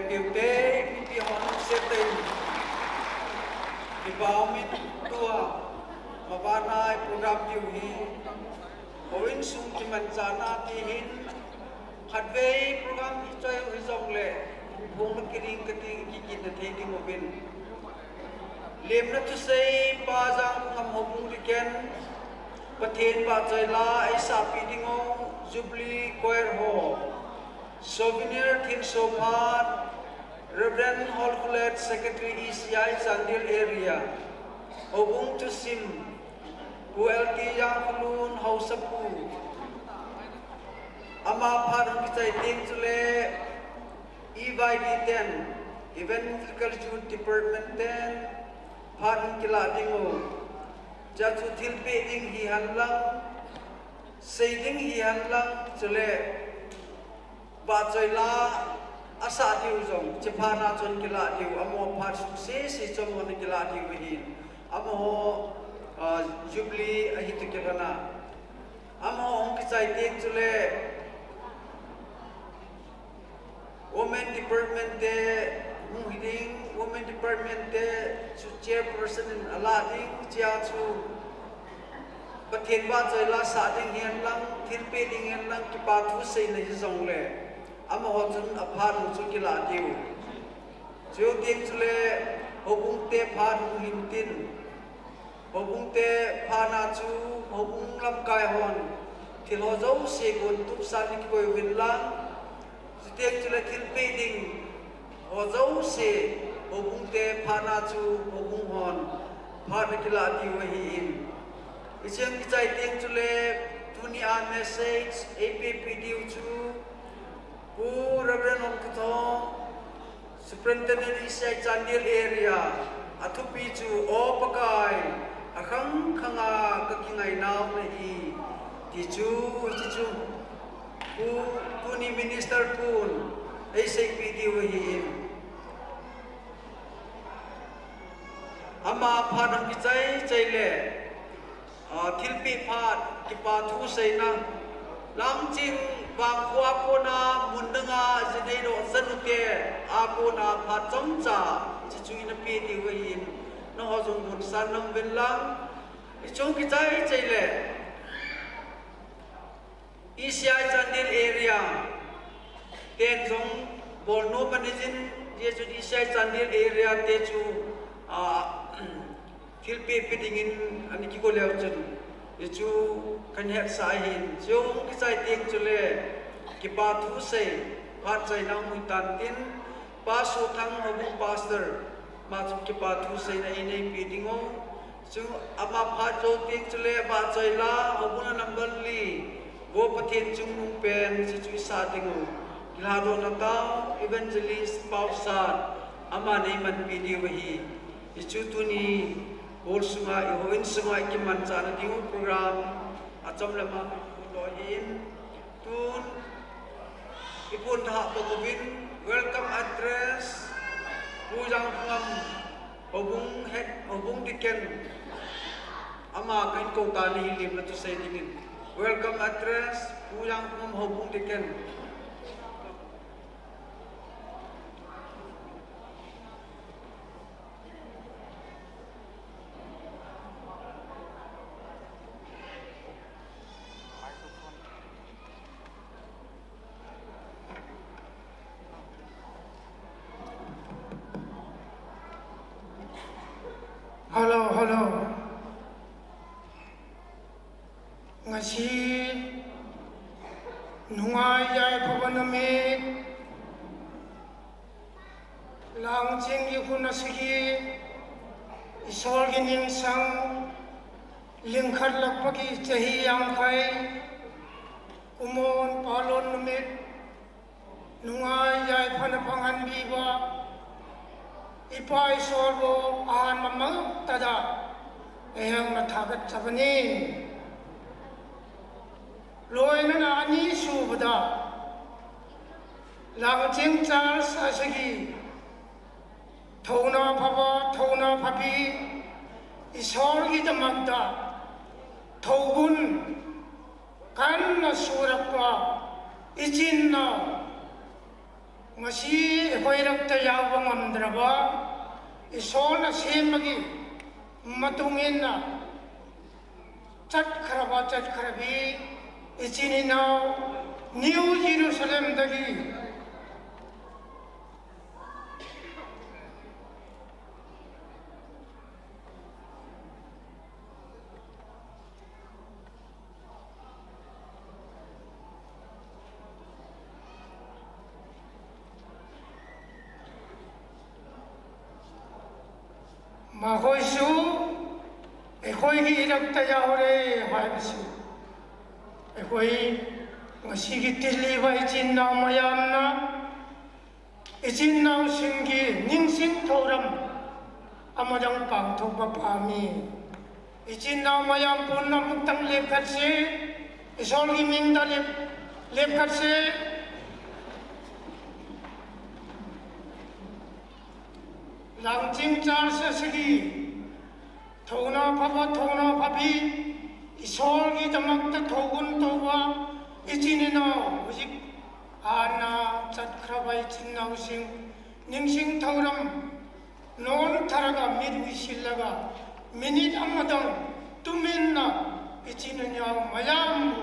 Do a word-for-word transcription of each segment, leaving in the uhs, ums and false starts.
Keu te, mipi hon seh tah in kipah umin tua, mabana i program diu hi, houin sung kimanchahna ti hin, khatvei program i choi u hijongle, phung na kiring kati kikit na thei ding uvin. Lemna thusei Pa Jangkhongam Houbung Deacon, Pathen vahchoi la eisahpeh ding u, Jubilee Choir ho. Souvenir thilsoh phat, Reverend Holkhulet, Secretary E C I Chandel Area. Houbung thusim, Pu L T Jangkholun, Haosapu. Ama phat hung kichai teng chule, E Y D ten, Evangelical Youth Department ten, phat hung kilah ding u. Chua chu thilpeh ding hihen lang, sei ding hihen lang, chule, vahchoi la asah diu jong, chuphat na chun kilah diu, amaho phat sung sese chom hon kilah diu ahin. Amaho, ah, Jubilee ahi tu kilhon a. Amaho hung kichai teng chule, Women Department te hung hiding, Women Department te chu chairperson in alah ding, chua chu Pathen vahchoi la sah ding hihen lang, thilpeh ding hihen lang, kipathu seina hijongle, amaho chun aphat u chu kilah diu. Chuteng chule, houbung te phat hung hin tin, houbung te phat na chu, houbung lamkai hon, thil ho jouse gon tupsan ni kikoi uvin lang, chuteng chule thilpeh ding ho jouse, houbung te phat na chu, houbung hon, phat na kilah diu ahin. Hiche hung kichai teng chule, tuni a message, eipeh peh diu chu, Pu Reverend Longkithong, Superintendent E C I Chandel Area, athupi chu, O Pakai, akhang khang a kakingai nau nahi, ti chu, ti chu, Pu, tuni Minister pun, eiseipeh diu ahin. Ama phat hung kichai chai le, ah, thilpeh phat, kipathu seina, Langching vangkho a kona mun dang a jinei doh chanu te a kona phat chomcha, hiche chu ina peh diu ahin, nangho jong bonsan naum uvin lang, hiche hung kichai chai le, E C I Chandel Area ten jong bol nom ahi jin, hiche chu E C I Chandel Area te chu, ah, thilpeh peh dingin ana kigo leu chun, hichu kahin hetsah ahin, hiche hung kichai teng chule, kipathu sei, phat chaina hung hitan tin, Pa Sothang Houbung Pastor, ama chu kipathu seina einei peh ding u, chu ama phat jou teng chule vahchoi la, houbung a number li, Vo Pathen chungnung pen, hiche chu isah ding u, kilhadohna tao, Evangelist Paosat, aman eimanpi diu ahi. Hichu tuni, hall sunga, i houin sunga, i kimanchahna ding u program, achom lam a, lo hin, tun, i pun tha pang uvin, welcome address, Pu Jangkhongam, Houbung head, Houbung Deacon, ama kahin kou tan ahi lemna thusei dingin. Welcome address, Pu Jangkhongam Houbung Deacon. Hello, hello. Ngasi nungai yaipha numit, Langching ki khun a sigi, Isol ki ningsang, lingkhat lakpa ki chahi yangkhai, kumon palon numit, nungai yaipha na panghan biba, ipa Isol bo ahan mamang tada, ehang na thakat chabani. Loina na ani subada, Langching Charles a sigi, thouna phaba, thouna phabi, Isol ki damakta, thoubun, kan na surakpa, ichin na, ꯉꯁꯤ ꯑꯩꯈꯣꯏ ꯏꯔꯛꯇ ꯌꯥꯎꯕ ꯉꯝꯗ꯭ꯔꯕ, ꯏꯁꯣꯔꯅ ꯁꯦꯝꯕꯒꯤ ꯃꯇꯨꯡ ꯏꯟꯅ ꯆꯠꯈ꯭ꯔꯕ, ꯆꯠꯈ꯭ꯔꯕꯤ ꯏꯆꯤꯟ ꯏꯅꯥꯎ ꯅ꯭ꯌꯨ ꯖꯦꯔꯨꯁꯂꯦꯝꯗꯒꯤ ꯃꯈꯣꯏꯁꯨ ꯑꯩꯈꯣꯏꯒꯤ ꯏꯔꯛꯇ ꯌꯥꯎꯔꯦ ꯍꯥꯏꯕꯁꯤ ꯑꯩꯈꯣꯏ ꯉꯁꯤꯒꯤ ꯇꯤꯜꯂꯤꯕ ꯏꯆꯤꯟ ꯏꯅꯥꯎ ꯃꯌꯥꯝꯅ ꯏꯆꯤꯟ ꯏꯅꯥꯎꯁꯤꯡꯒꯤ ꯅꯤꯡꯁꯤꯡ ꯊꯧꯔꯝ ꯑꯃꯗꯪ ꯄꯥꯡꯊꯣꯛꯄ ꯄꯥꯝꯃꯤ꯫ ꯏꯆꯤꯟ ꯏꯅꯥꯎ ꯃꯌꯥꯝ ꯄꯨꯟꯅ ꯑꯃꯨꯛꯇꯪ ꯂꯦꯞꯈꯠꯁꯤ꯫ ꯏꯁꯣꯔꯒꯤ ꯃꯤꯡꯗ ꯂꯦꯞ-, ꯂꯦꯞꯈꯠꯁꯤ꯫ ꯂꯥꯡꯖꯤꯡ ꯆꯔꯆ ꯑꯁꯤꯒꯤ ꯊꯧꯅꯥ ꯐꯕ, ꯊꯧꯅꯥ ꯐꯕꯤ, ꯏꯁꯣꯔꯒꯤꯗꯃꯛꯇ ꯊꯧꯒꯨꯟ ꯇꯧꯕ ꯏꯆꯤꯟ ꯏꯅꯥꯎ, ꯍꯧꯖꯤꯛ ꯍꯥꯟꯅ ꯆꯠꯈ꯭ꯔꯕ ꯏꯆꯤꯟ ꯏꯅꯥꯎꯁꯤꯡ ꯅꯤꯡꯁꯤꯡ ꯊꯧꯔꯝ ꯅꯣꯟꯊꯔꯒ ꯃꯤꯠ ꯎꯏꯁꯤꯜꯂꯒ ꯃꯤꯅꯤꯠ ꯑꯃꯗꯪ ꯇꯨꯃꯤꯟꯅ ꯏꯆꯤꯟ ꯏꯅꯥꯎ ꯃꯌꯥꯝꯕꯨ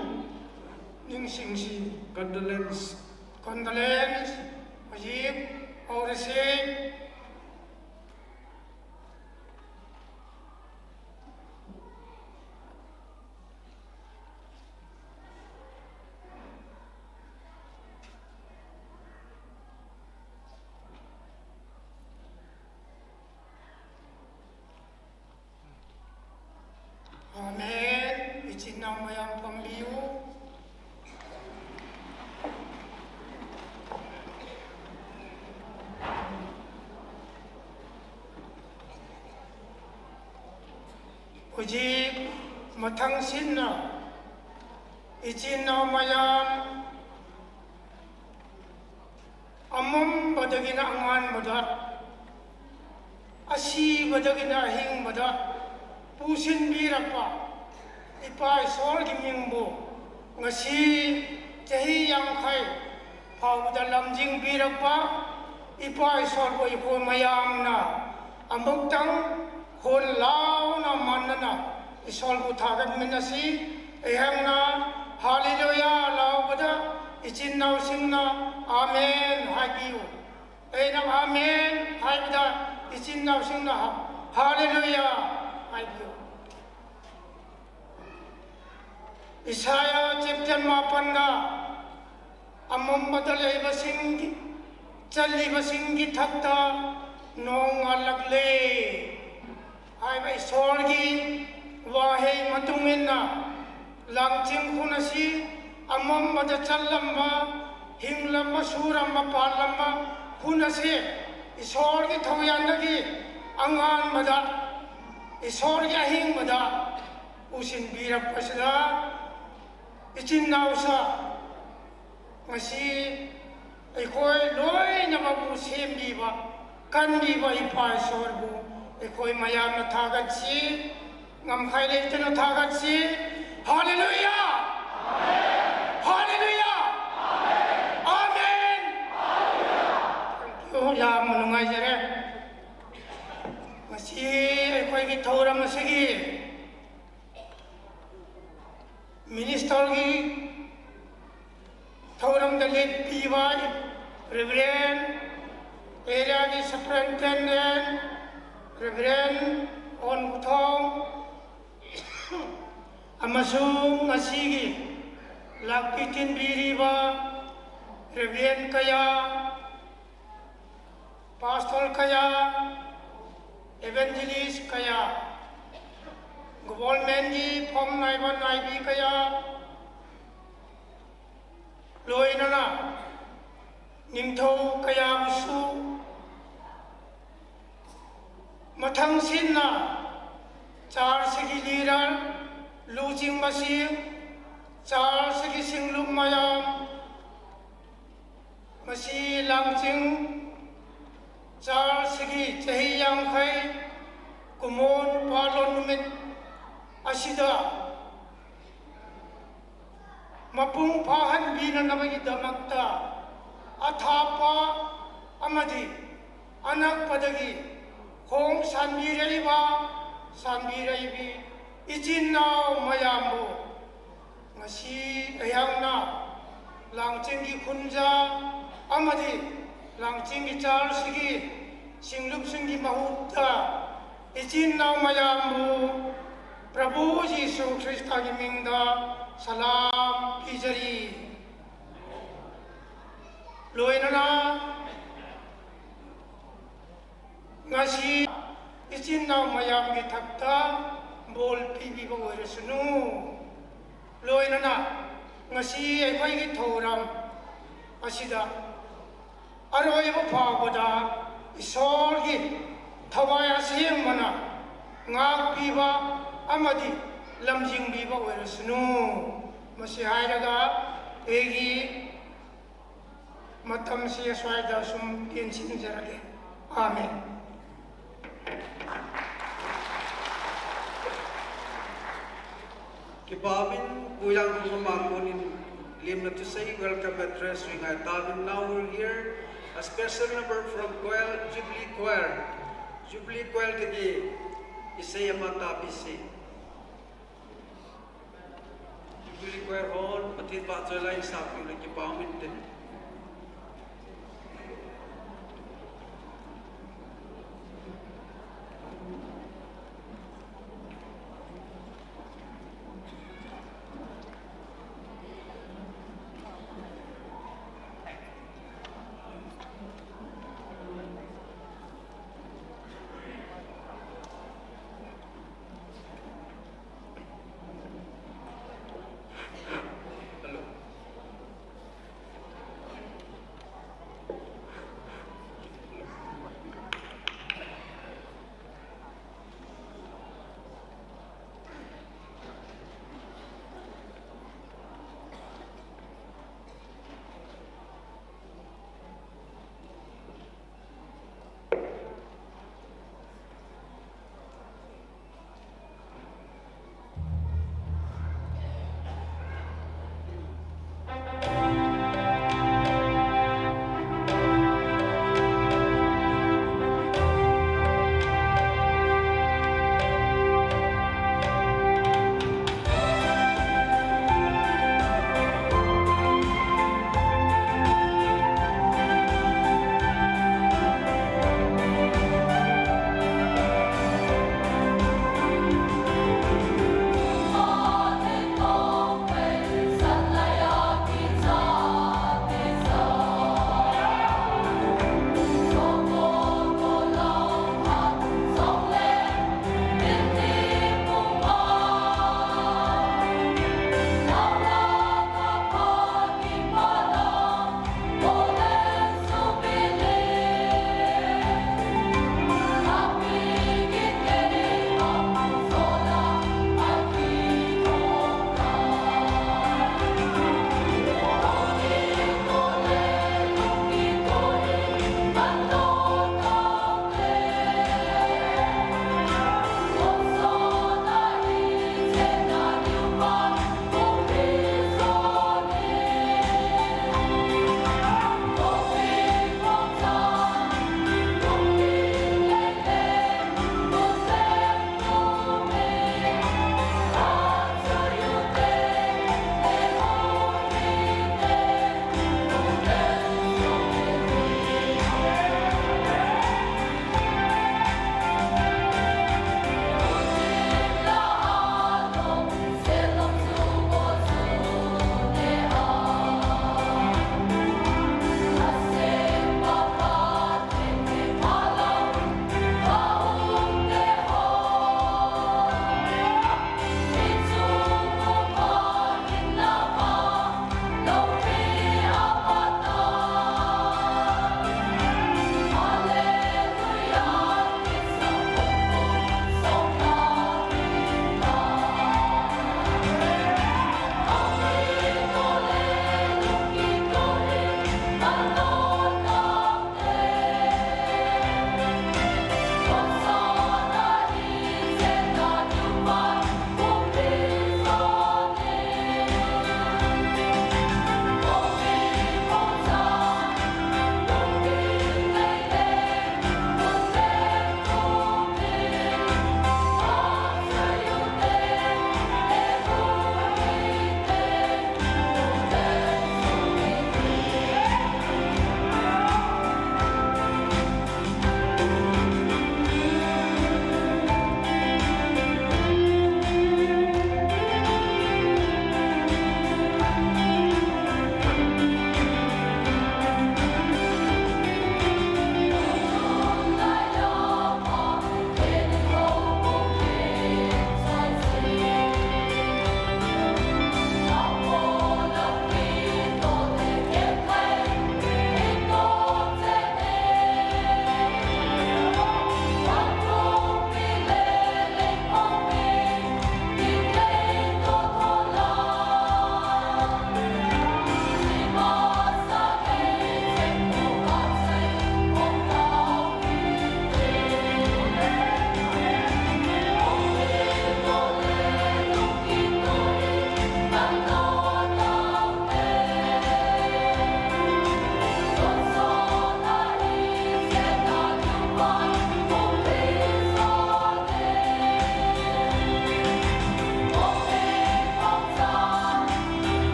ꯅꯤꯡꯁꯤꯡꯁꯤ꯫ Condolence꯫ Condolence꯫ ꯍꯧꯖꯤꯛ ꯍꯧꯔꯁꯤ꯫ Amen. ꯏꯆꯤꯟ ꯏꯅꯥꯎ ꯃꯌꯥꯝ ꯐꯝꯕꯤꯌꯨ꯫ ꯍꯧꯖꯤꯛ ꯃꯊꯪꯁꯤꯠꯅ ꯏꯆꯤꯟ ꯏꯅꯥꯎ ꯃꯌꯥꯝ ꯑꯃꯝꯕꯗꯒꯤꯅ ꯑꯉꯥꯟꯕꯗ, ꯑꯁꯤꯕꯗꯒꯤꯅ ꯑꯍꯤꯡꯕꯗ ꯄꯨꯁꯤꯟꯕꯤꯔꯛꯄ ꯏꯄꯥ ꯏꯁꯣꯔꯒꯤ ꯃꯤꯡꯕꯨ ꯉꯁꯤ ꯆꯍꯤ ꯌꯥꯡꯈꯩ ꯐꯥꯎꯕꯗ ꯂꯝꯖꯤꯡꯕꯤꯔꯛꯄ ꯏꯄꯥ ꯏꯁꯣꯔꯕꯨ ꯑꯩꯈꯣꯏ ꯃꯌꯥꯝꯅ ꯑꯃꯨꯛꯇꯪ ꯈꯣꯟ ꯂꯥꯎꯅ ꯃꯥꯟꯅꯅ ꯏꯁꯣꯔꯕꯨ ꯊꯥꯒꯠꯃꯤꯟꯅꯁꯤ꯫ ꯑꯩꯍꯥꯛꯅ ꯍꯥꯂꯦꯂꯨꯌꯥ ꯂꯥꯎꯕꯗ ꯏꯆꯤꯟ ꯏꯅꯥꯎꯁꯤꯡꯅ ꯑꯥꯃꯦꯟ ꯍꯥꯏꯕꯤꯌꯨ꯫ ꯑꯩꯅ ꯑꯥꯃꯦꯟ ꯍꯥꯏꯕꯗ ꯏꯆꯤꯟ ꯏꯅꯥꯎꯁꯤꯡꯅ ꯍꯥ-, ꯍꯥꯂꯦꯂꯨꯌꯥ ꯍꯥꯏꯕꯤꯌꯨ꯫ ꯏꯁꯥꯌꯥ chapter ꯃꯥꯄꯟꯗ ꯑꯃꯝꯕꯗ ꯂꯩꯕꯁꯤꯡꯒꯤ, ꯆꯠꯂꯤꯕꯁꯤꯡꯒꯤ ꯊꯛꯇ ꯅꯣꯡ ꯉꯥꯜꯂꯛꯂꯦ ꯍꯥꯏꯕ ꯏꯁꯣꯔꯒꯤ ꯋꯥꯍꯩ ꯃꯇꯨꯡ ꯏꯟꯅ ꯂꯥꯡꯖꯤꯡ ꯈꯨꯟ ꯑꯁꯤ ꯑꯃꯝꯕꯗ ꯆꯠꯂꯝꯕ, ꯍꯤꯡꯂꯝꯕ, ꯁꯨꯔꯝꯕ, ꯄꯥꯜꯂꯝꯕ ꯈꯨꯟ ꯑꯁꯤ ꯏꯁꯣꯔꯒꯤ ꯊꯧꯖꯥꯜꯗꯒꯤ ꯑꯉꯥꯟꯕꯗ, ꯏꯁꯣꯔꯒꯤ ꯑꯍꯤꯡꯕꯗ ꯄꯨꯁꯤꯟꯕꯤꯔꯛꯄꯁꯤꯗ ꯏꯆꯤꯟ ꯏꯅꯥꯎꯁꯥ ꯉꯁꯤ ꯑꯩꯈꯣꯏ ꯂꯣꯏꯅꯃꯛꯄꯨ ꯁꯦꯝꯕꯤꯕ, ꯀꯟꯕꯤꯕ ꯏꯄꯥ ꯏꯁꯣꯔꯕꯨ ꯑꯩꯈꯣꯏ ꯃꯌꯥꯝꯅ ꯊꯥꯒꯠꯁꯤ, ꯉꯝꯈꯩ ꯂꯩꯇꯅ ꯊꯥꯒꯠꯁꯤ꯫ ꯍꯥꯂꯦꯂꯨꯌꯥ! ꯍꯥꯂꯦꯂꯨꯌꯥ! ꯑꯥꯃꯦꯟ! Thank you꯫ ꯌꯥꯝꯅ ꯅꯨꯡꯉꯥꯏꯖꯔꯦ꯫ ꯉꯁꯤ ꯑꯩꯈꯣꯏꯒꯤ ꯊꯧꯔꯝ ꯑꯁꯤꯒꯤ ministerꯒꯤ ꯊꯧꯔꯝꯗ ꯂꯦꯞꯄꯤꯕ Reverend, areaꯒꯤ superintendent, Reverend ꯑꯣꯟ ꯎꯊꯣꯡ, ꯑꯃꯁꯨꯡ ꯉꯁꯤꯒꯤ ꯂꯥꯛꯄꯤ ꯇꯤꯟꯕꯤꯔꯤꯕ Reverend ꯀꯌꯥ, pastor ꯀꯌꯥ, evangelist ꯀꯌꯥ, governmentꯀꯤ ꯐꯝ ꯅꯥꯏꯕ ꯅꯥꯏꯕꯤ ꯀꯌꯥ, ꯂꯣꯏꯅꯅ ꯅꯤꯡꯊꯧ ꯀꯌꯥꯕꯨꯁꯨ, ꯃꯊꯪꯁꯤꯠꯅ churchꯀꯤ leader, ꯂꯨꯆꯤꯡꯕꯁꯤꯡ, churchꯀꯤ ꯁꯤꯡꯂꯨꯞ ꯃꯌꯥꯝ, ꯃꯁꯤ ꯂꯥꯡꯖꯤꯡ churchꯀꯤ ꯆꯍꯤ ꯌꯥꯡꯈꯩ ꯀꯨꯝꯑꯣꯟ ꯄꯥꯂꯣꯟ ꯅꯨꯃꯤꯠ ꯑꯁꯤꯗ ꯃꯄꯨꯡ ꯐꯥꯍꯟꯕꯤꯅꯅꯕꯒꯤꯗꯃꯛꯇ Athapa amadi anakpadagi khong sanbiraiba, sanbiraibi, ichin nao mayambu. Ngasi ayangna, Langching ki khunja amadi, Langching ki chal sigi, singlup singgi mahutta, ichin nao mayambu, Prabhu Jisu Krista ki mingda, salam pijari. Loinana, ngasi ichin nao mayam ki thakta bolpi biba oirasunu. Loinana, ngasi eikoi ki thoram asida, aroi ba pha bada, isol ki thawai asing mana ngakpiba amadi lamjingbiba oirasunu. Masi hailaga, eigi matam si aswaida sum tin sin jarage. Amen. Kipavin, Pu Jangkhong Makonin, limna to say welcome address, we ngai tavin. Now we'll hear a special number from choir, Jubilee Choir. Jubilee Choir tiki, isei ama tapise. Jubilee Choir hon, Pathen pahchoi lai sap pina kipah min tin.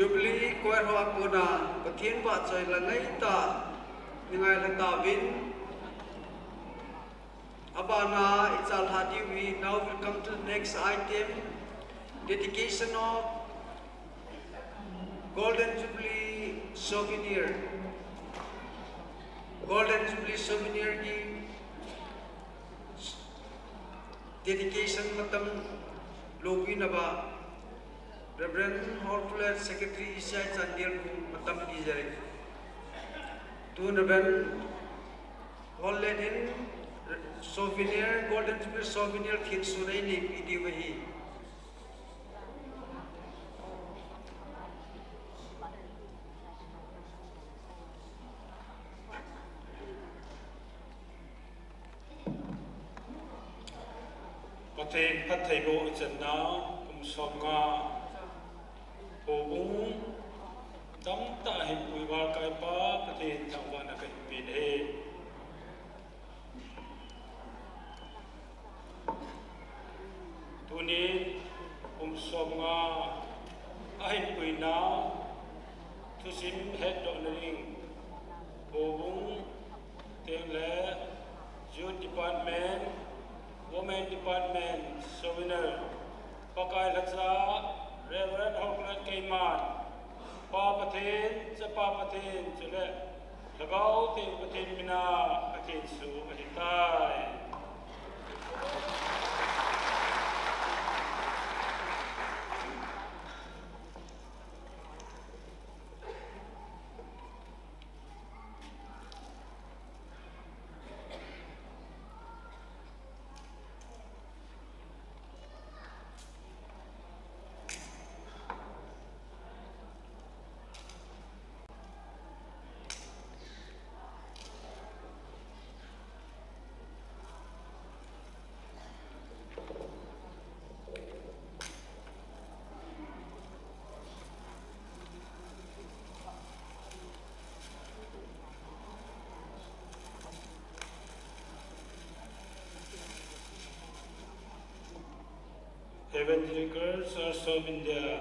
Jubilee Choir ho a kona Pathen vahchoi la ngaitah in ngai la tauvin. Abana i chalhah diu hi, now we'll come to the next item, dedication of Golden Jubilee Souvenir. Golden Jubilee Souvenir ki dedication matam lopi naba Reverend Hortulate, Secretary, E C I Chandel, matam pi jai. Tun Reverend Hortulate in souvenir, Golden Jubilee souvenir thin sunei neipi diu ahi. Pathen phattheiboh ichanna, kum somnga houbung tamtah hinpui valkaipa Pathen thangvahna kahin pen ahi. Tuni kum somnga ahinpuina thusim hetdohna ding houbung tengle Youth Department, Women Department, Souvenir, Pakai lhacha, Reverend Hortulate keiman, Pa Pathen, Chapa Pathen, chule Lhagao Theng Pathen mina kathenso ahitai. Evangelical Church of India,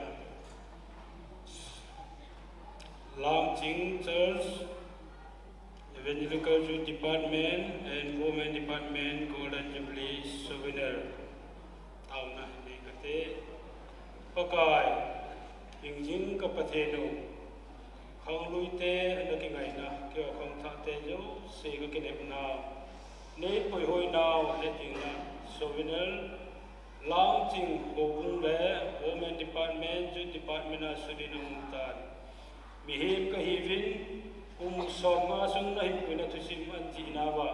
Langching Church, Evangelical Youth Department and Women Department Golden Jubilee Souvenir. Taona nei kate. Pakai, hingjing ka Pathen u, khangluite ana kingaina, keiho khangthahte jouse ka kinepna, nei puihoinau le tingna, Souvenir, Langching houbung le Women Department, Youth Department a sudin aum tan. Mihem kahiuvin, kum somnga sung nahinpuina thusim anchihna uva,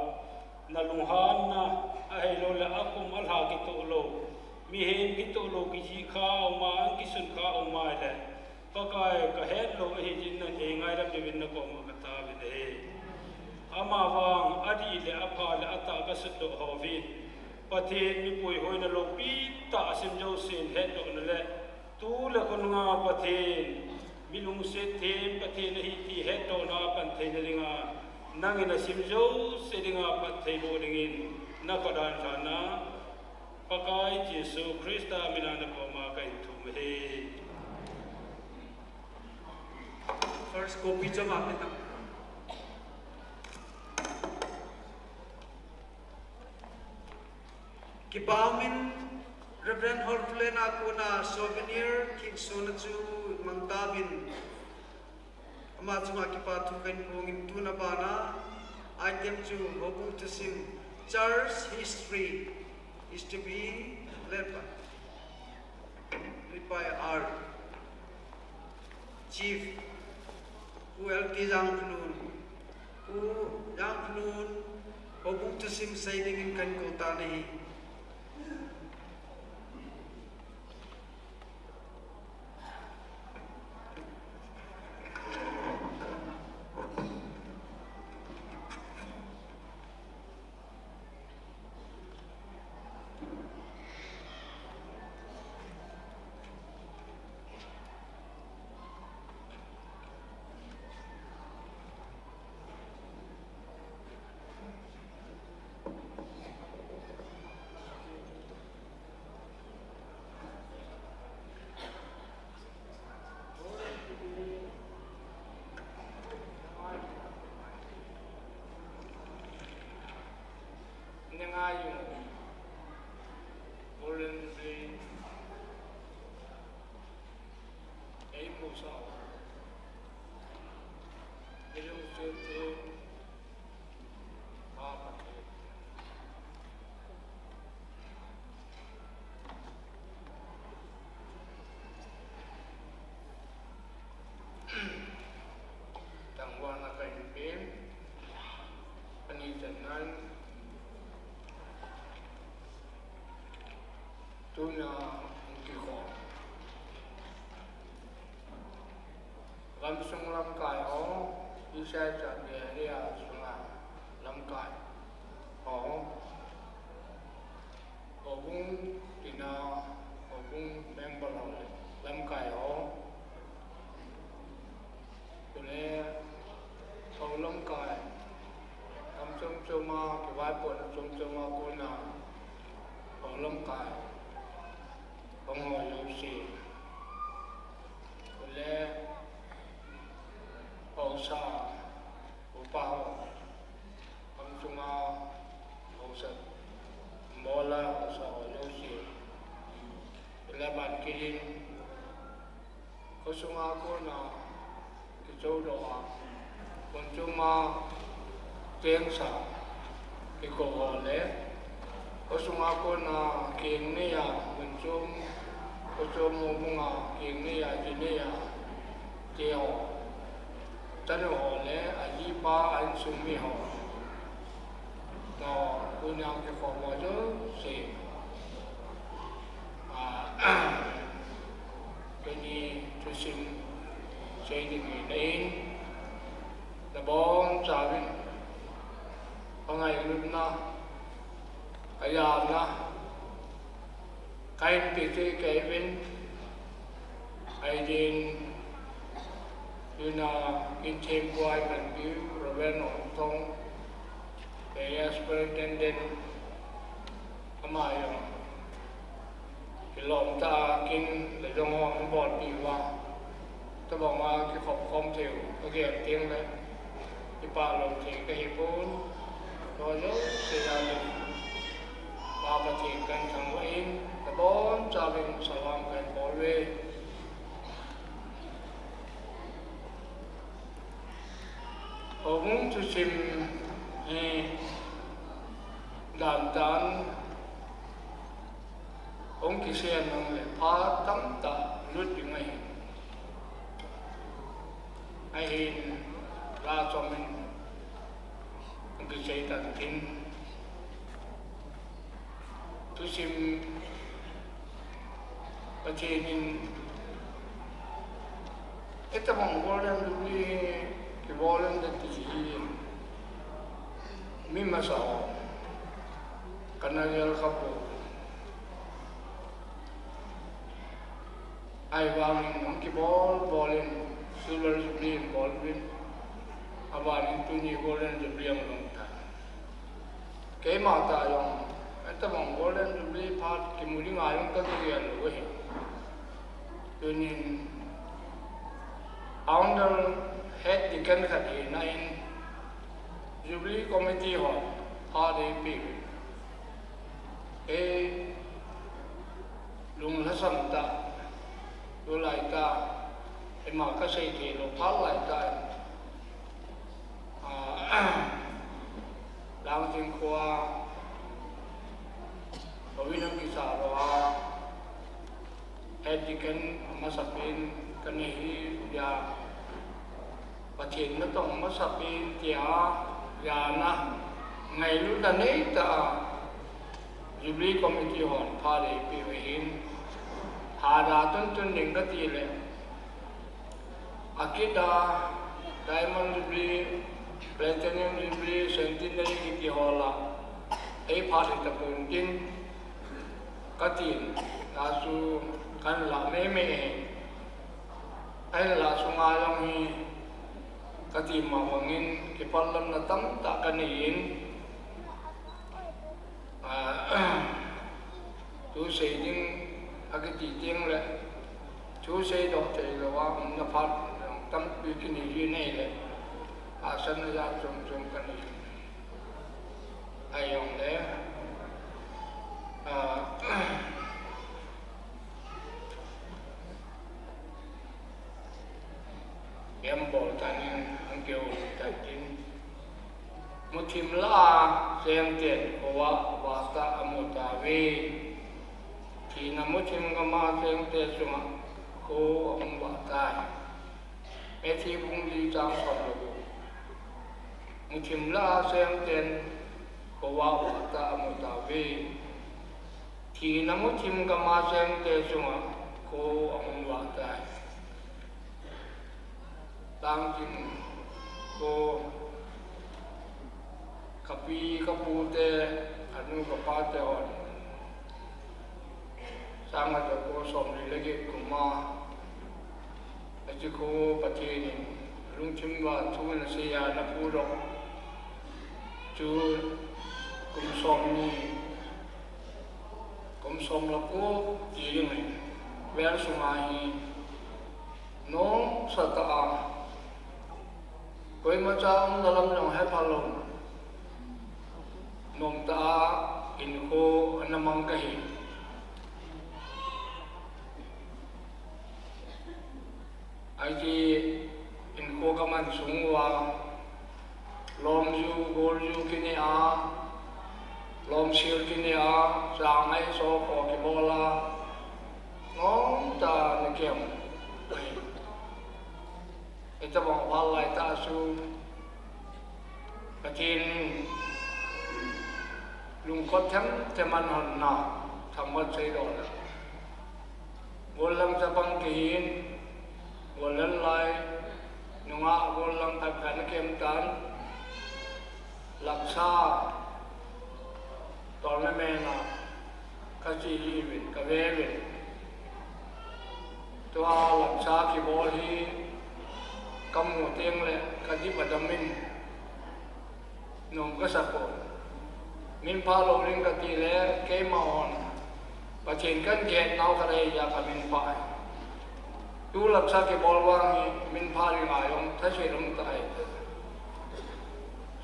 nalunghanna, ahiloule akum alha kitoh lou, mihem kitoh lou kijih kha aum a, an kisun kha aum a ahile, Pakai kahet lou ahi jeh in nang eingailam diuvin nakoma kataovin ahi. Amavang adih le apha le atah kasutdoh hou hi, Pathen mi puihoina loupi tah asim jousen hetdohna le, tu le khon nga Pathen, mi lungset them Pathen ahi ti hetdohna apan theina dinga, nangin asim jouse dinga phattheiboh dingin, nakhodan lhana, Pakai Jesu Christa mina nakoma kahin thum ahi. First copy chama kita. Kipah umin Reverend Hortulate a kona souvenir thinsona chu mangtauvin. Ama chunga kipa thu kahin phongin tun abana item chu houbung thusim, church history is to be led by, led by our Chief, Pu L T Jangkholun, Pu Jangkholun, houbung thusim sei dingin kahin kou tan ahi. Tunia hung kikhom gamsung lamkai ho, Isaiah chapter area sunga lamkai ho, houbung tina, houbung member ho le lamkai ho, chule hou lamkai, gam chom choma kivaipohna chom choma kona hou lamkai hung ho jouse, chule haosa upa ho, gamsunga haosa, mola haosa ho jouse, chule ban kit in, khosunga kona kichoudoh a, khonchoma chengsa kikou ho le, khosunga kona keng neiya, khonchom, khochom houbunga keng neiya, ji neiya, te ho, chanu ho le, ajipa, a insung mi ho, to, tunia kikhom ho jouse, a, tuni thusim sei ding ahin, nabonchauvin, angailutna, ajana, kahin pehcheh kei uvin, ahin, tuna kin thempu a ipanpiu Reverend Omthong, Parish Superintendent, ama jong kilomtah a kin le jong ho abolpeh uva, tobanga kikhop khom theiu kagel tengle, kipah lou thei kahipon, to jouse a le, Pa Pathen kahin thangvah in, nabonchauvin salam kahin bol uve. Houbung thusim hi dandan hung kisei nung le phat tamtah lut ding ahi. Ahin, la chomin hung kisei tan tin, thusim Pathen in itobang Golden Jubilee kibol in ti hi mi masa ho kana gel khapoi. Ahivangin hung kibol bol in Silver Jubilee bol uvin, abanin tuni Golden Jubilee ahung long tai. Keima tah jong, itobang Golden Jubilee phat kimu dinga jong kagel lou ahi. Tunin founder head deacon khat hina in Jubilee Committee hon phat eipeh uvin, lunglhasam tah, tulai tah, ima kasei thei lou phat lai tah in, Langting khoa, Providence kisa lou a, head deacon amasapen kana hi dia, Pathen natong masapen tia, jana, ngailutna neitah a, Jubilee Committee hon phat eipeh u ahin, hada tuntun ding kati le, akit a, Diamond Jubilee, Platinum Jubilee, Centenary kiti ho la, eiphat hita pon tin, katin, achu kahin lah mei mei ahi. Ahinla sunga jong hi kati ma bangin kipallamna tamtah kanei in, thu sei ding akiti teng le, thu seidoh thei lou a umna phat tampi kinei ji nei le, tahsanna jat chom chom kanei. Ahijongle, Embol tanin, hung kihou tatin. Muthim lah a chengten kho a vah tah amu tauve. Thina muthim gam a chengte chunga kho ahung vah tai. Matthew bung li chang som le gup. Muthim lah a chengten Khovah vah tah a amu tauve. Thina muthim gam a chengte chunga kho ahung vah tai. Tangtin kho, kapi kapute, kanu kapate hon sang khat ja ko somli le get kum a, hiche kho Pathen in lungthim uva thu ana sei a ana phudoh chu kum somni, kum som le ko ti ding ahi. Vel sunga hi nungsa tah a, koimacha umna lam jong hepha lou, nom tah a hinkho ana mang kahi. Hiche hinkho kaman sung uva, lomju, golju kinei a, lomsel kinei a, changai so kho kibol a, nom tah a ana kem ahi. Hitobang val laitah chu Pathen lungkot themthem ana honna thangvah seidoh le, gollang chapang kihin, gollang lai, nungah gollang khat khat ana kem tan, laksa tournament a kache jiuvin, kave uvin. Tua laksa kibol hi kamu teng le kadip adam in, nom kasa poi. Min phalou ding kati le keima hon Pathen kan kihetnau khat ahi jeh a kamin phah ahi. Tu laksa kibol vang hi min pha ding a jong thaset um tah ahi.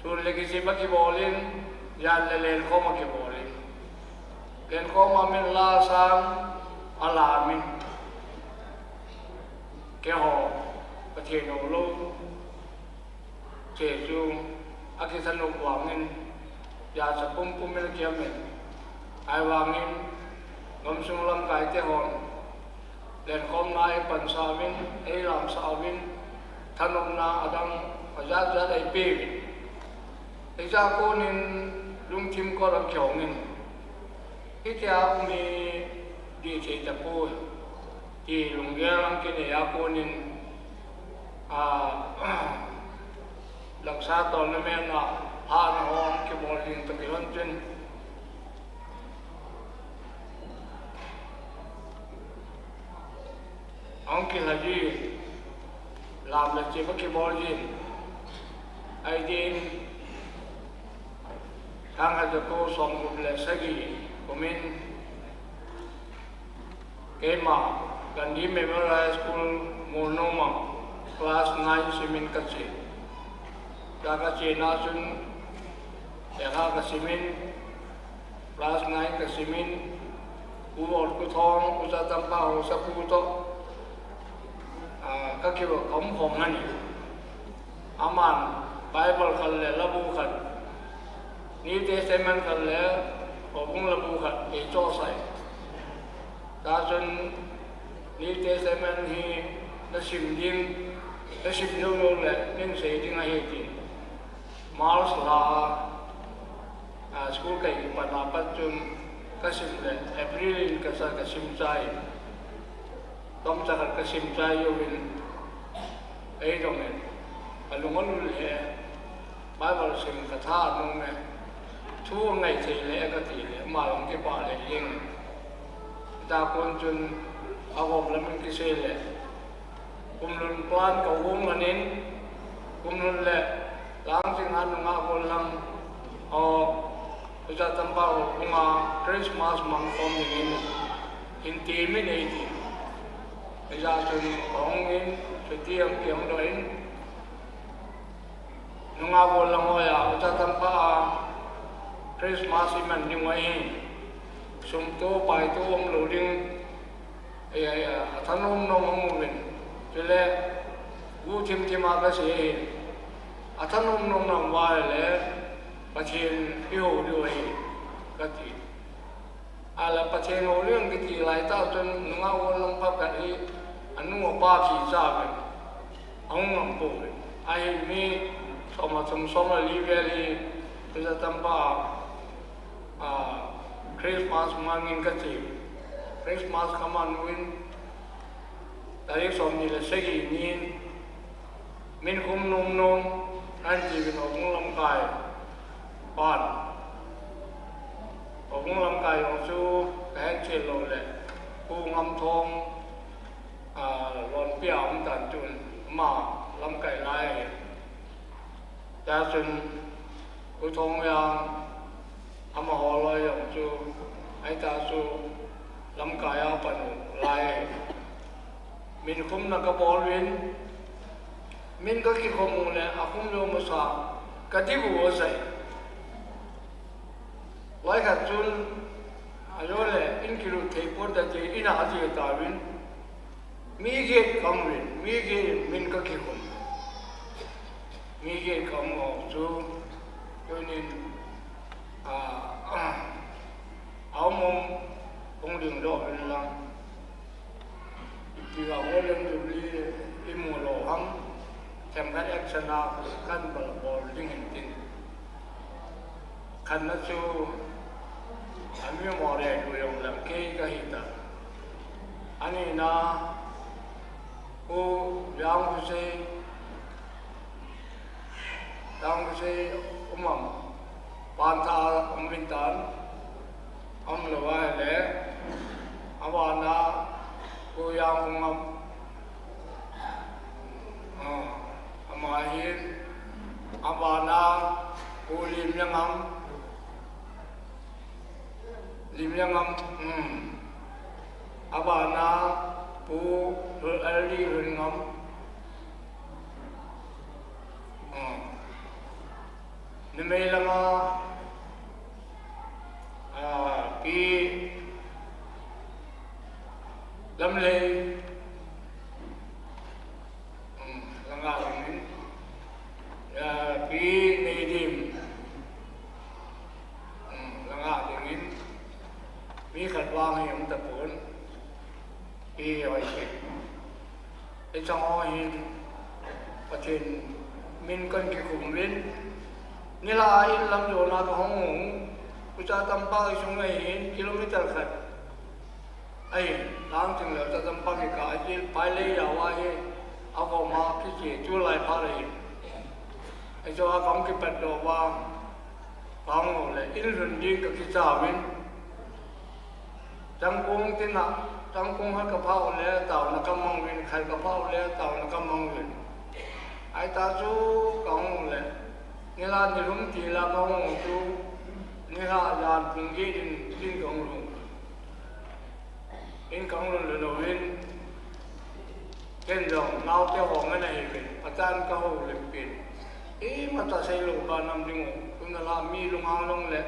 Sun le kisim a kibol in, jan le lenkhom a kibol in, lenkhom a min la sang a la min, keiho Pathen houlou che chu akithanop vangin, jachat pumpum in akiam in, ahivangin gamsung lamkaite hon lenkhomna eipansah uvin, eilamsah uvin, thanopna adang ajat jat eipeuvin, hichea konin lungthim kot akihongin, hitia um hi dih thei tapoi ti lunggel akinei a konin, a, laksa tournament a hahna ho kibol ding toh kilhon chun, ahung kilha ji, lam le chim akibol jin, ahi din, sangkhat jako somgup le sagi kum in, keima Gandhi Memorial High School, Molnom a class nine simin kache. Tua kachena chun lekha kasimin, class nine kasimin, U Volkuthong, U Chatampao, Sapu toh, a, kakium khom lhon in, aman Bible khat le labu khat, New Testament khat le Houbung labu khat eichohsah in, tua chun New Testament hi nasim ding, nasim joulou le neihin sei ding ahi tin, March lha a, school kahin patna pat chun kasim le April in kasa kasim chai in, tomcha khat kasim chai jouvin, eidongin, kalung alul e, Bible sim katha anom e, thu angai thei le kati le ama jong kipah lheh jeng. Hitia kon chun agom lamin kisei le, kum lhun plan kahung lhonin, kum lhun le Langching a nungah gollang, o, U Chatampao Houbung a Christmas mang khom dingin hin temin eiti. Hijeh chun kahungin, chuti ahung kihongdoh in, nungah gollang hoiya U Chatampao a Christmas iman diu ahin, sumto paito umlou ding, athanom nom aum uvin, chule guhthim thim a kasei ahin, athanom nom na um uva ahile Pathen ihou diu ahi, kati. Ahile Pathen hou ding kiti laitah chun nungah gollang pa khat hi anu apa kicha uvin, ahung ngam pouvin. Ahin mi som le thum som le li vel hi U Chatampao a Ah, Christmas mangin kati. Christmas kaman uvin, tarik somni le sagi nin, min khum nom nom, nanti uvin Houbung lamkai pan. Houbung lamkai jong chu kahet cheh lou le, Pu Ngamthong, ah, Lonpi a um tan chun, ama lamkai lai. Tia chun, Pu Thongvang, amaho loi jong chu, ahita chu, lamkai a pan u lai. Min khumna kabol uvin, min kakikhum u le, akhum jou masa, kadip u asei. Loi khat chun, ajole, in kilut thei pon ta ti, in a ache tauvin. Mi get kaum uvin, mi get in min kakikhum. Mi get kaum u chu, tunin, a, a, aum um, hung ding doh uvin lang. Tia Golden Jubilee imu lou ham, themkhat action a kan bol bol ding hin tin. Khatna chu, a memorial u jong lang kei kahi ta. Anina, Pu Jangkhosei, Jangkhosei um am, Pantha um uvin tan, aum lou ahile, abana, Pu Jangkhongam, ah, ama hin, abana, Pu Limliangam, Limliangam, um. Abana, Pu L D Lhunngam. Um. Numei langa, ah, Pi Lamlei. Um, langa dingin. Ya, Pi Neidim. Um, langa dingin. Mi khat vang hi um tapon. Pi Hoising. Hicheng ho hin Pathen min kakikhum uvin. Nilhah a in lam jona kahung u. Ucha Tampak isung ahin kilometer khat. Ahin, lang ching leh Ucha Tampak kikah a, Pailei jao a hi, akom a kiche chu lai phat ahin. Hichu a kahung kipat doh uva, kahung u le, in lhun ding kakicha uvin. Changkong tina, changkong khat kaphah u le, taona kamang uvin, khat kaphah u le, taona kamang uvin. Ahita chu kahung u le, nilhah nilhum tila kahung u chu, nilhah jan pung get in, in kahung lhun. In kahung lhun lhun uvin, ken jong naote ho ngen ahiuvin, patan kahoulimpin. Imatah seilou ba nam ding u, tuna la mi lunghang long le,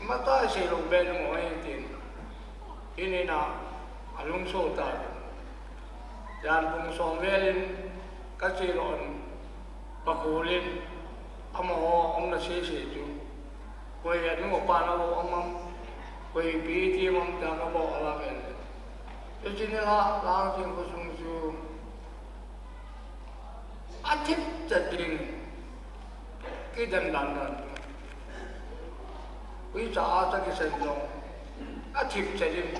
imatah seilou be ding u ahi tin. In in a, alungso ta. Jan pung som vel in, kache lhon, pakol in, amaho umna sese chu. Koi a ding u pan a um am, koi ipi ti um am tia kabol a la vel le. Chuche nilhah lang ching khosung chu athip chet ding, kidan dan dan. Uicha a cha kisan jong athip chet ding.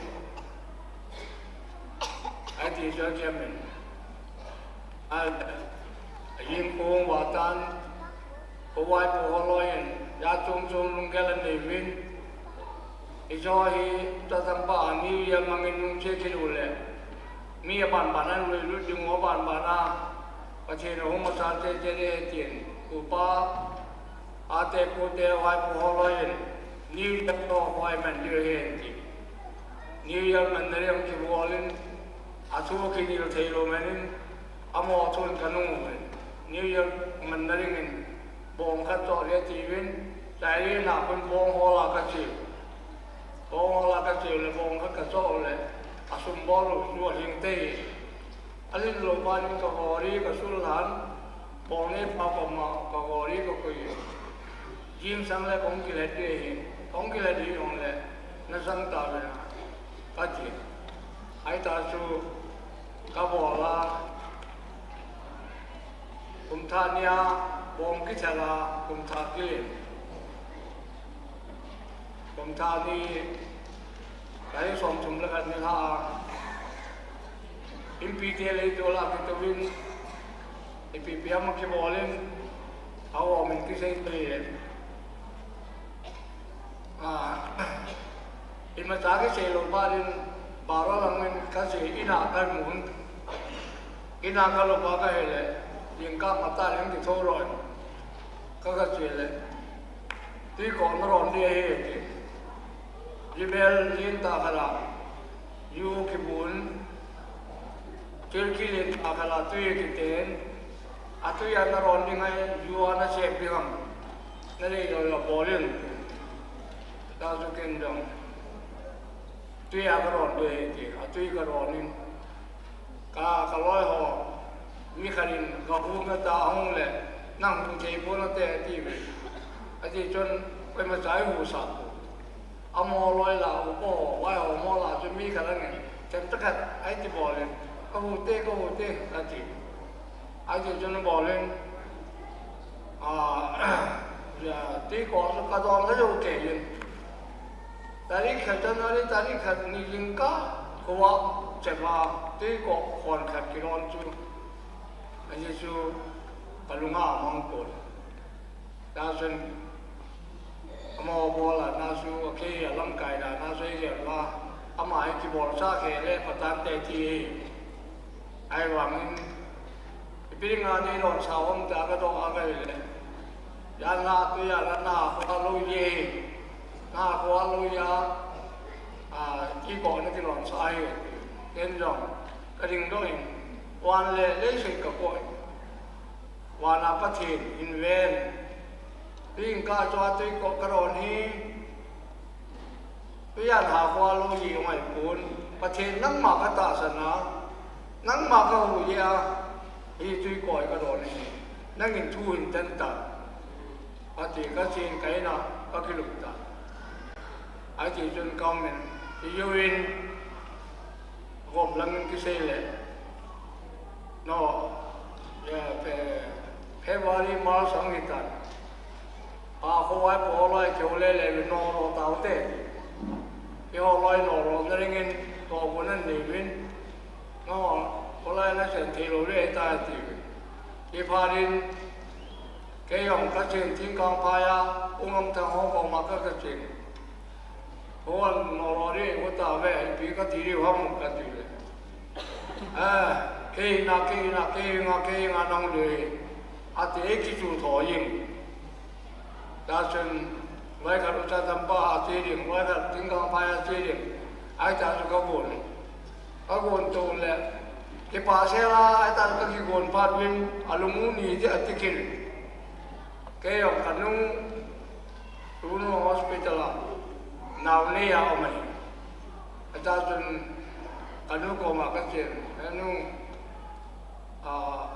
Ati chu akiam in. A, a jingkong uva tan, kou vaipo holoi in, jat chom chom lunggel anei uvin. Hiche hi, Ucha Tampak a New Year mangin nung che kit u le, mi aban ban a lui lut ding u aban ban a, Pathen ahung masa teitei ding ahi tin, upa, ate pute vaipo holoi in, New Year toh hoi man diu ahi ti. New Year manna ding kibol in, athu kinel thei lou man in, amaho thun kanung uvin. New Year manna dingin, bong khat choh ding ati uvin, chai le na khun bong hol a kache u. Bong hol a kache u le, bong khat kachoh u le, asum bol u chu alhing tei. Alhin lou phat in kagori kasul lhan, bong neipa koma kagori kakoi. Jing sang le kahung kilhet ding ahi, kahung kilhet ding jong le, nasang tauve, kati. Ahita chu kabol a, kumthah nia, bong kithel a, kumthah kile. Kum thah ni, tarik somthum le khat ni lha a, Inpi te lei tol a kitouvin, ipi ipi ham kibolin, a um in kisei tei. Ah, imacha kisei lou phat in, baro lang in kasei in a kamun. In a kalou phat kahile, jingkah matah in kitho lou in, ka kasei le. Tuikoh naron ding ahi ati. Jibel lentah khat a, ju kibun, tilkhi lentah khat a tui kiten, atui a naron ding ahi, ju a nasep ding ham, nadei lou le bol in. Tachu ken jong, tui a karon ding ahi ati, atui karon in. Ka, kaloi ho, mi khat in kahung nata ahung le, nang hung thei pon nate atiuve. Ati chun, koimacha eihusa pon. Amaho loi la, upa ho, vai ho mo la chu mi khat angin, themcha khat, eiti bol in, kahu te, kahu te, ati. Ati chun bol in, ah, tuikoh chu kadon lha jou kei in. Tarik khat January, tarik khat ni jingkah, khovah cheva, tuikoh khon khat kilon chu, ahi chu kalunga amang pon. Tasun, amaho bol a, nasu, akei alamkai da, nasu eijel va, ama hi kibolsa kei le patan te ti. Ahivangin, ipi dinga neilonsa ham tia kadoh a kahile, jan la tui a la nakhoh lou e, nakhoh lou a, a, tuikoh nakilonsa ahi. Ken jong, kadingdoh in, van le leiset kakoi. Van a Pathen in ven. Jingkah chua tuikoh karon hi, tui a nakhoh lou ji ngai pon. Pathen nangma katahsan a, nangma kahu jeh a, hi tuikoh hi kadon ahi. Nangin thu hin tan tan, ati kachen kahin a, kakilum tan. Ati chun kaum in, ijou in, gom lang in kisei le. No, eh, Fe-, February, March ang hitan. A, khovaipo loi keu le le, no, no, taute. Keu loi no, no, na ringin, to ko nan ni vin. No, kholai nachen thei lou le, ta ti. Kiphat in, kei jong kachen Thingkangphai a, U Ngamthang ho koma ka, kachen. Hon nolo ri, uta ve, ipi kati diu ham kati le. Eh, kei na, kei na, kei nga, kei nga nang le. Ati ei kichu tho jing. Tasun, vaikhat ucha tampa ati ding, vaikhat Thingkangphai ati ding. Ahi tachu kagon. Kagon to le. Kipah sela, ahi tachu kakigon phat uvin, alung u ni ti ati kit. Kei jong kanu, Tunu hospital a, nao nei a um ahi. Ahi tachun, kanu koma kachen, kanu, ah,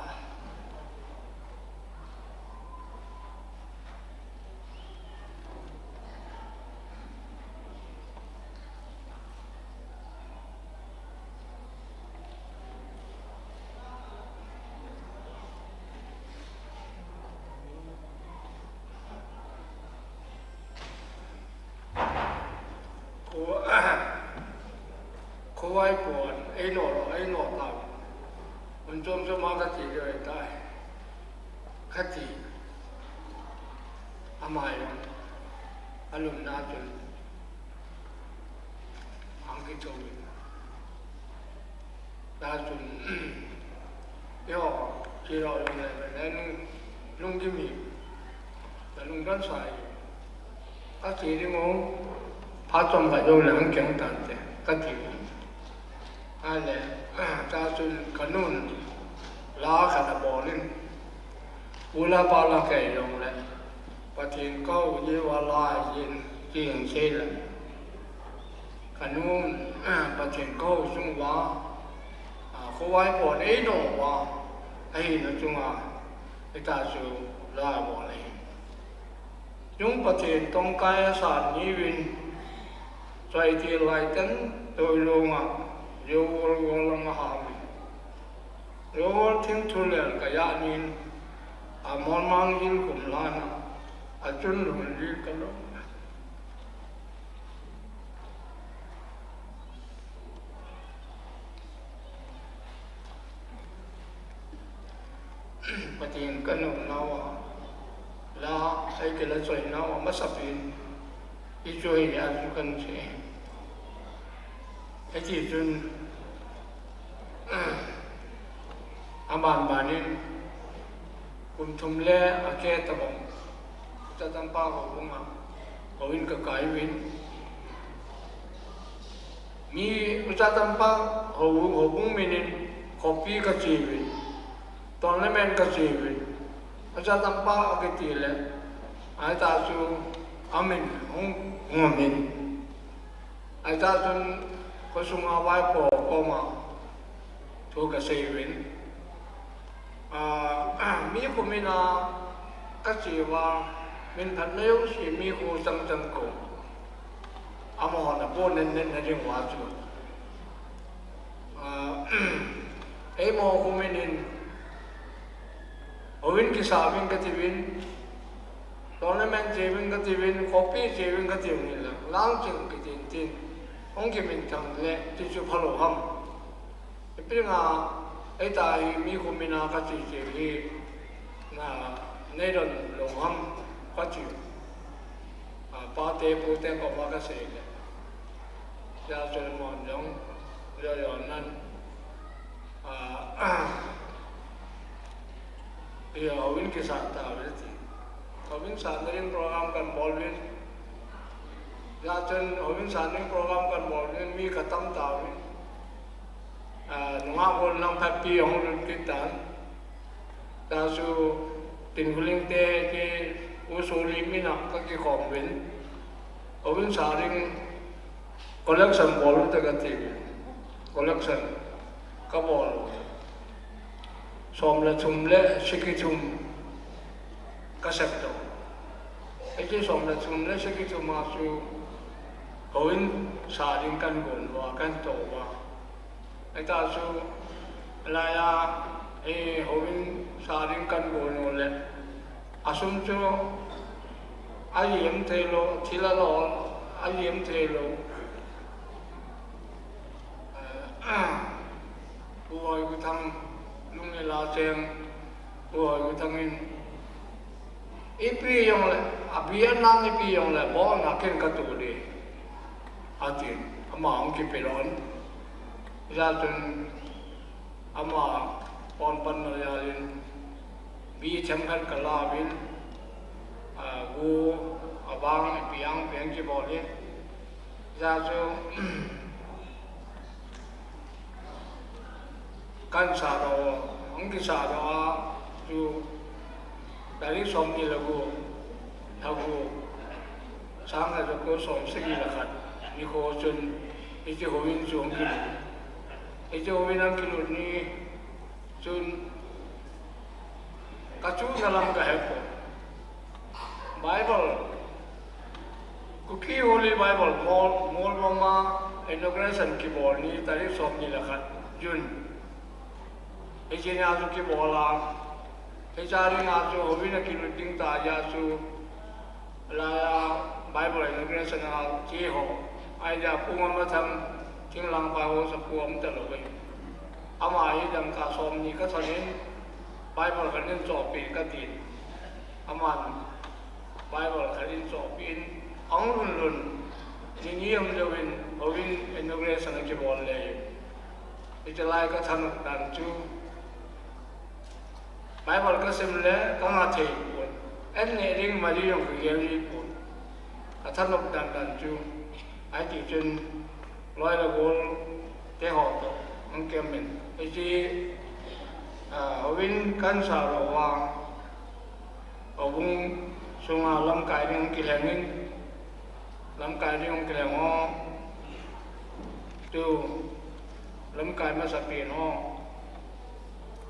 Kho-, khovaipo, eino, eino tao. Mun chom chom a kati diu ahitai. Kati. Ama jong alumna chun. Ang kichom in. Tachun, yo, chiro jong le, le, lung, lungkim hi, le lungdon sa hi. Kati ding u, phat chomkhat jong le hung keng tante, kati. Ahile, tachun kanun, la khat abol in, u la pa la kei jong le, Pathen kahu jeh uva la jin, tin sei le. Kanun, Pathen kahu sung uva, a, khovaipo eino uva, ahina chunga, hitachu la abol ahi. Chung Pathen tongkai asan ni uvin, Choitil lai ten, Toilong a, Jowol gol lang aham in. Jowol thing thulel kajah nin, Amon Mangjil kum lhan a, achun lhun li kalou. Ka nom nau a, la, ei kila choi nau a, masapen, hichu hi a chu kan che. Hiti chun, aban banin, kum thum le a ke tabang, Ucha Tampa houbung a, houin ka kai uvin. Mi Ucha Tampa hou, houbung minin, khopi ka che uvin. Tournament ka che uvin. Ucha Tampa akiti le, ahita chu amin hung, hung amin. Ahita chun khosunga vaipo koma thu ka sei uvin. Ah, mi kho mina ka che uva, minphatna jouse mi kho chang chang kho. Amahon apo nen nen na ding uva chu. Ah, eima kho minin, houin kisa uvin kati uvin, tournament che uvin kati uvin, khopi che uvin kati uvin la, lang ching kitin tin, hung kiminthang le, ti chu phalou ham. Ipi dinga, eita hi mi kho mina ka che che hi, na, nei don lou ham, ka ti. Ah, pate, pute koma ka sei le. Hijeh chun amahon jong, jo jo nan. Ah, houin kisa tauve ti. Houin sana ding program kan bol uvin. Hijeh chun houin sana ding program kan bol uvin, mi ka tam tauve. Ah, nungah gol lang phatpi hung lut kit tan. Hijeh chun tin guling te, te u suli mina ka kikhom uvin. Houin sa ding collection bol u te ka ti uvin. Collection ka bol u. Som le thum le sagi thum ka sep to. Hiche som le thum le sagi thum a chu houin sa ding kan gon uva, kan to uva. Hita chu, laiya, eh, houin sa ding kan gon u le. Asum chu, ajem thei lou, thil alou, ajem thei lou. Eh, Pu Hoikuthang, Lunglel a cheng, Pu Hoikuthang in, ipi jong le, abi anang ipi jong le, bon a ken ka tu ding. Atin, ama hung kipe lon. Hijeh chun, ama pon pan na jal in, bi themkhat ka la uvin, a, gu, abang, ipi ang, ipi ang kibol in. Hijeh chun, kan sa lou, hung kisa lou a, chu, tarik somni le gup, lha gup, sang khat ja ko som sagi le khat, nikho chun, hiche houin chu hung kilut. Hiche houin hung kilut ni chun, ka chuna lam ka he poi. Bible, Kuki Holy Bible, Mol, Molvom a inauguration kibol ni, tarik somni le khat, June. Hiche nia chu kibol a, hiche a dinga chu houin a kilut ding tah jeh a chu, laiya Bible inauguration a che ho, ahi dia Pu Ngamlathang, thinglhang pai ho sapu um talou ahi. Ama hi dangka somni ka thanin, Bible khat in chohpeh ka tin. Aman Bible khat in chohpeh in, ahung lhun lhun, ni ni um jouvin, houin inauguration akibol le. Hiche lai ka thanop dan chu, Bible ka sim le ka ngah thei pon. An neh ding mali jong ka gel ji pon. Ka thanop dan dan chu. Ahi ti chun loi le gol te ho toh hung kem in. Hiche, ah, houin kan sa lou uva. Houbung sunga lamkai ding hung kilheng in. Lamkai ding hung kilheng ho. Tu lamkai masapen ho.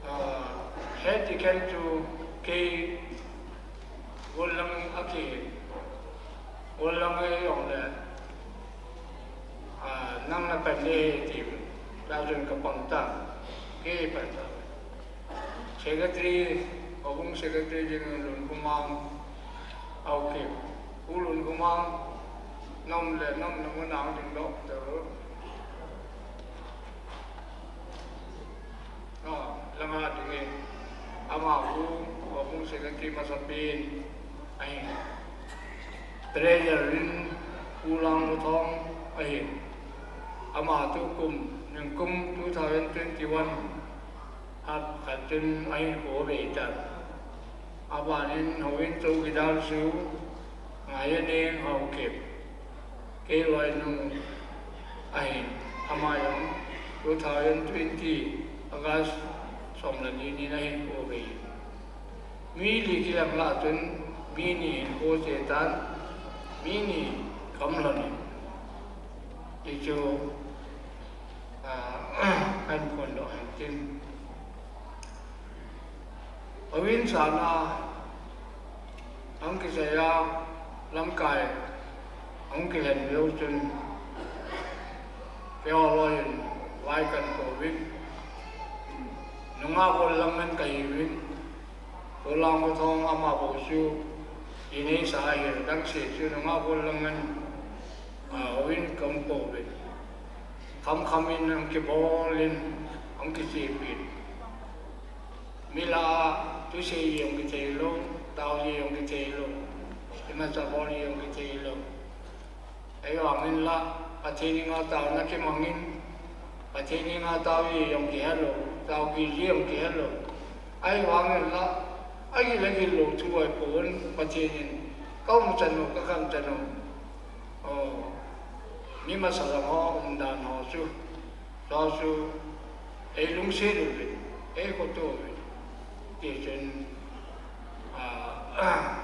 Ah, hiti khen chu kei gollang a ki, gollang a jong le, ah, nang na pan le ti, la jun ka pang ta, kei pan ta. Secretary, houbung secretary jing Lunkhomang, okay. U Lunkhomang, nom le nom na mun ang ding doh te. Ah, langa ding e. Ama u, Houbung Secretary masapen ahi. Treasurer in Pu Langmuthong ahi. Ama tukum, ningkum two thousand twenty-one, hapkhat chun ahinkho abeitan. Abanin Houin Chowkidar Su, Ngaiyaneng Haokip, kei loinu ahin, ama jong two thousand twenty August som le ni nin ahinkho abei. Mi li kilang lah chun mi ni hinkho chetan, mi ni kam lhonin. Hichu, ah, kahin phondoh hin tin. Houin sahna, ahung kisei a, lamkai ahung kilhen leu chun, keiho loiyin vai kahin pouvin, nungah gol lang ngen kahiuvin, Pu Langmuthong ama bou chu, ineisa ahi, dangse chu nungah gol lang ngen, ah, houin kahin pouvin. Khamkham in ahung kibolin, ahung kichepin. Mi lah a thusei jong kithei lou, tao ji jong kithei lou, imacha bol ji jong kithei lou. Ahivangin la, Pathen henga taona kimangin, Pathen henga tao ji jong kihe lou, taokit ji jong kihe lou. Ahivangin la, agil agil lou thu ahipon, Pathen in kaumchan u, kakhamchan u. Oh, mi masa lang ho umdan ho chu, chu chu eilungset uvin, eikhoto uvin, tichun, ah,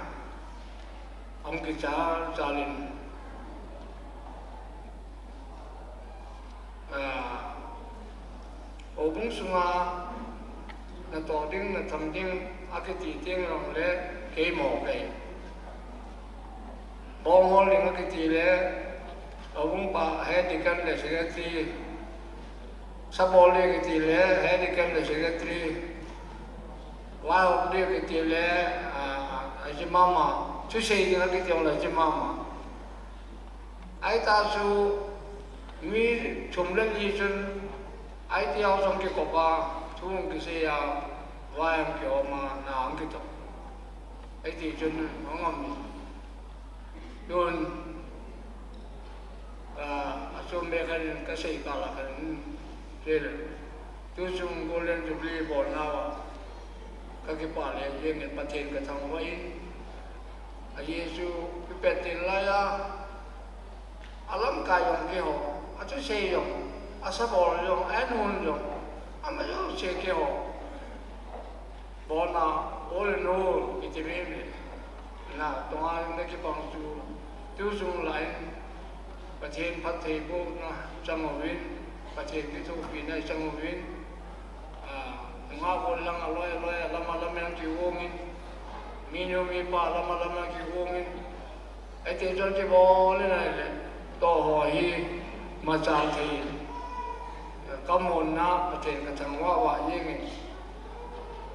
ahung kichal chalin, ah, houbung sunga natoh ding, natham ding akiti teng jongle kei mo kei. Bong hol ding akiti le, houbung pa head deacon le secretary, sa bol ding akiti le head deacon le secretary, vai hom ding akiti le, ah, aji mama, thusei ding akiti jongle aji mama. Ahita chu mi thum le li chun, ahiti a jong kikop a, thu hung kisei a, vai hung kihom a, na hung kitoh. Ahiti chun, hung um. Tun, ah, achom be khat in kasei kah a khat in, chule, tuchung Golden Jubilee bolnauva, kakipah lheh jengin Pathen kathangvah in, a Jesu pipet tin laiya, alamkai jong keiho, athusei jong, asabol jong, ahinhon jong, ama jouse keiho. Bolna, all in all, kiti meme. Na, tonga nakipang chu, tuchung laiyin, Pathen phattheibohna chang uvin, Pathen kithopina chang uvin, ah, nungah gol lang aloi aloi, alam alam a kigongin, minu mipa alam alam a kigongin, Ati chun kibol in ahile, tua ho hi machal thei, kamonna Pathen kathangvah vah jengin,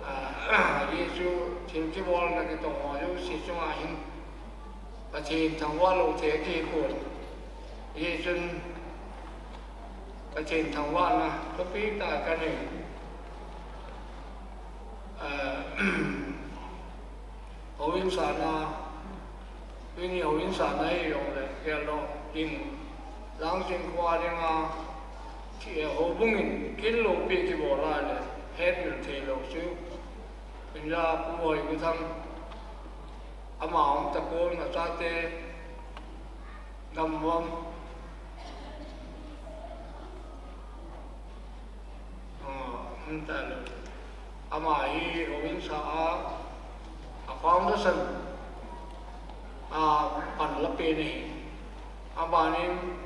ah, Jesu thil kibolna kitoh ho jouse chunga hin Pathen thangvah lou thei akihi pon. Jesun Pathen thangvahna thupi tah kanei. Ah, Houin sahna, tuini houin sahna hi jongle, gel lou, ding, Langching khoa dinga, thi, eh, houbung in, kin loupi kibol a le, hetmil thei lou chu, hinla Pu Hoikuthang, ama um tapon, achate, gamvam, Ah, um talou. Ama hi houin sa a, a foundation a panla pen ahi. Abanin,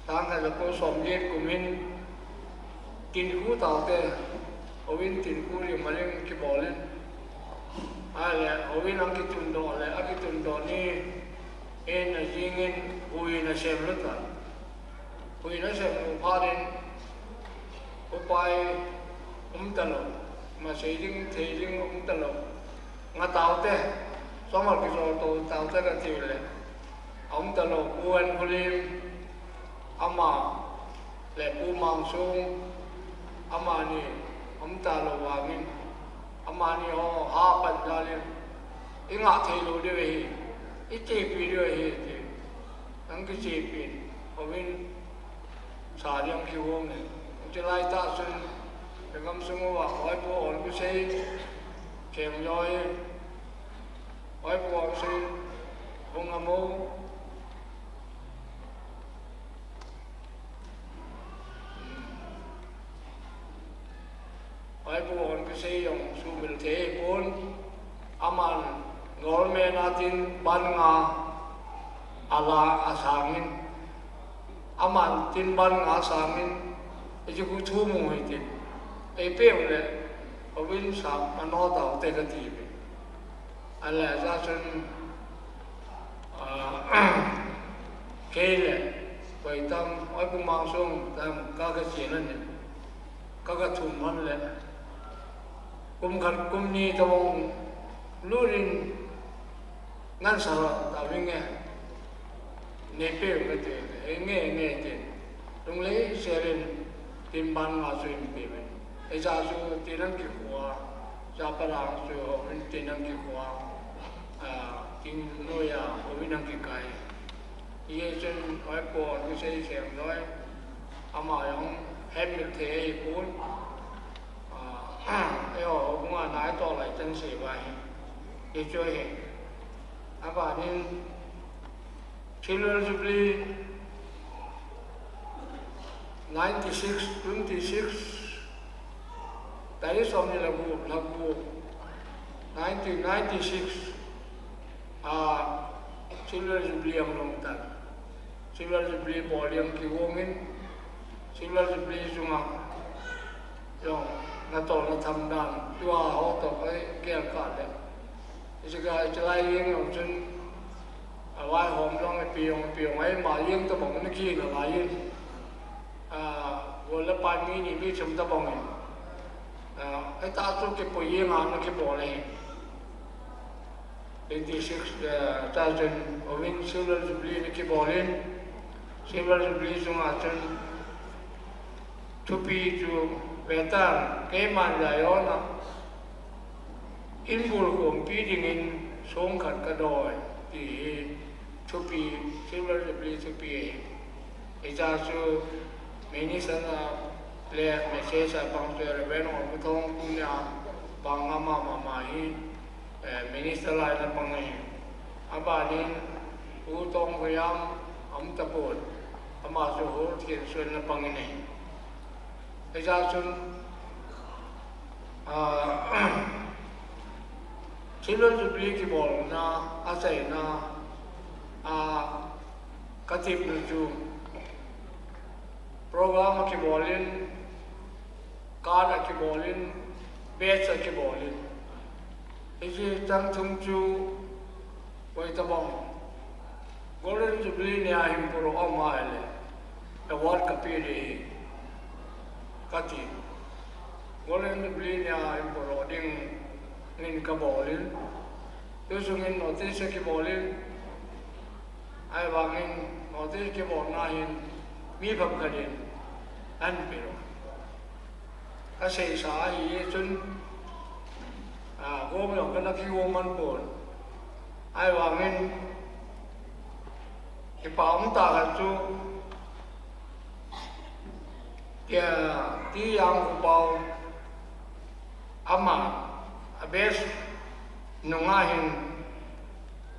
tangkhat le kum somget kum in, tin khu taote, houin tin khu lim maling kibolin. Ahile, houin akitundoh le, akitundoh ni, in ajingin, huiin asem lhon tan. Huiin asem lhon phat in, upai umtalou, masei ding, thei ding umtalou. Nga taote, somar kijol to taote kati le. Aumtalou, Pu N. Khulim, ama le Pu Mangsung, amani umtalou vangin. Amani ho ha pan jal in, i ngah thei lou diu ahi, i chepi diu ahi ti. Nang kichepi in, houin sa ding kihou in. Chulai tah chun, ka gamsung uva, Hoipu Onkusei, Khengjoi, Hoipu Onkusei, hung amo. Hoipu Onkusei jong sumil thei pon, aman government a tin ban nga ala asangin, aman tin ban nga asangin, eji khu thu mu hi tin. Ei peu le, houin sa mano tau te kati ve. Ahile, ja chun, ah, kei le, koi tam, oi kum mang sung tam, ka ka chena ni, ka ka thum man le, kum khat kum ni tabang, lurin, ngan sa ta vinge. Nei peu kati, e nge, nge tin. Lunglei sel in tin ban nga chu in peuvin. Eija chu tin an kikhoa, cha pa lang chu houin tin an kikhoa, ah, tin noiya houin an kikai. Hichun Hoipu Onkusei Khengjoi, ama jong hemil thei ahipon. Ah, eiho houbung a nai toh lai chan sei uva hi. Hichu ahi. Abanin, Silver Jubilee, ninety-six, twenty-six, tarik som ni le gup, le gup, nineteen ninety-six, a, Silver Jubilee ahung long tan. Silver Jubilee bol ding kigong in, Silver Jubilee chunga, jong, natong natham dan, tua ho toh, ei, gel kah le. Hiche ka, hiche lai jeng jong chun, a vaihom jong, ipi jong, ipi jong, eima jeng tabang, ana kina lai in. A, gol le pai mi ni mi thum tabang in. A, hitia chu kipui jeng a, ana kibol ahi. Twenty-six, eh, ta chun, houin Silver Jubilee ana kibol in, Silver Jubilee chunga chun, thupi chu ve tan, keiman jaiho na, in bul khompi dingin song khat ka doi, ti hi thupi, Silver Jubilee thupi ahi. Hichea chu Minister na le message a pang chu Reverend Ongkuthong tunia pang ama mama hi, eh, Minister lai na pang ahi. Abanin U Tongkhoyam aum tapon, ama chu Hall Thensuan na pang in ahi. Hichea chun, ah, Silver Jubilee kibolna, achaina, ah, katepna chu program akibol in, card akibol in, badge akibol in. Hiche chang thum chu, koi tabang, Golden Jubilee nia hin puro ama le, award kapeh ding ahi, kati. Golden Jubilee nia hin puro dingin kabol in, tu sungin notice kibol in, ahivangin notice kibolna hin mi phabep khat in ahin pe lou. Kaseisa ahi chun, a, gom jong kana kigom man pon. Ahivangin, kipa um tah khat chu, tia, T. Jangkhopao, ama, a best nunga hin,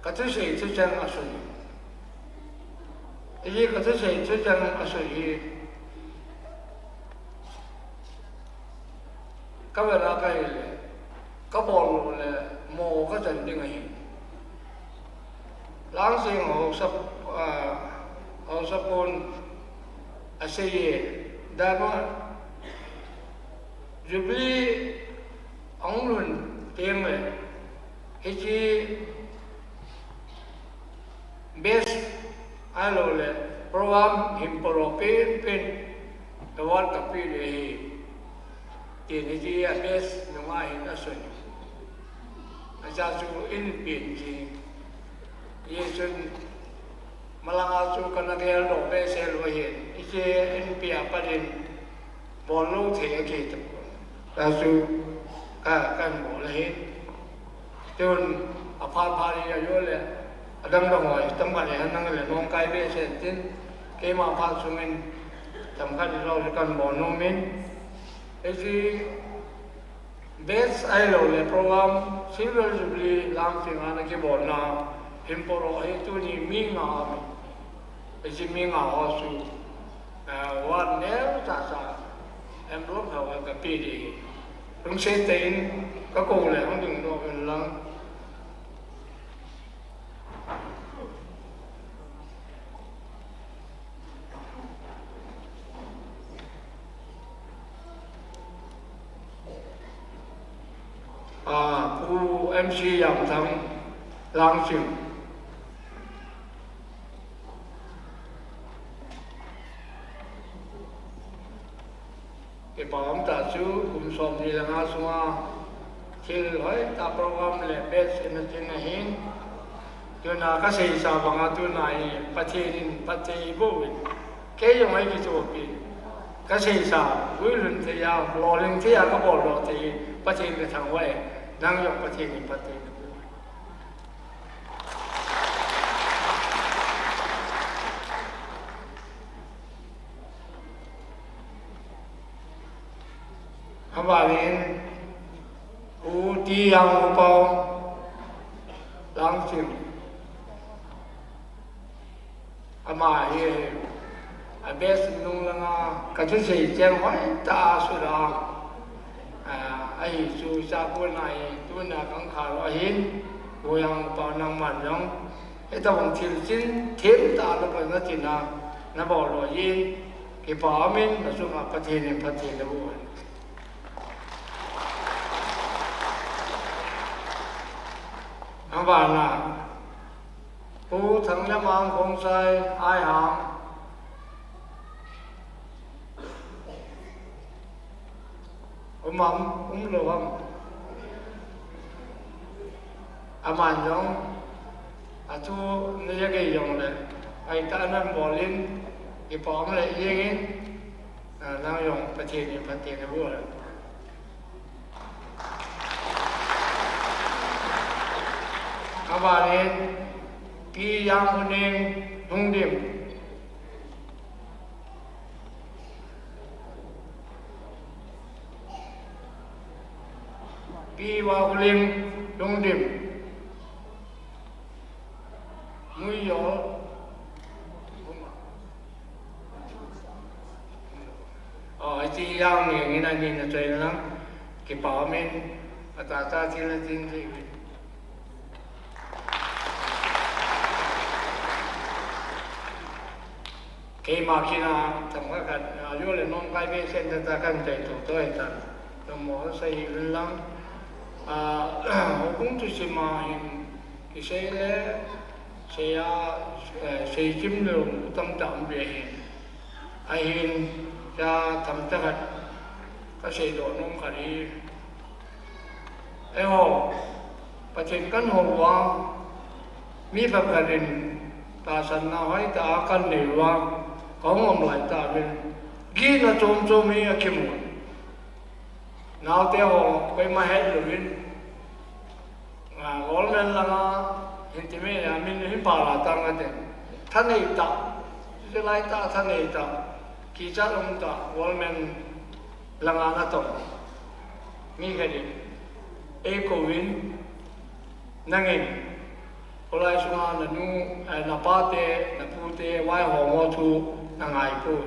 kathusei thucheng asei. Hiche kathusei thucheng asei hi, kavela kahile, kabol lou le, mo kachan ding ahi. Langsing haosa, ah, haosapun aseiye, Diamond Jubilee ahung lhun teng le, hiche best ahilou le, program hin puro penpen, award kapeh ding ahi, tin hiche a best nunga hin asei. Acha chu in pen ji. Hichun malanga chu kana geldoh behseh lou ahin. Hiche in pe a pat in bol lou thei akitapon. Acha chu Ka, kan bol ahin. Tun aphat phat hi ajo le, adang dang ho hi tam khat le, nang le nom kai be sen tin, keima phat sungin tam khat hi lo le kan bol nom in. Hiche batch ahilou le program Silver Jubilee Langching a na kibolna hin poro hi tuni mi nga a mi. Hiche mi nga ho chu, ah, ward neo cha cha, envelope ho ka pe ding. Lungset tah in ka kou le hung ding nom in lang. Ah, Pu M C Yamthang, Langching. Kipa um tah chu kum som ni le nga sunga thil hoitah program le batch in a tin ahin. Tuna ka seisa banga tuna hi Pathen in phatthei boh in, kei jong ei kichoh peh in. Ka seisa, guilhun thei a, lolhing thei a ka bol doh thei hi Pathen ka thangvah e, nang jong Pathen in phatthei na boh in. Abang in, Pu T Yangpao, Langching. Ama hi, a batch nung langa, ka thusei cheng hoitah a sut a, ah, ahi chu cha pu na hi, tuna kang kha lo ahin, Pu Yangpao nangman jong, hitabang thil chin, thil tah a na pan na tin a, na bol lo jin, kipa um in, na sunga Pathen in phatthei na boh in. Abang a, Pu Thanglemang Khongsai, Aihang. Um am, um lou am. Aman jong, athu na ja gei jong le, hoitah a na bol in, kipa um le jeng in, ah, nang jong Pathen in phatthei na boh in. Abang in, Pi Yanghuning Lhungdim. Pi Vahuling Lhungdim. Muijol. Oh, hiche jong ni, ni na ni na choi na lang. Kipa um in, atah tah thil na tin thei uvin. Keima kina tam khat khat, ah, ajo le nom kai be sen tah tah kan tei to to e tan. Nommo sei uvin lang. Ah, houbung thusim a hin kisei le, sei a, eh, sei kim lou tamtah um be hin. Ahin, cha tam tah khat, ka seidoh nom khat hi. Eiho, Pathen kan hou uva, mi phabep in tahsanna hoitah a kan nei uva, ka hung um lai tah uvin, gihna chom chom hi akimun. Naote ho, koima het louvin, ah, government langa, hin ti me a, min hin pala tang ate. Thanei tah, chulai tah, thanei tah, kichat um tah, government langa natong. Mi khat in, eikou vin, nangin, kholai sunga nanu, eh, napate, napute, vaihom ho thu nangai poi.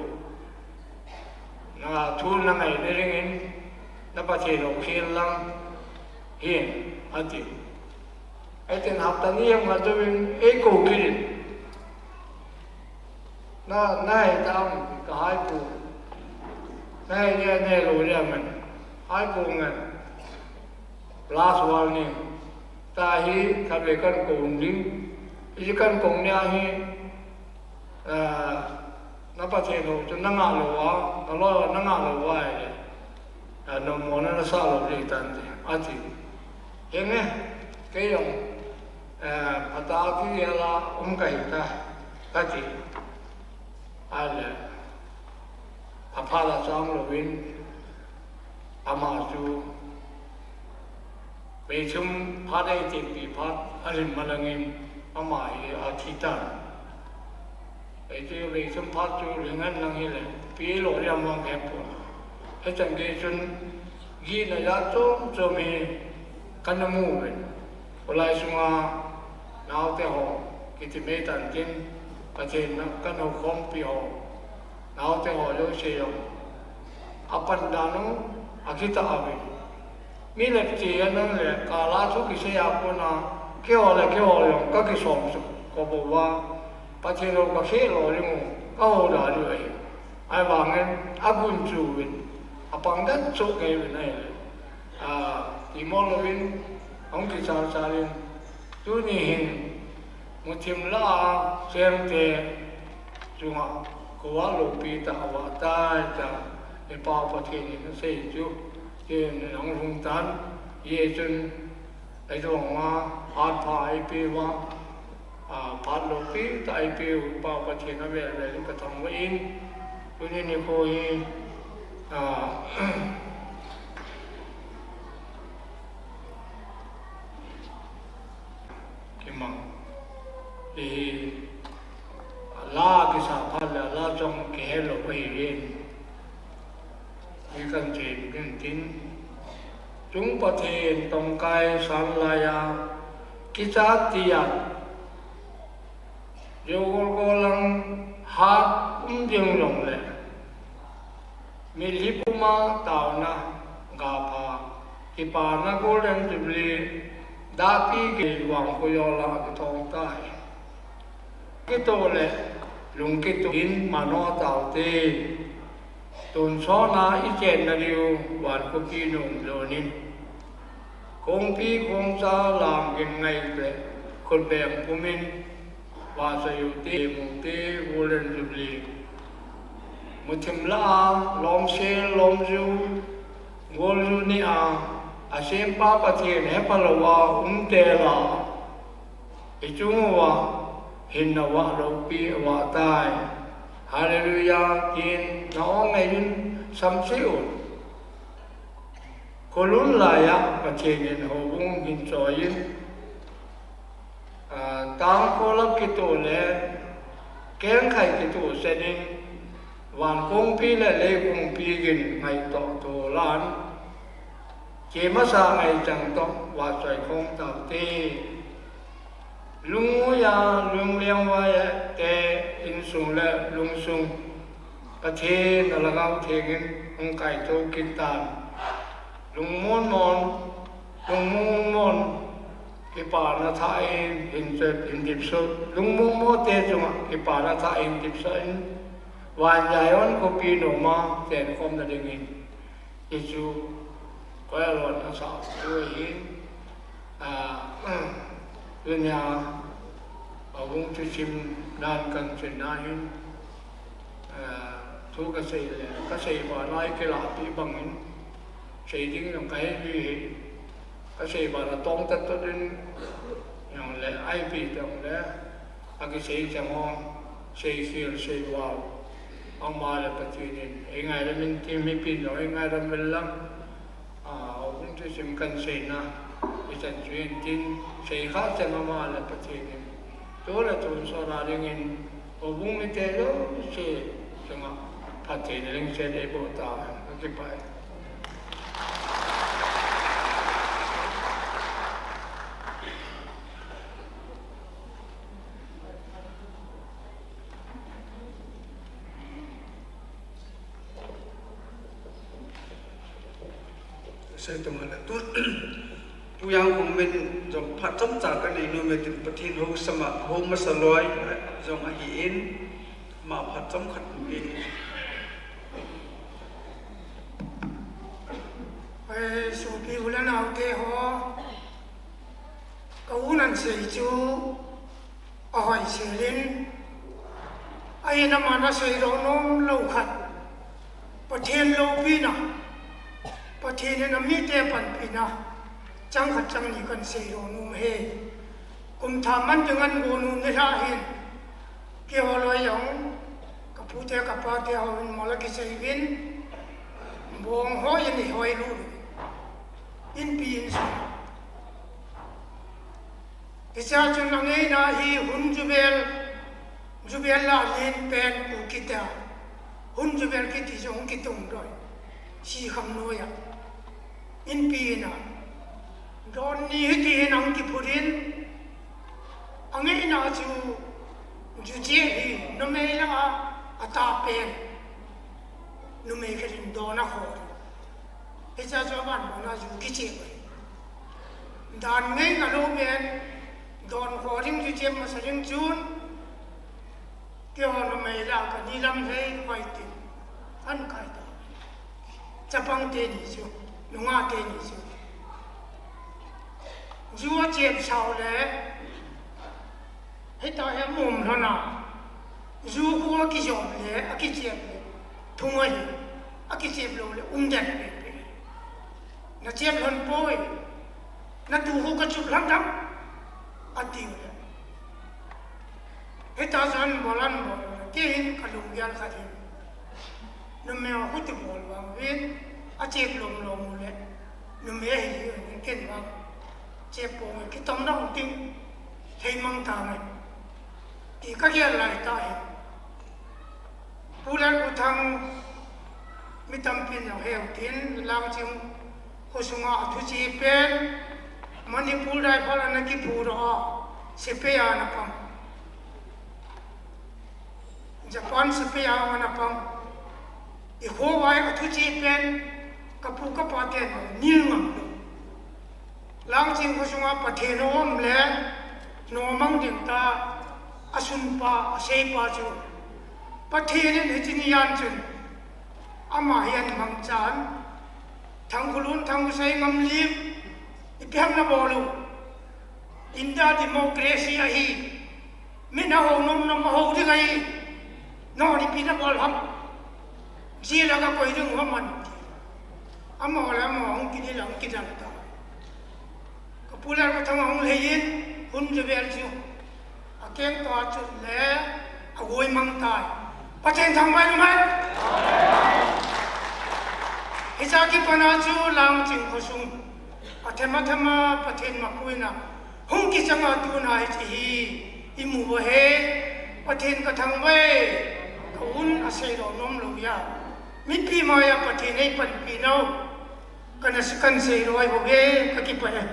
Na thu nangai nadingin, na Pathen hou khel lang, hin, ati. Eitin hapta ni jong nga tuin, eikou kit in. Na, nahei tam, kahai pou. Nahei dia, nahei lou dia man. Hai pou ngan. Last warning. Tahi, khatvei kan kou ding. Hiche kan kou nia hi, ah, na Pathen hou chu nangah lou a, naloi a nangah lou a ahile. Ah, nommo na nasah lou ding tante, ati. Henge, kei jong, eh, phatah a kigel a um kahi tai, kati. Ahile, aphat a chang louvin, ama chu, Vei thum phat ei tihpi phat a lim malangin ama hi a thi tan. Ei chu vei thum phat chu lim ngen lang hile, pi lo liam mang khe pon. Hichan gei chun gihna jat chom chom hi kan na mu uvin. Khulai sunga naote ho kiti mei tan tin, Pathen na kan ho khompi ho, naote ho jouse jong a pan dan u a kitah uvin. Mi le chi a nang le kala thu kisei a kona, keiho le keiho jong ka kisom suk ko bou va, Pathen ho ka khe lo jing u, ka ho da diu ahi. Ahivangin a gun chu uvin, a pang dan chu kei uvin ahile, a, ti mo louvin, hung kichal chal in, tuni hin, muthim la a chengte chunga, khovah loupi tah a vah tai tia, i Pa Pathen in asei chu, tin hung lhung tan, hijeh chun, eidong a, phat pha eipeh uva, a, phat loupi tah eipeh u Pa Pathen a vel vel in ka thangvah in, tuni nikho hi, a, kimang. Hi, la kisa phat le la chong kihe lou ahi uvin. Hi kan thei ding tin. Chung Pathen tongkai san lai a, kichat tiat, jou gol gol lang hat um ding jong le, mitlhi puma taona, gapha, kipana Golden Jubilee, dahpi kei vang ko jo la kitong tai. Kitoh le lungkitoh in mano taute. Tonsot a i chenna diu van khopi nom jonin. Kongpi kongcha lam gin ngai le khut beng pumin. Vahchoi ute, mute, Golden Jubilee. Muthim la a, lomsel, lomju, golju ni a, asempa Pathen hepha lou a, um tel a. I chung uva, hinna vah loupi avah tai. Hallelujah, tin na ong ngai un samse un. Kholun lai a, Pathen in houbung hin choi in, a, tangkholap kitoh le, kengkhai kitoh sen in, van kongpi le lei kongpi gin ngaito toh lan, che masa ngai chang toh, vahchoi khom taute. Lungmoi a, lungleng vai te insung le lungsung, Pathen a Lhagao Theng in hung kaito kit tan. Lungmon mon, lungmong mon, kipana thah in hin chet, hin dipsut. Lungmong mo te chunga kipana thah in dipsut in, van Zion khopi nom a chen khomna dingin. Hichu, koi a lon a sa chu ahin, a, tunia, a vung chu chim nan kan chin na hin, a, thu ka sei le, ka sei ba lai ke la pi bang in, sei ding jong ka hei pi hi, ka sei ba la tong tat tot in, jong le, ai pi jong le, a kisei chang ho, sei khel, sei vau. Ama le Pathen in, ei ngailam in tin, mipin jong ei ngailam vel lang. A, houbung thusim kan seina, i chan chu in tin, sei kha chang ama le Pathen in. Tu le tonsot a dingin, houbung mite jouse chunga, Pathen in lungset ei boh ta, ka kipah e. Sei tuma le tu, tu yang kong men jong phat chomcha ka nei nom e tin Pathen hou sama, hou masa loi, jong ahi in, ama phat chomkhat in. Oi, sopi u le naote ho, ka u nan sei chu, ahoi selin, ahin aman asei lou nom lou khat, Pathen loupina, Pathen in amite panpina, chang khat chang ni kan sei lou nom e. Kum thum man ding an go nom nilhah hin, keiho loi jong, ka pute ka pate ho in mol a kisei uvin, bong hoi in i hoi lut. Inpi insung, Hichea chun angeina hi hun juvel, juvel la len pen Kuki te a, hun juvel kiti chu hung kitung doi. Sikham noiya, inpi ina, don ni hiti hin ahung kiphut in, angeina chu, ju chep hi numei la a, ata pen, numei khat in don akhol. Hichea chu aban mona ju kichep ahi. Dan ngei nalou pen, don khol ding ju chep masa ding chun, keiho numei la kani lam lhei hoi tin, ahin kai ta. Chapang teni chu, nungah teni chu, ju achep sau le, hita hi aum lhona, ju khu akijom le, akichep le, thung ahi, akichep lou le, umden pepe. Nachep lhon poi, natu khu kachup lhon dam, atiu le. Hita chu ahin bol, ahin bol le, kei hin kalunggel khat hin, numei a khuti bol vang uvin, achep lomlom u le, numei ahi jeh in ken vang chep ponge, kitomna hung ting, lheimang tange, ti kagel lai tah in. Pu Lalguthang, mi tampin jong heu tin, Langching khosunga athu chep pen, Manipur daiphal ana kiphudoh a, sepai a ana pang. Japan sepai a ana pang. Ikhovai athu chep pen, kapu kapa ten nil ngamlou. Langching khosunga Pathen aum le, nomang ding ta, asunpa, aseipa chu, Pathen in hiche ni jan chun, ama hi ahin mangchan, Thangkhulun, Thangkhosei, Ngamlim, ipi ham nabol u? India democracy ahi. Min ahou nom nom ahou ding ahi. Nangho ipi nabol ham? Jail a kakoi ding u ham? Amaho le amaho hung kidel, hung kidel ta. Kapu Lalguthang ahung lhei in, hun juvel chu akeng to a chun le, agoi mang tai. Pathen thangvah in um hen. Hichea kipana chu Langching khosung, athem athem a Pathen mapuina hung kichanga tuna hiche hi imu uve. Pathen kathangvah e, kaun aseidoh nomlou a, mipi maiya Pathen eipanpi nau, kana, kahin seidoh ahi bouve, kakipah e.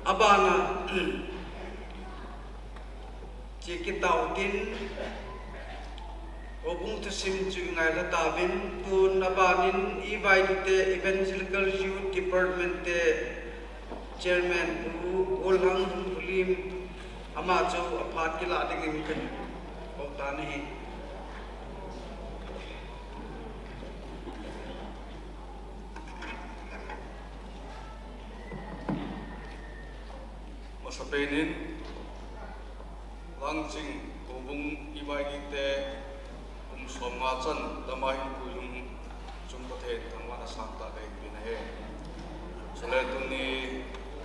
Abana, che kitau tin, houbung thusim chu ingailha tauvin, tun abanin E Y D te Evangelical Youth Department te Chairman Pu Golhang Lhunglim, ama chu aphat kilah dingin kahin kou tan ahi. Masapen in, Langching houbung E Y D te kum somnga chan lama hinkho jung chung Pathen thangvahna sangtah kahin pe ahi. Chule tuni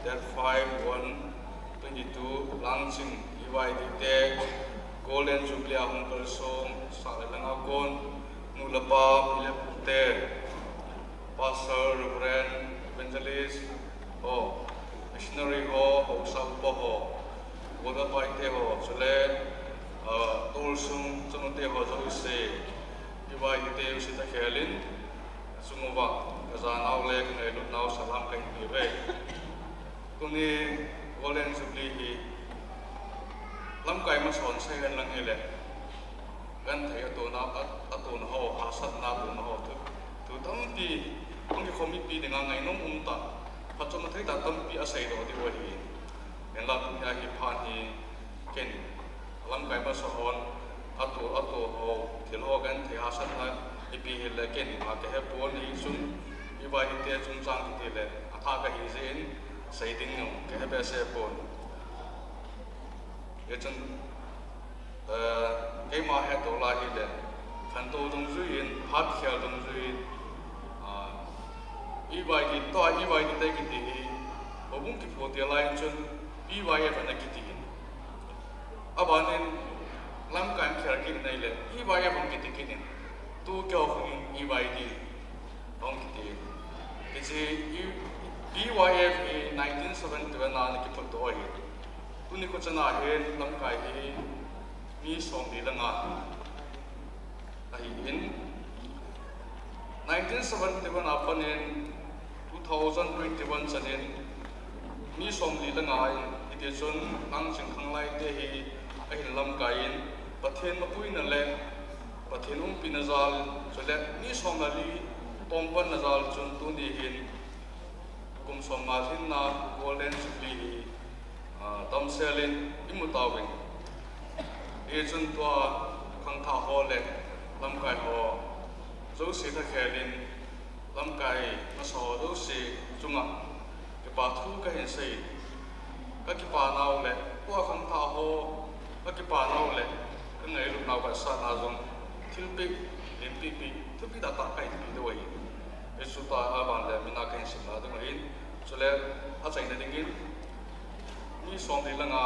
date five one twenty-two Langching E Y D te Golden Jubilee a hung kalsong sah le langa kon, nu le pa, pi le pu te, Pastor, Reverend, Evangelist ho, Missionary ho, haosa upa ho, Golden Pai te ho, chule, ah, tolsung chanu te ho jouse, E Y D te jouse takhel in, achung uva kajanau le kangailutnau salam kahin pe uve. Tuni Golden Jubilee hi lamkai masa hon seihen lang hile, genthei atona, a, atona ho, hahsatna atona ho, thu, thu tampi, hung kikhom mipi dinga ngainom umtah, phatchomna theitah tampi aseidoh diu ahi. Hinla tunia hi phat hi ken, lamkai masa hon ato, ato ho, thil ho genthei hahsatna ipi hile ken ima kahepon, hichun E Y D te chungchang kiti le athah kahi jeh in sei ding jong kahe behseh pon. Hichun, eh, keima hetdoh lai hile, khantou dungjui in, phat khel dungjui in, ah, E Y D, tua E Y D te kiti hi, Houbung kiphuh te lai chun P Y F ana kiti in. Abanin lamkai khel kit in ahile P Y F ana kiti kit in. Tu keiho khun in E Y D ana kiti in. Hiche E-, P Y F hi nineteen seventy-one a ana kiphut doh ahi. Tuni kho chana hin lamkai hi mi somli le nga ahin, nineteen seventy-one a panin two thousand twenty-one chanin mi somli le nga in, hiti chun Langching Khanglai te hi ahin lamkai in, Pathen mapuina le Pathen umpina jal, chule mi som le li tompanna jal chun tuni hin kum som nga lhinna Golden Jubilee hi, ah, damsel in imu tauvin. Hichun tua khangthah ho le lamkai ho jouse lhakhel in lamkai masa ho jouse chunga kipa thu kahin sei. Ka kipa nau le tua khangthah ho ka kipa nau le ka ngailut nau vetsahna jong thilpeh, limpi pi, thilpeh tahtah kahin pe diu ahi. Hichu tua aban le mina kahin simna ding ahin. Chule achaina dingin mi somli le nga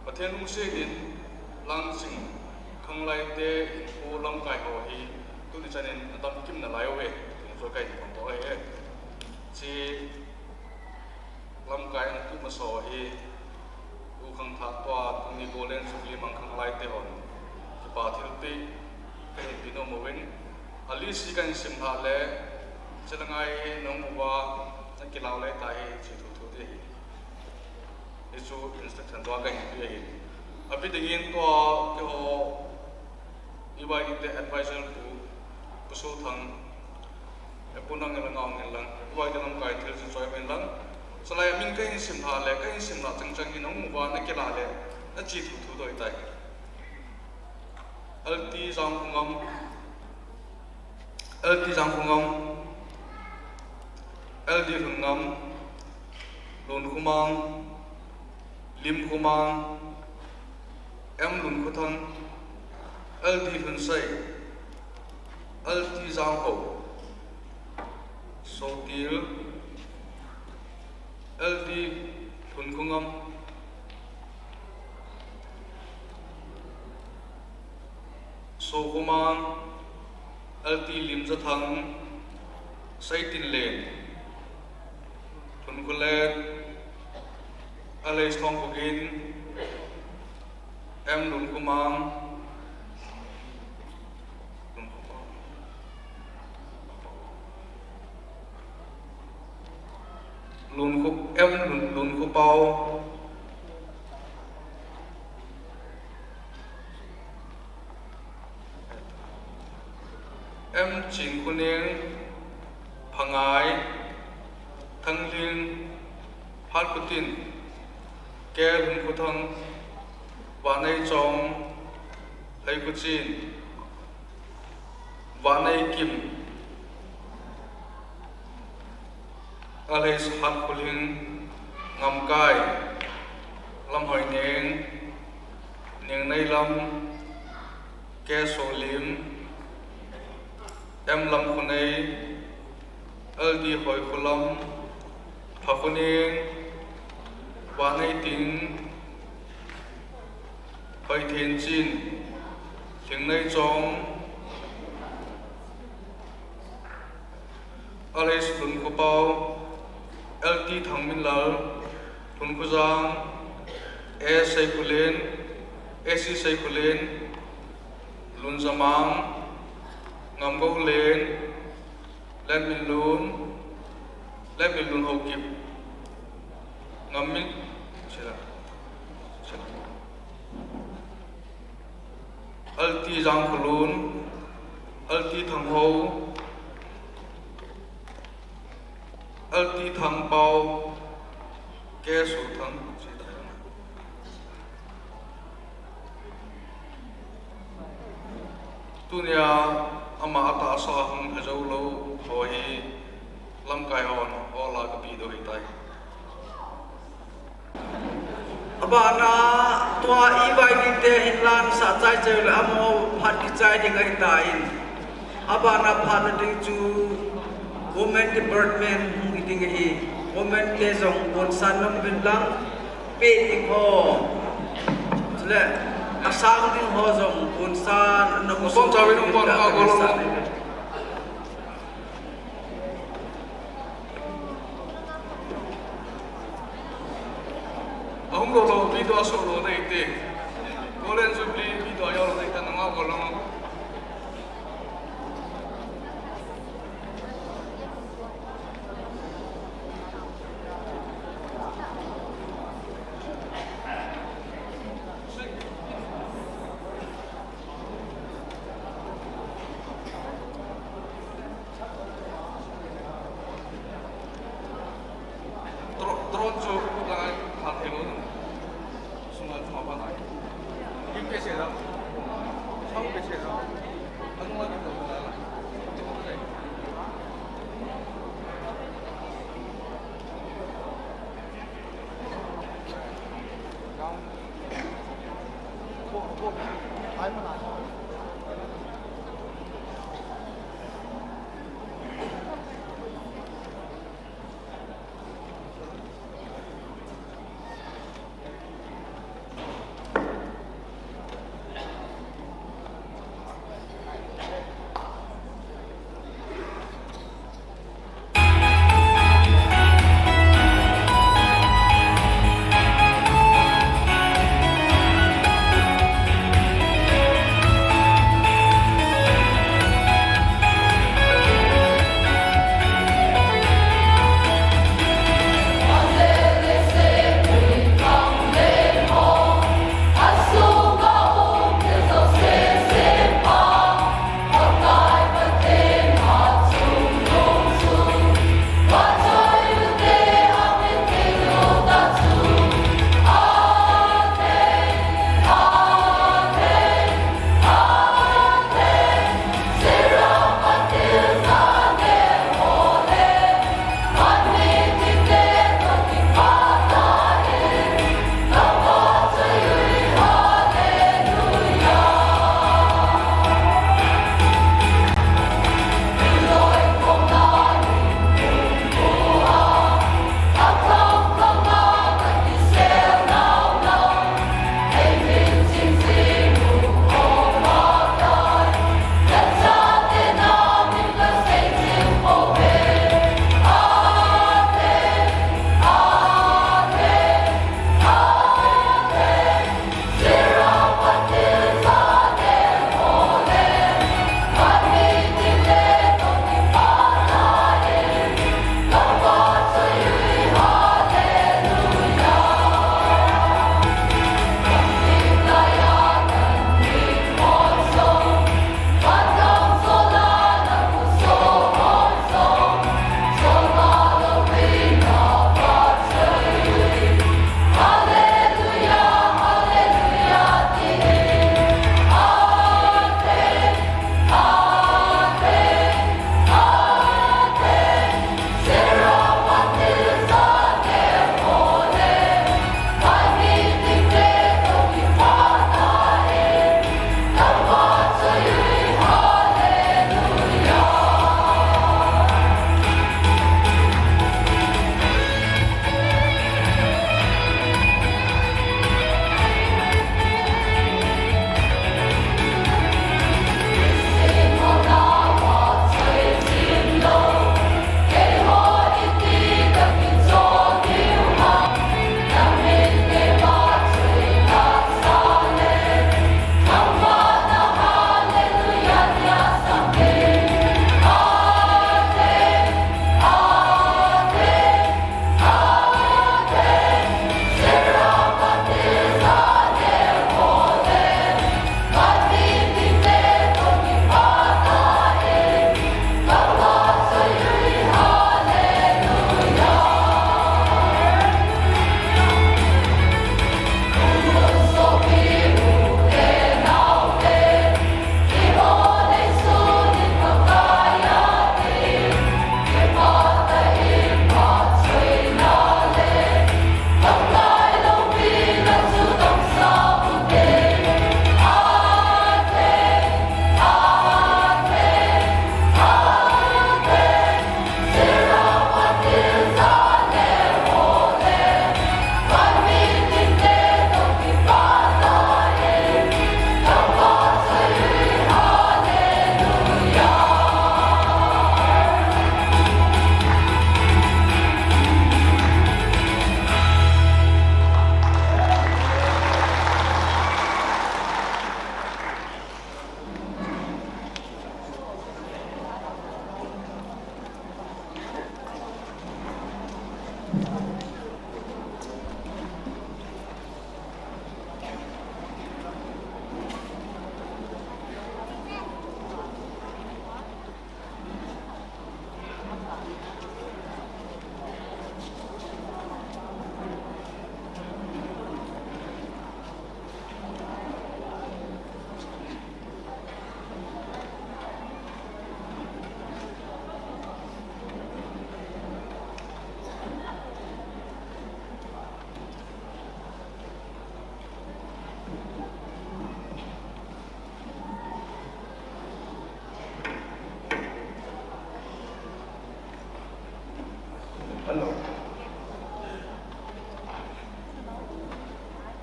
Pathen lungset in Langching Khanglai te hinkho lamkai ho hi tuni chanin adam kim nalai uve, tin chu kahin phongdoh ahi. Hiche lamkai ana tu masa ho hi tu khangthah tua tuni Golden Jubilee mang Khanglai te hon kipa thilpeh kahin pe nom uvin. A list hi kahin sim lhah le, chule ngai nahung uva nakilah le tahi, hiche thu thu ding ahi. Hichu instruction tua kahin pe ahi. Api dingin tua keiho E Y D te advisor pu, Pu Sothang, e pu nang in lang, nang in lang, E Y D lamkai thil chu choi min lang. Chulai a min kahin sim lhah le, kahin sim lhah chang chang hi nahung uva nakilah le nache thuthu ding ahitai. L T Jangkhongam, L T Jangkhongam, L D Lhunngam, Lunkhomang, Limkhomang, M Lunkhothang, L D Lhunsei, L T Janghou, Sotil, L D Lhunkhongam, Sokhomang, L T Limjathang, Seitinlen, Lhunkholen, L H Thongkhogin, M Lunkhomang, Lunkho-, M Lun-, Lunkhopao, M Chingkhoneng, Phangai, Thanglhing, Phatkhotin, K Lunkhothang, Vaneichong, Leikhochen, Vaneikim, L H Hatkholhing, Ngamkai, Lamhoineng, Nengneilam, K Solim, M Lamkhonei, L D Hoikholam, Phakhoneng, Vaneiting, Hoithenchen, Lhingneichong, L H Lunkhopao, L T Thangminlal, Lunkhojang, A Seikholen, A C Seikholen, Lunjamang, Ngamgoulen, Letminlun, Letminlun Haokip, Ngammin, sila, sila. L T Jangkholun, L T Thanghou, L T Thangpao, K Sothang, Tunia ama atahsa hung lhajou lou ho hi lamkai hon hola kapeh diu ahitai. Abana tua E Y D te hin lan sah chai cheu le amaho phat kichai ding ahitan. Abana phat na ding chu Women Department hung hi ding ahi. Women te jong bonsan nom uvin lang, peh ding ho, chule asang ding ho jong bonsan nom uvin lang, bonsan nom uvin lang. Ahung lou lou video a solo nei te. Golden Jubilee video a jao lou nei te, nangho golden. Dro-, drone chu lai phat thei lou. Sunga chu ma pa nai. Kim pe se la. Sang pe se la. Anu ma kim la la.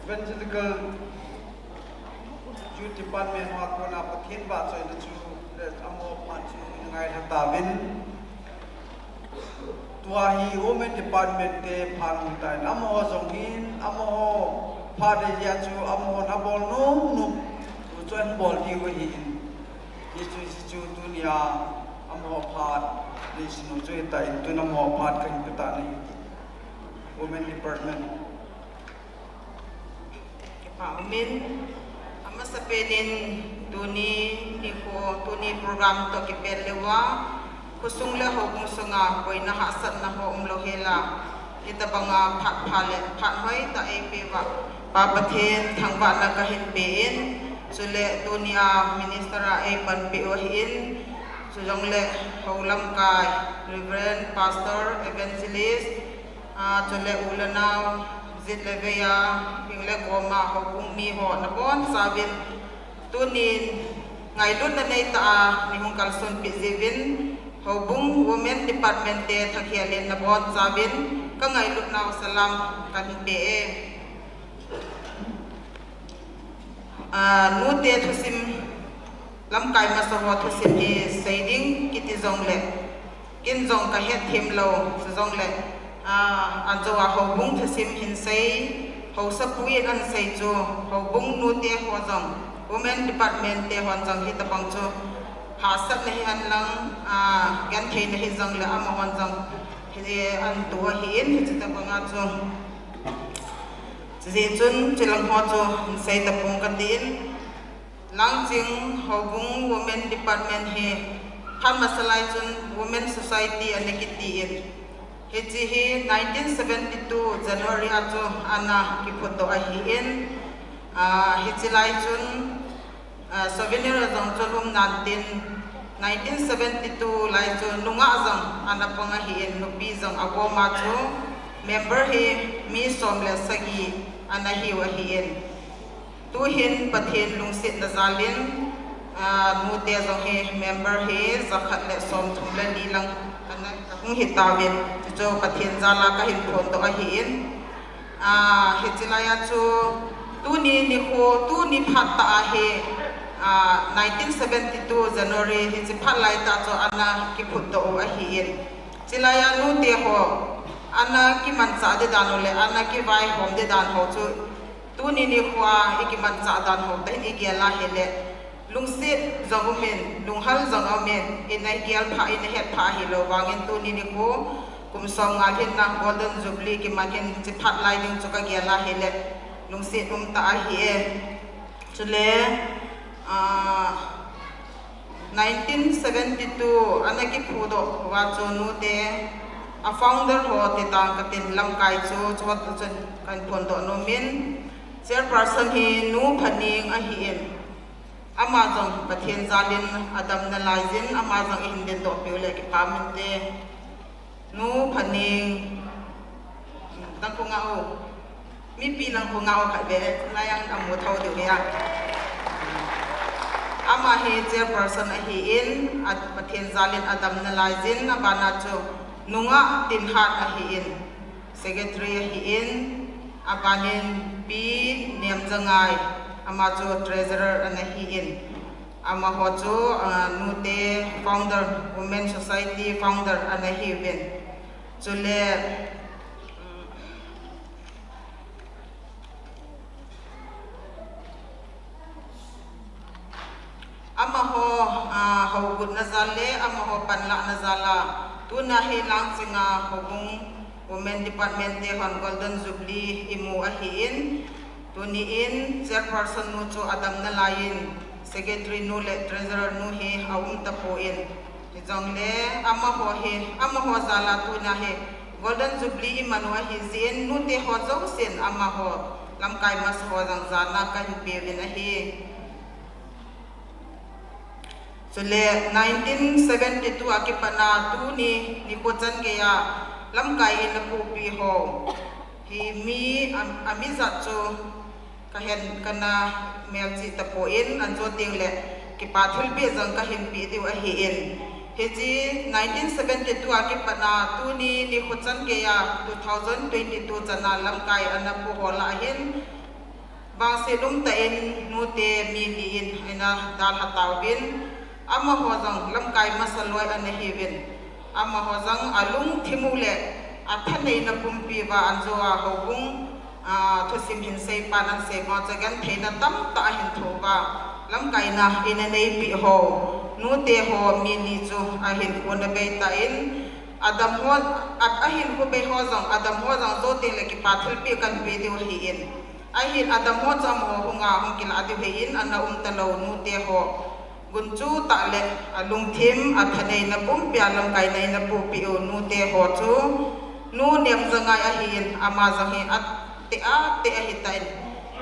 Evangelical Youth Department ho a kona Pathen vahchoina chu, le amaho phat chu i ngailha tauvin. Tua hi Women Department te phat hung hitan, amaho jong hin, amaho phat dei jeh a chu, amahon abol nom nom, tu chu ahin bol diu ahin. Hichu, hichu tunia, amaho phat, dei sinu chu hitan, tun amaho phat kahin pe tan ahi. Women Department. Kipa umin, amasapen in tuni nikho, tuni program toh kipat le uva, khosung le houbung sunga boina hahsatna ho umlou hel a, hitabanga phat pha le phat hoitah eipeh uva, Pa Pathen thangvahna kahin pe in, chule tunia minister a eipanpi u ahin, chujongle hou lamkai, Reverend, Pastor, Evangelist, Ah, chule u le nao, jit le vei a, hing le gom a, houbung mi ho nabonchauvin, tunin ngailutna neitah a nei hung kalsonpi jiuvin, houbung Women Department te thakhel in nabonchauvin, kangailut nau salam kahin pe e. Ah, nute thusim, lamkai masa ho thusim hi sei ding kiti jongle, ken jong kahet them lou, chujongle, ah, anjo a houbung thusim hin sei, housapu in ahin sei chu, houbung nute ho jong, Women Department te hon jong hitabang chu, hahsatna hihen lang, ah, gentheina hijongle, amahon jong, hi, ahin to ahin, hitabanga chu. Chujeh chun, chulang ho chu, hin sei tapong katin, Langching Houbung Women Department hi phat masa lai chun Women Society ana kiti in. Hiche hi nineteen seventy-two January a chu ana kiphutdoh ahin, ah, hiche lai chun, ah, souvenir jong chu um nan tin, nineteen seventy-two lai chu nungah jong ana pang ahin, nupi jong agom a chu member hi mi som le sagi ana hiu ahin. Tuhin Pathen lungsetna jal in, ah, nute jong hi member hi jakhat le somthum le li lang ana hung hitauvin, chuchu Pathen jal a kahin phondoh ahin. Ah, hiche lai a chu tuni nikho, tuni phat tah a hi, ah, nineteen seventy-two January hiche phat lai tah chu ana kiphutdoh u ahin. Chulai a nute ho, ana kimanchah ding dan u le, ana kivaihom ding dan ho chu, tuni nikho a i kimanchah dan ho tah in i gel a hile, lungset jong um in, lunghal jong um in, i na gel pha, i na het pha ahilou vangin tuni nikho, kum som nga lhinna Golden Jubilee kiman in hiche phat lai ding chu ka gel a hile, lungset um tah ahi e. Chule, ah, nineteen seventy-two ana kiphudoh uva chu nute a founder ho ti tang katin lamkai chu, chuti chun kahin phondoh nom in, chairperson hi Nu Phaning ahin, ama jong Pathen jal in adam nalai jin, ama jong i hin dingdoh peh u le kipa um inte. Nu Phaning, lang khu nga o. Mipi lang khu nga o khat ve, lai ang amu thou diu hi a. Ama hi chairperson ahin, a Pathen jal in adam nalai jin, abana chu Nungah Tinhat ahin, secretary ahin, abanin Pi Nemjangai, ama chu treasurer ana hin. Amaho chu, ah, nute founder, Women Society founder ana hiuvin. Chule, um, amaho, ah, hougutna jal le, amaho panlahna jal a, tuna hi Langching a Houbung Women Department te hon Golden Jubilee imu ahin, tuni in chairperson nu chu adam nalai in, secretary nu le treasurer nu hi aum tapon, hijongle amaho hi, amaho jal a tuna hi Golden Jubilee iman u ahi jeh in, nute ho jousen amaho lamkai masa ho jong jana kahin peuvin ahi. Chule nineteen seventy-two a kipat a tuni nikho chan gei a lamkai in apohpi ho hi mi a, ami jat chu kahin kana melchih tapon, anjo teng le kipa thilpeh jong kahin peh diu ahin. Hiche nineteen seventy-two a kipat a tuni nikho chan gei a two thousand twenty-two chan a lamkai ana po ho lah a hin Vangset umtah in nute mi li in eina dalha tauvin, amaho jong lamkai masa loi ana hiuvin, amaho jong alungthim u le athaneina pumpi uva Anjo a houbung, a, thusim hin seipan ahin sei ma chu gentheina tamtah ahin thoh uva, lamkaina eina neipeh ho nute ho mi li chu ahinkho na bei tan, adam ho, a, ahinkho bei ho jong, adam ho jong jou teng le kipa thilpeh kahin pe diu ahin. Ahin adam ho chu amaho hunga hung kilah diu ahin, ana um talou nute ho. Gunchu tah le alungthim, athaneina pumpi a lamkaina eina puipeh u nute ho chu, Nu Nemjangai ahin, ama jong hi ateh ateh ahitan,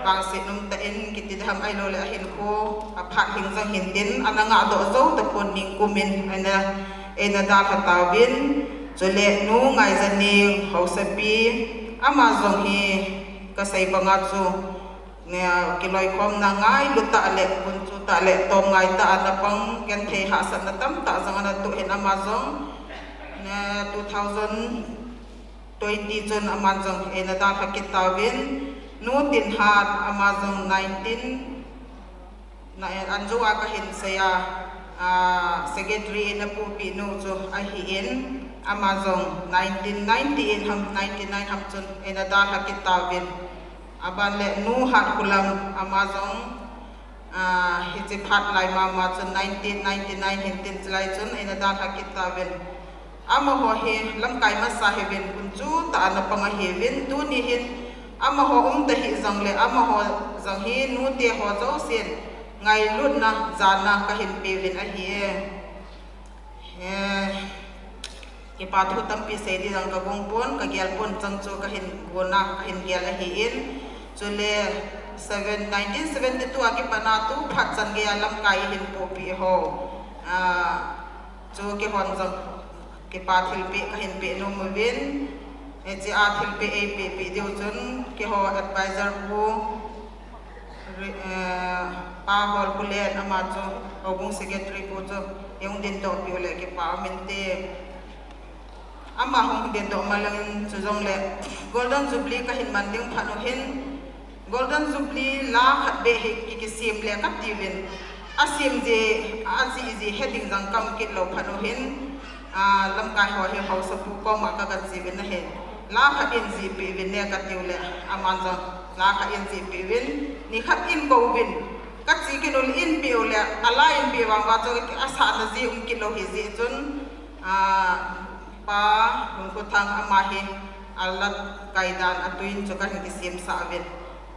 vangset umtah in kiti ding ham ahilou le ahinkho, aphat hing jong hin tin, ana ngahdoh jou tapon ningkum in, eina, eina dalha tauvin, chule Nu Ngaijaneng Haosapi, ama jong hi kasei banga chu, ne, kiloikhomna ngailu tah le, gunchu tah le, tomngai tah a ana pang, genthei hahsatna tamtah jong ana toh in ama jong, ne, two thousand twenty chun aman jong eina dalha kit tauvin, Nu Tinhat, ama jong nineteen, na, Anjo a kahin sei a, a, secretary eina puipeh nu chu ahin, ama jong nineteen ninety-eight ham, ninety-nine ham chun eina dalha kit tauvin. Aban le Nu Hatkholam, ama jong, a, hiche phat lai mama chun nineteen ninety-nine hin tin chulai chun eina dalha kit tauvin. Amaho hi lamkai masa hiuvin, gunchu tah a ana pang ahiuvin, tuni hin amaho umta hih jongle amaho jong hi nute ho jousen ngailutna jana kahin peuvin ahi e. Eh, kipa thu tampi sei ding jong kagong pon, kagel pon, chang chu kahin gonna, kahin gel ahin. Chule seven, nineteen seventy-two a kipat a tu phat chan geiya lamkai eihin pohpeh ho, a, chu keihon jong kipa thilpeh kahin peh nom uvin. Hiche a thilpeh eipeh peh diu chun keiho advisor pu, eh, Pa Holkholen, ama chu houbung secretary pu chu eihung dingdoh peh u le kipa um inte. Ama hung dingdoh ma langin, chujongle Golden Jubilee kahin man ding phat u hin, Golden Jubilee la khat beh hi ki, kisem le katiuvin, asem jeh, ajih jeh he ding jong kaum kit lou phat u hin, a, lamkai ho hi haosapu koma kaga che uvin ahi. La khat in jihpeh uvin ne katiu le, aman jong la khat in jihpeh uvin, nikhat in kou uvin, kache kit u le in peh u le, ala in peh vang uva chu asahna jeh um kit lou hijeh chun, a, Pa Lungkhothang ama hi alat kai dan a tuin chu kahin kisemsah uvin.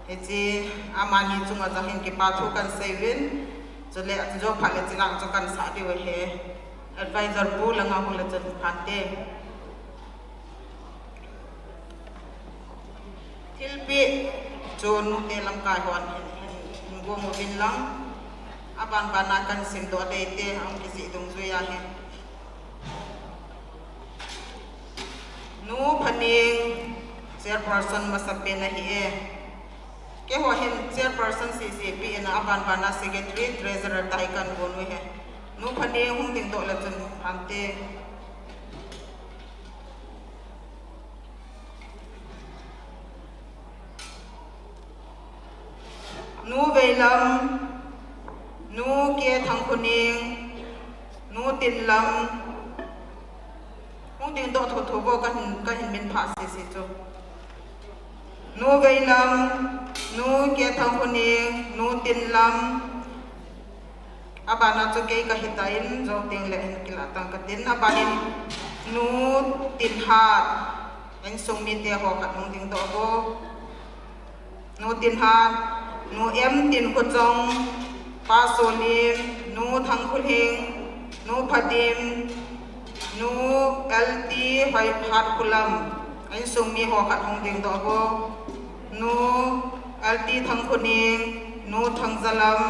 Hiche amani chunga jong hin kipa thu kahin sei uvin, chule ajo phat le chulang chu kahin sah diu ahi. Advisor pu langa hung le chun phante. Thilpeh chu nute lamkai hon hin, hin, hin gong uvin lang. Aban bana kahin simdoh teitei, ahung kijih dungjui ahi. Nu Phaneng, chairperson masapen ahi e. Keiho hin chairperson sese pen a, aban bana secretary, treasurer tah hi kahin gon u ahi. Nu Phaneng hung dingdoh le chun phante. Nu Veilam, Nu K Thangkhoneng, Nu Tinlam, hung dingdoh thotho vo, kahin, kahin minphah sese chu. Nu Veilam, Nu K Thangkhoneng, Nu Tinlam, abana chu kei kahitan, jou teng le hin kilah tang katin, abanin Nu Tinhat, insung mite ho khat hung dingdoh vo. Nu Tinhat, Nu M Tinkhochong, Pa Solim, Nu Thangkholhing, Nu Phadim, Nu L T Hoi-, Hatkholam, insung mi ho khat hung dingdoh vo. Nu L T Thangkhoneng, Nu Thangjalam,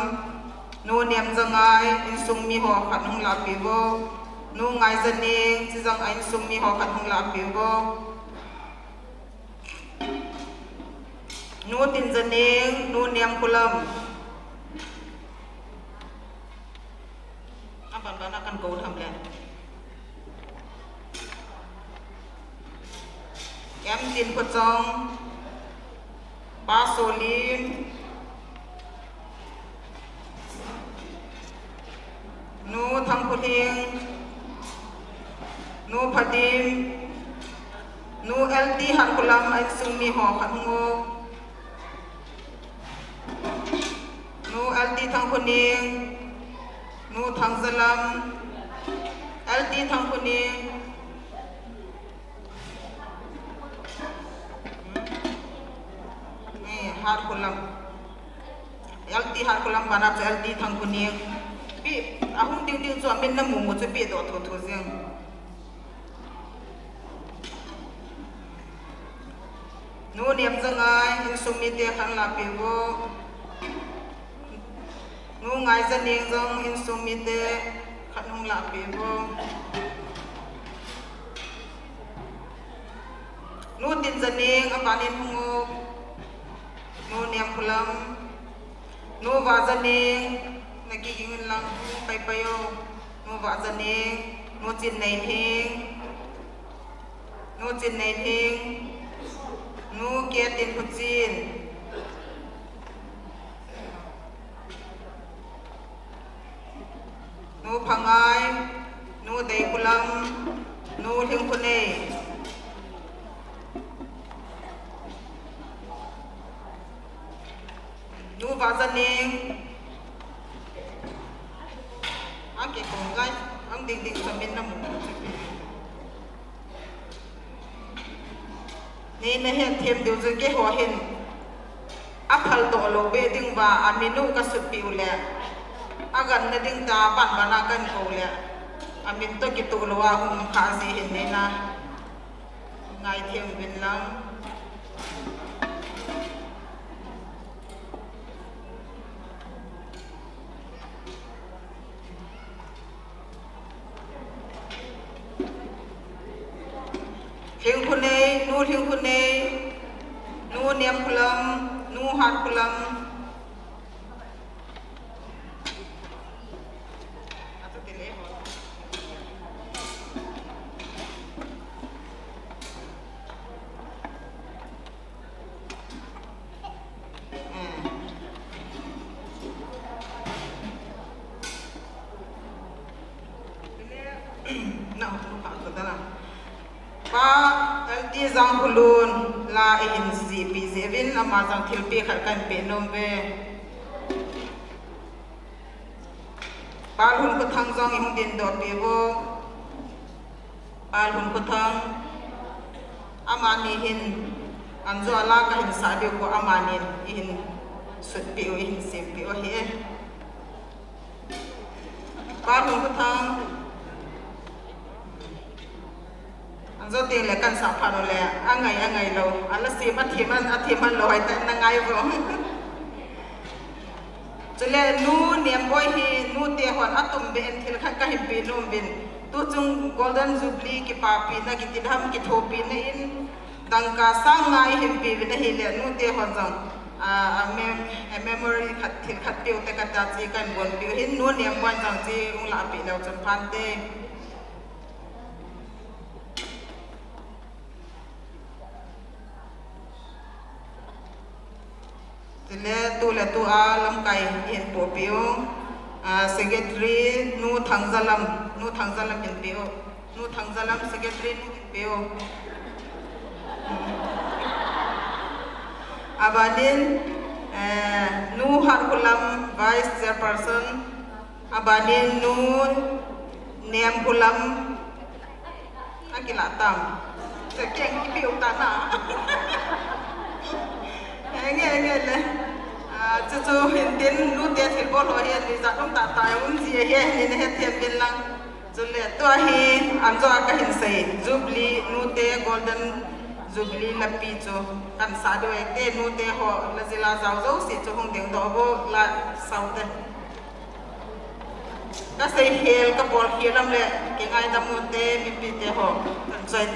Nu Nemjangai, insung mi ho khat hung lahpeh vo. Nu Ngaijaneng, chujong a insung mi ho khat hung lahpeh vo. Nu Tinjaneng, Nu Nemkholam. Aban bana kahin kou tham le. M Tinkhochong, Pa Solim, Hing, Nu Phadim, Nu L T Harkhulam a insung mi ho khat hung o. Nu L T Thangkhuning, Nu Thangzalam, L T Thangkhuning. Ni Harkhulam. L T Harkhulam bana chu L T Thangkhuning. Pi, ahung ding ding chu amin namu mu chu pi doh tho tho jeng. Nu Niamjangai, insung mite khat la pe vo. Nu Ngaijaning jong insung mite khat hung la pe vo. Nu Tinjaning, abanin hung o. Nu Niamkholam. Nu Vajaning, nakiging in lang, pai pai o. Nu Vajaning, Nu Chinneihing. Nu Chinneihing, Nu Ketin Khuchin. Nu Phangai, Nu Deikhulam, Nu Lhingkhunei. Nu Vajaning. Aki kong gai, ang ding ding sa min namu. Nei nahet them diu chu keiho hin aphal doh lou beh ding uva, amin u kasutpeh u le, aganna ding ta ban ban a kahin kou le, amin toh kitoh lou a hung kha ji hin nei na ngai them uvin lang. Lhingkhunei, Nu Lhingkhunei, Nu Niamkholam, Nu Hatkholam. Pa L T Jangkhulun la ihin jihpeh jeh uvin ama jong thilpeh khat kahin peh nom uve. Pa Lhunkhothang jong ihung dingdoh peh uvo. Pa Lhunkhothang, amani hin, anjo a la kahin sah diu ko, amani hin ihin sutpeh u, ihin sempeh u ahi e. Pa Lhunkhothang, anjo teng le kahin sah phat u le, angai, angai lou. Ala sem, athem, athem lou, hoi ta, na ngai uvo. Chule Nu Nemboi hi, nute hon atum beh in thil khat kahin peh nom uvin. Tuchung Golden Jubilee kipapina, kiti dam, kithopina in, dangka sang nga ihin peh uvin ahile, nute hon jong, a, a mem-, a memory khat, thil khat peh u te kati a che kahin bol peh u ahin, Nu Nemboi in jong che hung lah peh leu chun phante. Chule tu le tu a lamkai hin pohpeh u. A, secretary Nu Thangjalam, Nu Thangjalam hin peh u. Nu Thangjalam secretary nu hin peh u. Abanin, eh, Nu Hatkholam vice chairperson. Abanin Nu Nemkholam. Akilah tam. Chekeng ipi u ta na. Nge, nge le. A, chu chu hin tin nute thilbol ho hi ni jat um tah tah um ji ahi, nei na hethem uvin lang. Chule tua hi anjo a kahin sei. Jubilee nute Golden Jubilee lapi chu kahin sah diu ahi te, nute ho la jil a jao jouse chu hung dingdoh uvo la sao te. Kasei khel, kabol khel lam le, kingaidam u te, mipi te ho. Choi.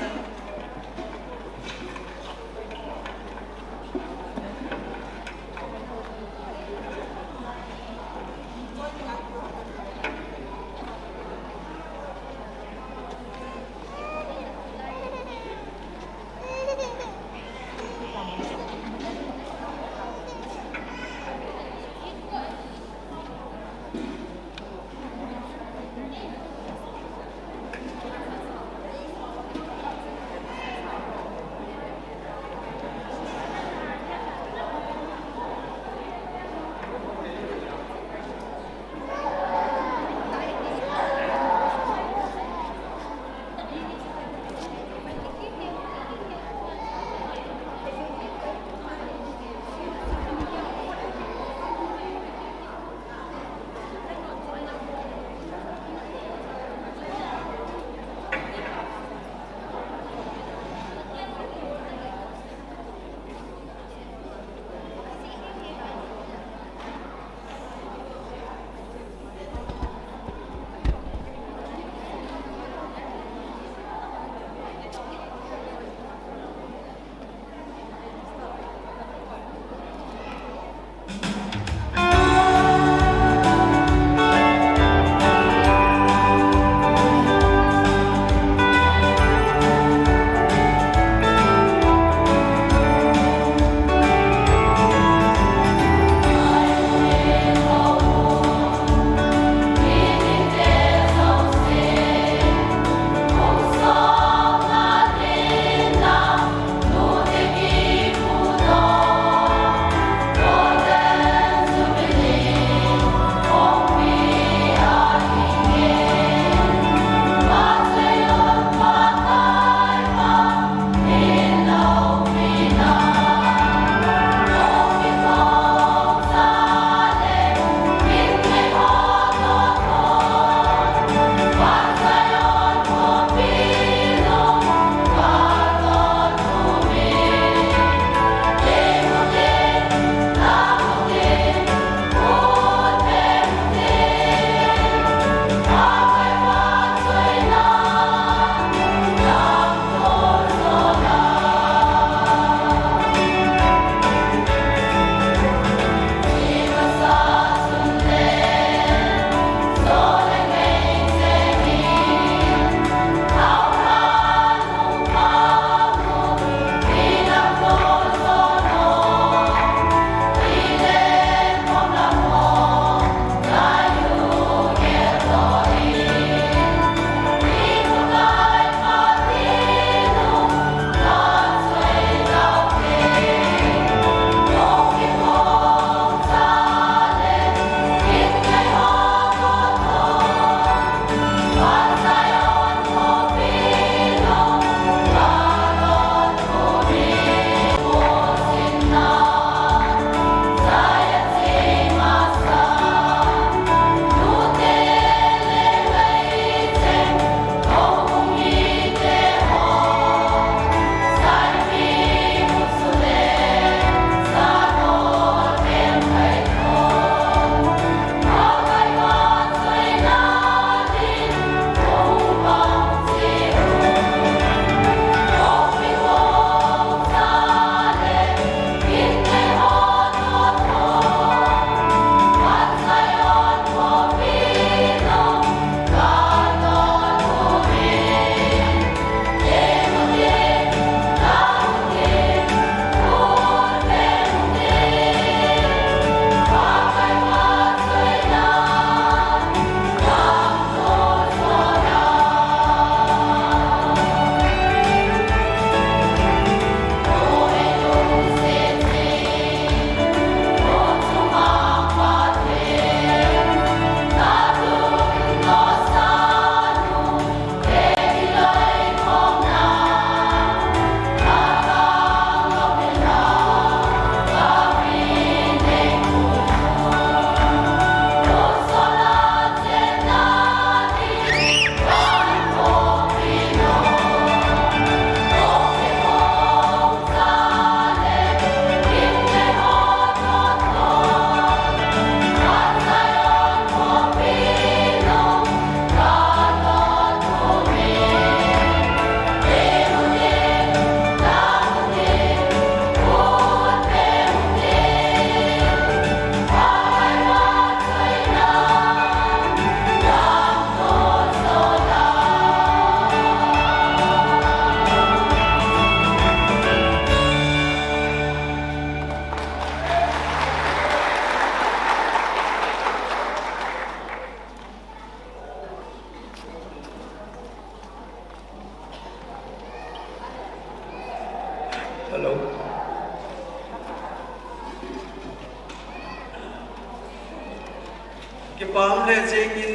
Kipah lheh jengin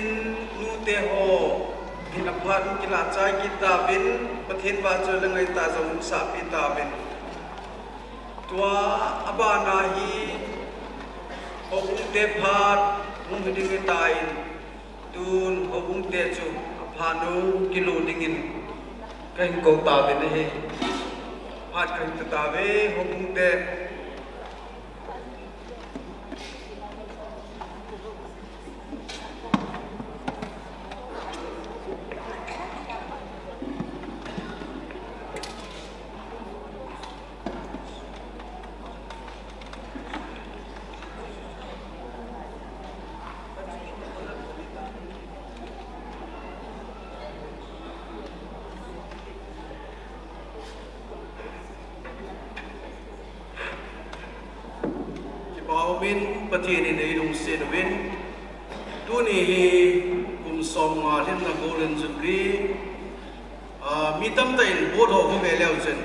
nute ho, hin aphat in kilah chai kit tauvin, Pathen vahchoi le ngaitah jong sahpi tauvin. Tua abana hi, houbung te phat hung hi ding ahitan, tun houbung te chu aphat hung kilut dingin kahin kou tauvin ahi. Phat kahin ta tauve, houbung te. Kipah umin, Pathen in eilungset uvin. Tuni hi kum somnga lhinna Golden Jubilee. Ah, mi tamtah in board ho khu ve leu chun,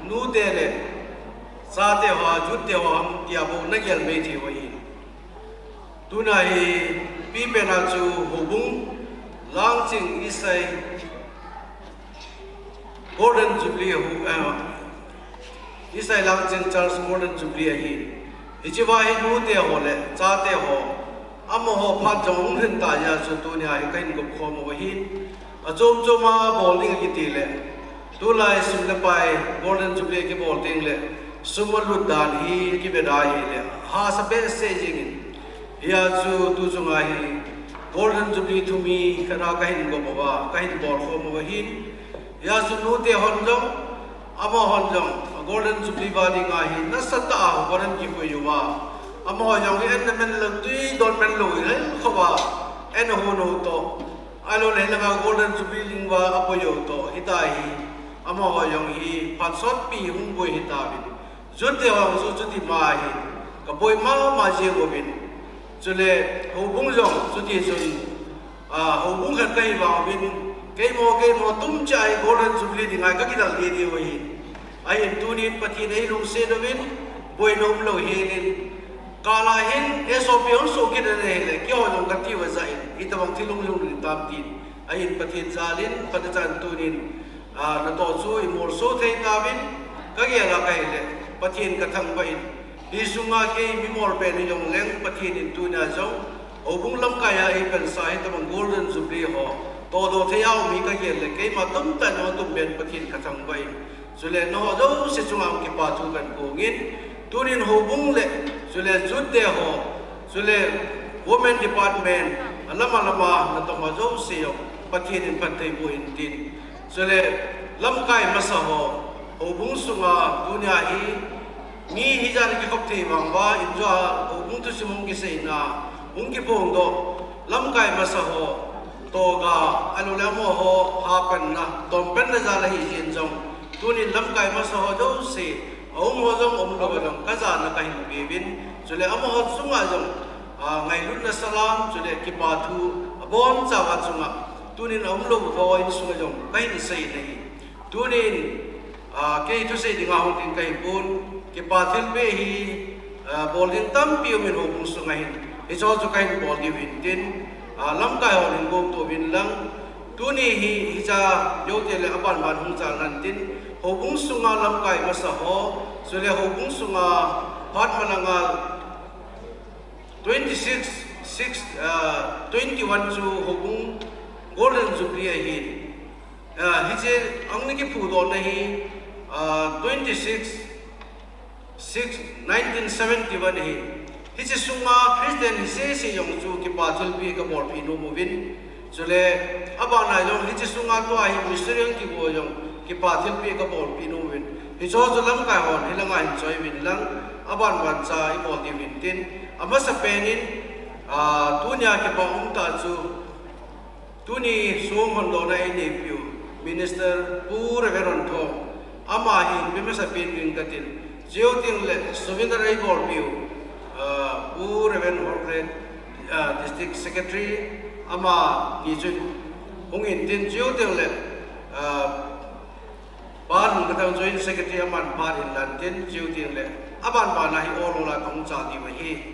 nute le chate ho, youth te ho ham tia bou na gel mai thei u ahi. Tuna hi, pipen a chu houbung Langching Isai Golden Jubilee hu, eh, Isai Langching Church Golden Jubilee ahi. Hiche va hi nute ho le chate ho, amaho phat jong hung lhin ta jeh a chu tunia hi kahin gop khom u ahi. Achom chom a bol ding kiti le, tulai sum le pai Golden Jubilee kibol ding le, sum alut dan hi kive da hile, hahsa behseh jengin. Hia chu tu chunga hi Golden Jubilee thum hi kana kahin gop uva, kahin bol khom uva hin. Hia chu nute hon jong, amahon jong, Golden Jubilee va dinga hi nasatah a houin kipui uva. Amaho jong hi an na men lou, tui don men lou, hel khova, an hon ho to. Ahilou le hilanga Golden Jubilee ding va apui u to, hita hi. Amaho jong hi phat sotpi hung boi hita uvin. Youth te ho jong chu chuti ma hi, kaboi mama jeng uvin. Chule, houbung jong, chuti chun, ah, houbung khat kahi vang uvin, keimo, keimo, tumcha hi Golden Jubilee dinga kakidal didi u ahi. Ahin tunin Pathen eilungset uvin, boina umlou helin. Kala hin, S O P hung soh kit ahile, keiho jong kati uva jeh in, hitabang thil hung lhung ding tam tin. Ahin Pathen jalin, phatechan tunin, Ah, natoh chu imolso thei tauvin, kagel a kahile, Pathen kathangvah in. Hiche sunga kei mimol pen hijongleng, Pathen in tunia jong, houbung lamkai a eipansa hitabang Golden Jubilee ho todoh thei a um hi kagel le, keima tamtah in atum pen Pathen kathangvah in. Chule nangho jouse chunga kipathu kahin phong in, tunin houbung le, chule youth te ho, chule women department, alama lama natong ho jouse jong, Pathen in phatthei boh in tin. Chule, lamkai masa ho, houbung sunga tunia hi, mi hijat a kikhop thei vang uva, injo a houbung thusim hung kiseina, hung kiphongdoh, lamkai masa ho, toga, ahilou le amaho, hapanna, tompanna jal ahi jeng jong, tunin lamkai masa ho jouse, aum ho jong, umlou ho jong, kajana kahin peuvin, chule amaho chunga jong, ah, ngailutna salam, chule kipathu, abonchauva chunga, tunin aumlou ho insunga jong, kahin sei nahi. Tunin, ah, kei thusei dinga hung ding kahi pon, kipa thilpeh hi, ah, bol ding tampi umin houbung sunga hin. Hicheho chu kahin bol diu hin tin, ah, lamkai hon hin gong to uvin lang. Tuni hi, hiche jou teng le aban ban hung chal nan tin, houbung sunga lamkai masa ho, chule houbung sunga phat malanga twenty six, six, ah, twenty one chu houbung Golden Jubilee ahin. Ah, hiche, angni kiphudohna hi, ah, twenty six, six, nineteen seventy one ahi. Hiche sunga Christian hisese jong chu kipa thilpeh kabolpeh nom uvin. Chule, abana jong hiche sunga tua hi missionary kigo jong kipa thilpeh kabolpeh nom uvin. Hicheho chu lamkai hon, hilanga hin choi uvin lang, aban ban cha ibol diu hin tin. Amasapen in, ah, tunia kipa umtah chu, Tuni song hondohna eineipiu, Minister Pu Reverend Thong, ama hin ipi masapen uving katin. Chuteng le souvenir eibolpiu, ah, Pu Reverend Horkret, ah, District Secretary, ama ni chun hung intin chuteng le, ah, Pa Lungkatang Joint Secretary aman phat inlantin chuteng le, aban bana hi ol ol a kahung chal diu ahi.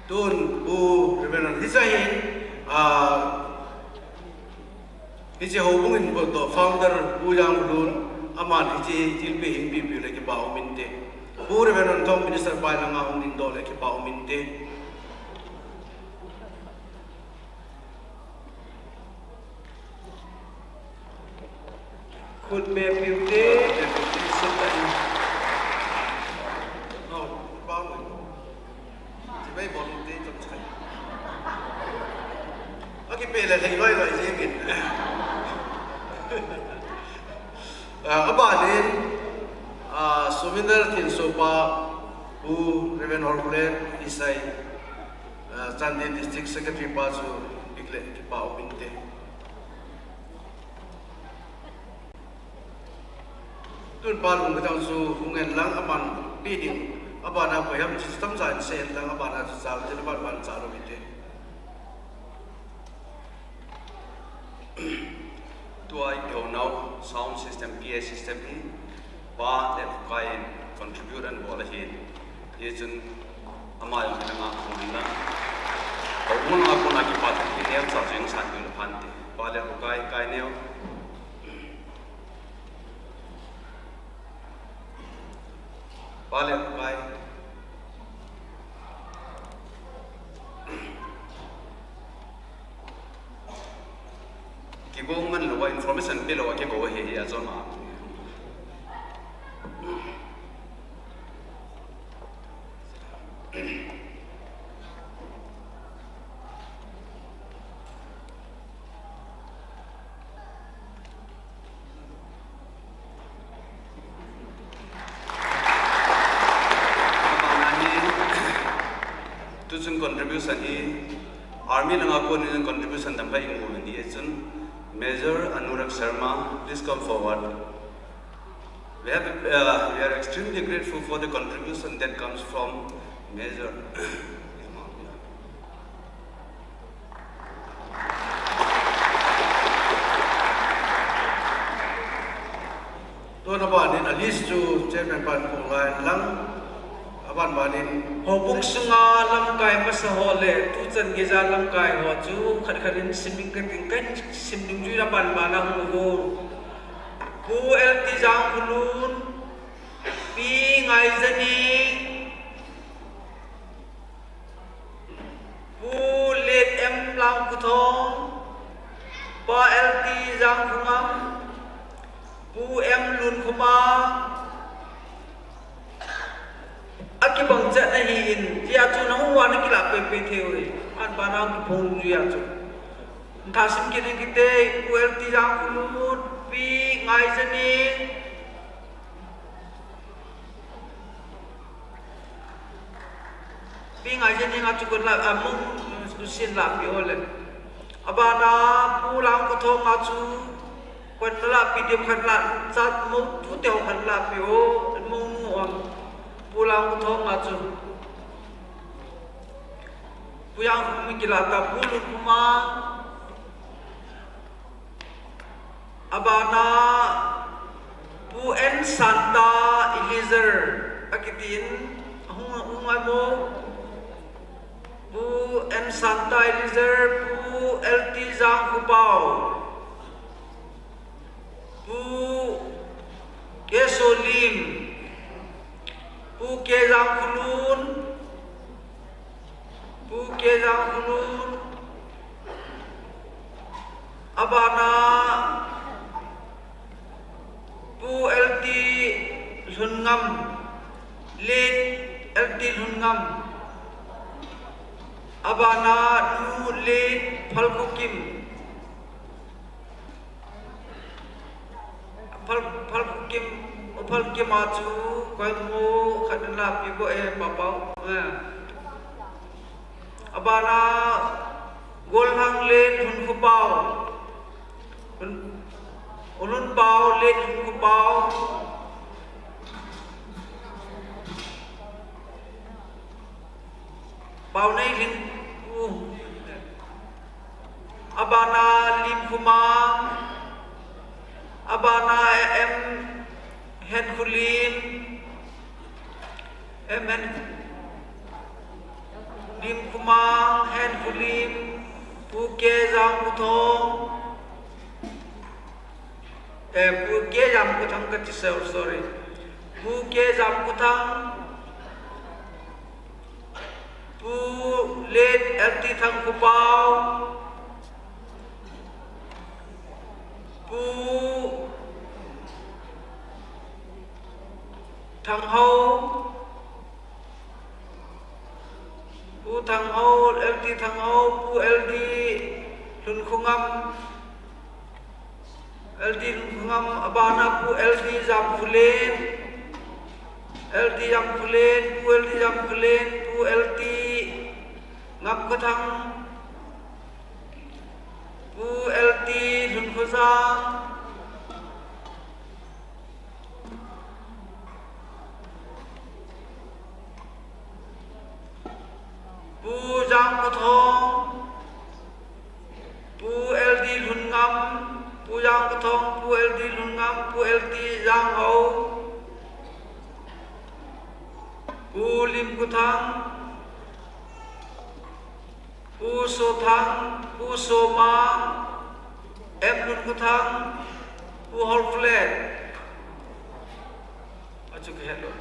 Tun Pu Reverend hiche hin, ah, hiche houbung in bol toh founder Pu Jangkholun, aman hiche thilpeh hin pehpeh le kipa um inte. Pu Reverend Thong Minister pa langa hung dingdoh le kipa um inte. Khut beh peh ute. Akipeh le lhei loi loi jeng in. Ah, abanin, ah, Suminder Thinsopa, Pu Reverend Holkhulen Isai, ah, Chandel District Secretary pa chu bit le kipa um inte. Tun pa lung ka chang chu hung en lang, aban pi ding, abana koi ham chu tamjan se en lang, abana chu chal, chal ban ban chal lo ite. Tua i keu nau sound system, P A system hi Pa le Hukai in contribute an bol ahi. Hichun ama jong hi nanga khun na. Houbung a kona kipa thu hi neocha jing san ding phan te. Pa le Hukai, kai neo. Pa le Hukai. Kigo man lou a, information pe lou a kigo ahi, ahi a chom a. Tuchun contribution hi Army langa konin contribution tampi imu uvin ti chun Major Anurag Sharma, please come forward. We have, uh, we are extremely grateful for the contribution that comes from Major. Tun abanin a list chu Chairman pan kong lai lang. Aban banin houbung sunga lamkai masa ho le tuchan geija lamkai ho chu khat khat in sim ding kating, kahin sim ding chu aban bana hung uvo. Pu L T Jangkholun, Pi Ngaijani, Pu Let M Langkhuthong, Pa L T Jangkhongam, Pu M Lunkhoma, akibang chet ahin, tia chu nahung uva nakilah pehpeh thei uve. Aban bana kiphong jui a chu. Thasim kit in kite, Pu L T Jangkholun, Pi Ngaijani, Pi Ngaijani nga chu kon la, a, mong, sin la pi ole. Abana Pu Langkhuthong nga chu kon la pi, dem khat la, chat mo tu te ho khat la pi o, mong nu am. Pu Langkhuthong nga chu. Pu Jangkhongam kila ta, Pu Lunkhoma. Abana Pu N Santa Eliezer akitin, hung, hung ai mo. Pu N Santa Eliezer, Pu L T Jangkhopao, Pu K Solim, Pu K Jangkholun, Pu K Jangkholun, abana Pu L T Lhunngam, Late L T Lhunngam, abana Nu Late Phalkhokim, Phal, Phalkhokim, Phalkhokim a chu koi mo khat la pi bo e, Papau. Eh. Abana Golhang Late Lhunkhopao. Lhun, Lhunpao Late Lhunkhopao. Paoneilhing Pu. Abana Limkhomang. Abana M Henkholim. M N. Lim Khumang, Hen Khulim, Pu K Jangkuthong, eh, Pu K Jangkuthang kati, sorry. Pu K Jangkuthang, Pu Late L T Thangkhopao, Pu Thanghao, Pu Thanghao, L T Thanghao, Pu L D Lhunkhongam, L T Lhunkhongam, abana Pu L D Jamkholen, L T Jamkholen, Pu L D Jamkholen, Pu L T Ngamkhothang, Pu L T Lhunkhojang, Pu Jangkuthong, Pu L D Lhunngam, Pu Jangkuthong, Pu L D Lhunngam, Pu L T Janghao, Pu Limkhothang, Pu Sothang, Pu Somang, M Lhunkhothang, Pu Holkholen. Achu kahet lou.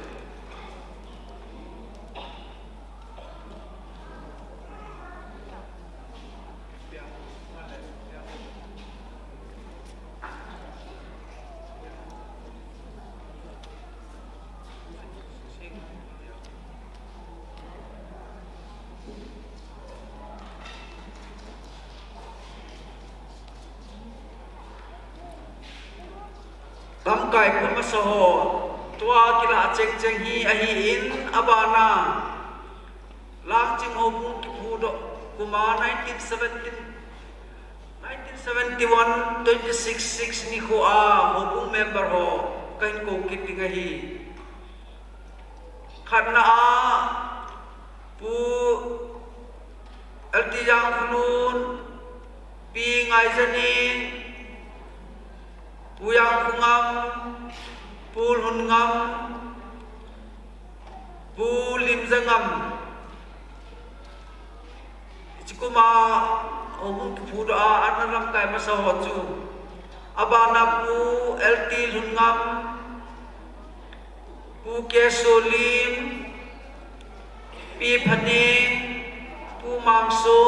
Lamkai pumasa ho, tua kilah chengcheng hi ahin, abana Langching Houbung kiphudoh kuma nineteen seventeen, nineteen seventy-one, twenty-six six nikho a Houbung member ho kahin kou kit ding ahi. Khatna a Pu L T Jangkhonun, Pi Ngaijanin, Pu Jangkhongam, Pu Lhunngam, Pu Limjangam. Hiche kuma Houbung kiphudoh a, ana lamkai masa ho chu, abana Pu L T Lhunngam, Pu K Solim, Pi Phaneng, Pu Mangso,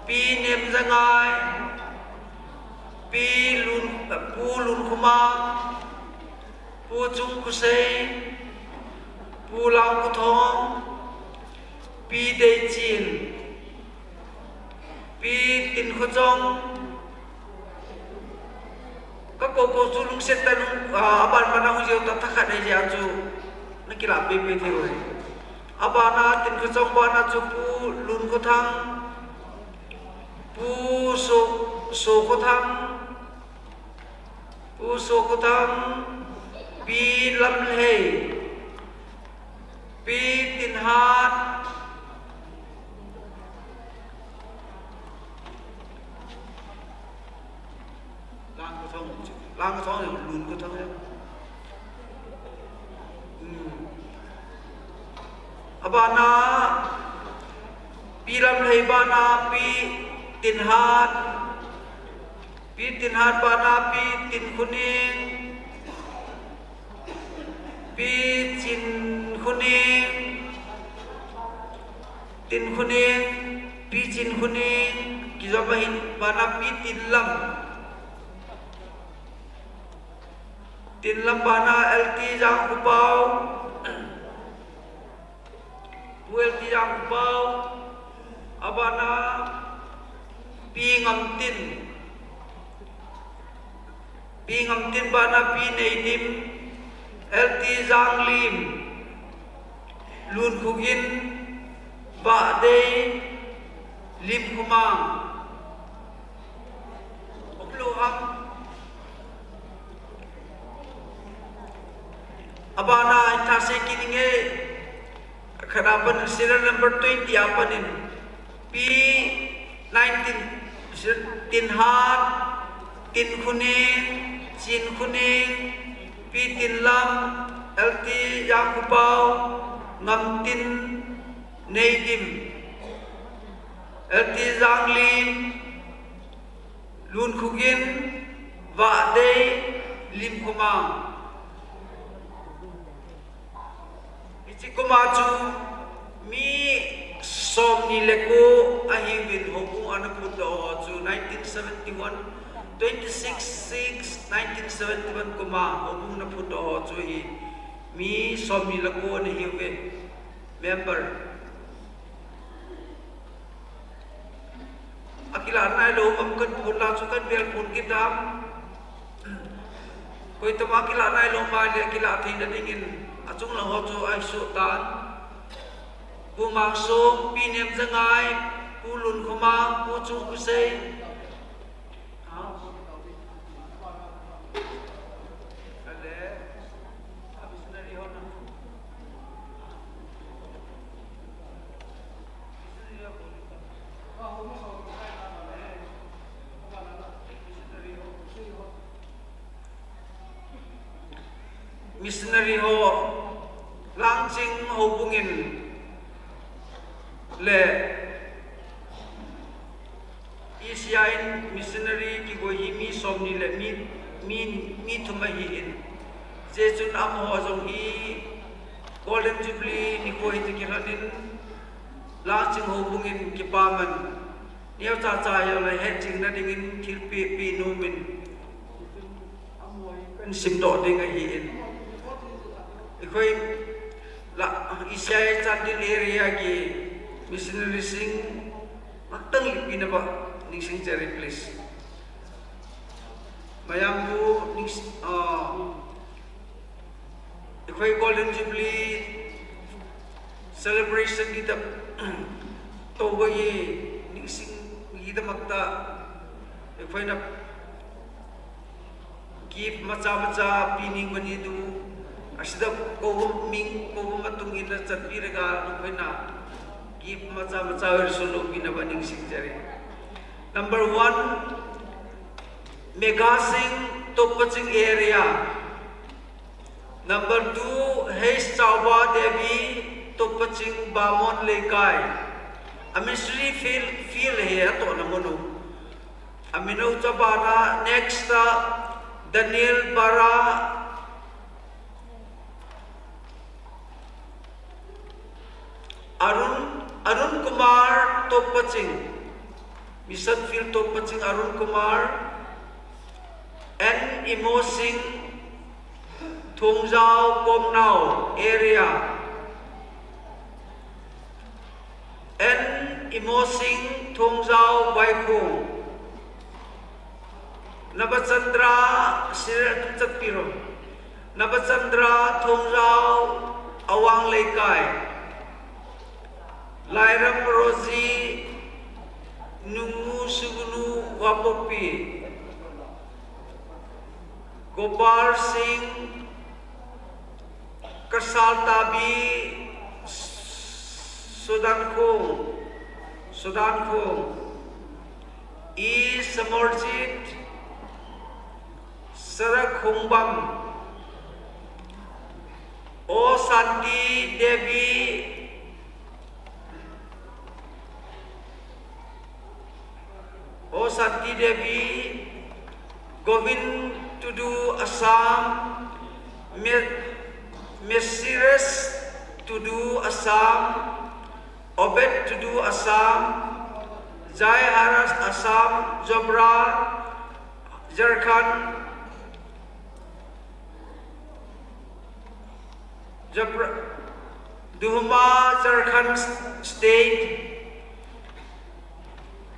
Pi Nemjangai, Pi Lun, Pu Lunkhomang, Pu Chungkhosei, Pu Langkhothong, Pi Deichin, Pi Tinkhochong, ka kou kou chu lungset tah in, ah, aban bana hung jao ta, thakhat ahi jeh a chu, na kilah pei pei thei u ahi. Abana Tinkhochong bana chu Pu Lunkhothang, Pu So, Sokhothang, Pu Sokhothang, Pi Lamlhei, Pi Tinhat, Langkhothong, Langkhothong, Lunkhothang. Hmm. Abana, Pi Lamlhei bana, Pi Tinhat, Pi Tinhat bana, Pi Tinkhoning, Pi Chinkhoning, Tinkhoning, Pi Chinkhoning, kijom ahin, bana Pi Tinlam. Tinlam bana L T Jangkhopao, Pu L T Jangkhopao, abana Pi Ngamtin, Pi Ngamtin bana Pi Neidim, L T Janglim, Lunkhogin, Bahdei, Limkhomang. Oklou ham. Abana itha se kininge. Khana pan serial number twenty a panin. Pi nineteen, Tinhat, Tinkhoning, Chinkhoning, Pi Tinlam, L T Jangkhopao, Ngamtin, Neidim, L T Janglim, Lunkhugin, Vadei, Limkhomang. Hiche kum a chu mi somni le ko ahiuvin, houbung ana phutdoh ho chu nineteen seventy-one, twenty-six six nineteen seventy-one kum a houbung ana phutdoh ho chu hi mi somni le ko ana hiuve. Member. Akilah nailou um am, kan phon la chu kan bel phon kit am. Koitam a kilah nailou ma le kilah theina dingin achung lang ho chu ahi soh tan. Pu Mangsom, Pi Nemjangai, Pu Lunkhomang, Pu Chungkhosei. Missionary ho, Langching houbung in le E C I in missionary kigoi hi mi somni le mi, mi, mi thum ahi in. Hiche chun amaho jong hi Golden Jubilee nikho hi ti kilhon in, Langching houbung in kipaman, neocha cha jong le hetching na dingin thilpeh peh nom in, amaho hi kan simdoh ding ahi in. Ikhoi la, E C I Chandel area ki missionary sing maktang lipi na ba ningsing cheri, please. Mayam bu ningsing, ah, Ikhoi Golden Jubilee celebration kita toh boi ningsing kita makta, ikhoina gift macha macha pi ning bani tu, asida ko ming ko matung ina chat pi rega, ikhoina gift macha macha wer solo pi na ba ningsing cheri. Number one, Megasing, Topaching area. Number two, Heis Chauba Devi, Topaching Bamon Leikai. A missionary field, field hi atohna mun u. Amin u chabana, next, uh, Daniel Bara, Arun, Arun Kumar Topaching, Mission Field Topaching Arun Kumar, N Imosing, Thongjao Komnao area, N Imosing, Thongjao Vaikhong, Nabachandra, serial tum chat pi ro. Nabachandra Thongjao, Awang Leikai. Lairam Rosie, Nungu Sugnu, Wapopi. Gopal Singh, Kasal Tabi, Sudan Khong, Sudan Khong. E Samarjit, Sarak Khongbam. O Santi Devi, O Santi Devi, Govind Tudu Assam, Me-, Mesires Tudu Assam, Obed Tudu Assam, Jai Haras Assam, Jobra, Jharkhand, Jabra-, Duhuma, Jharkhand State,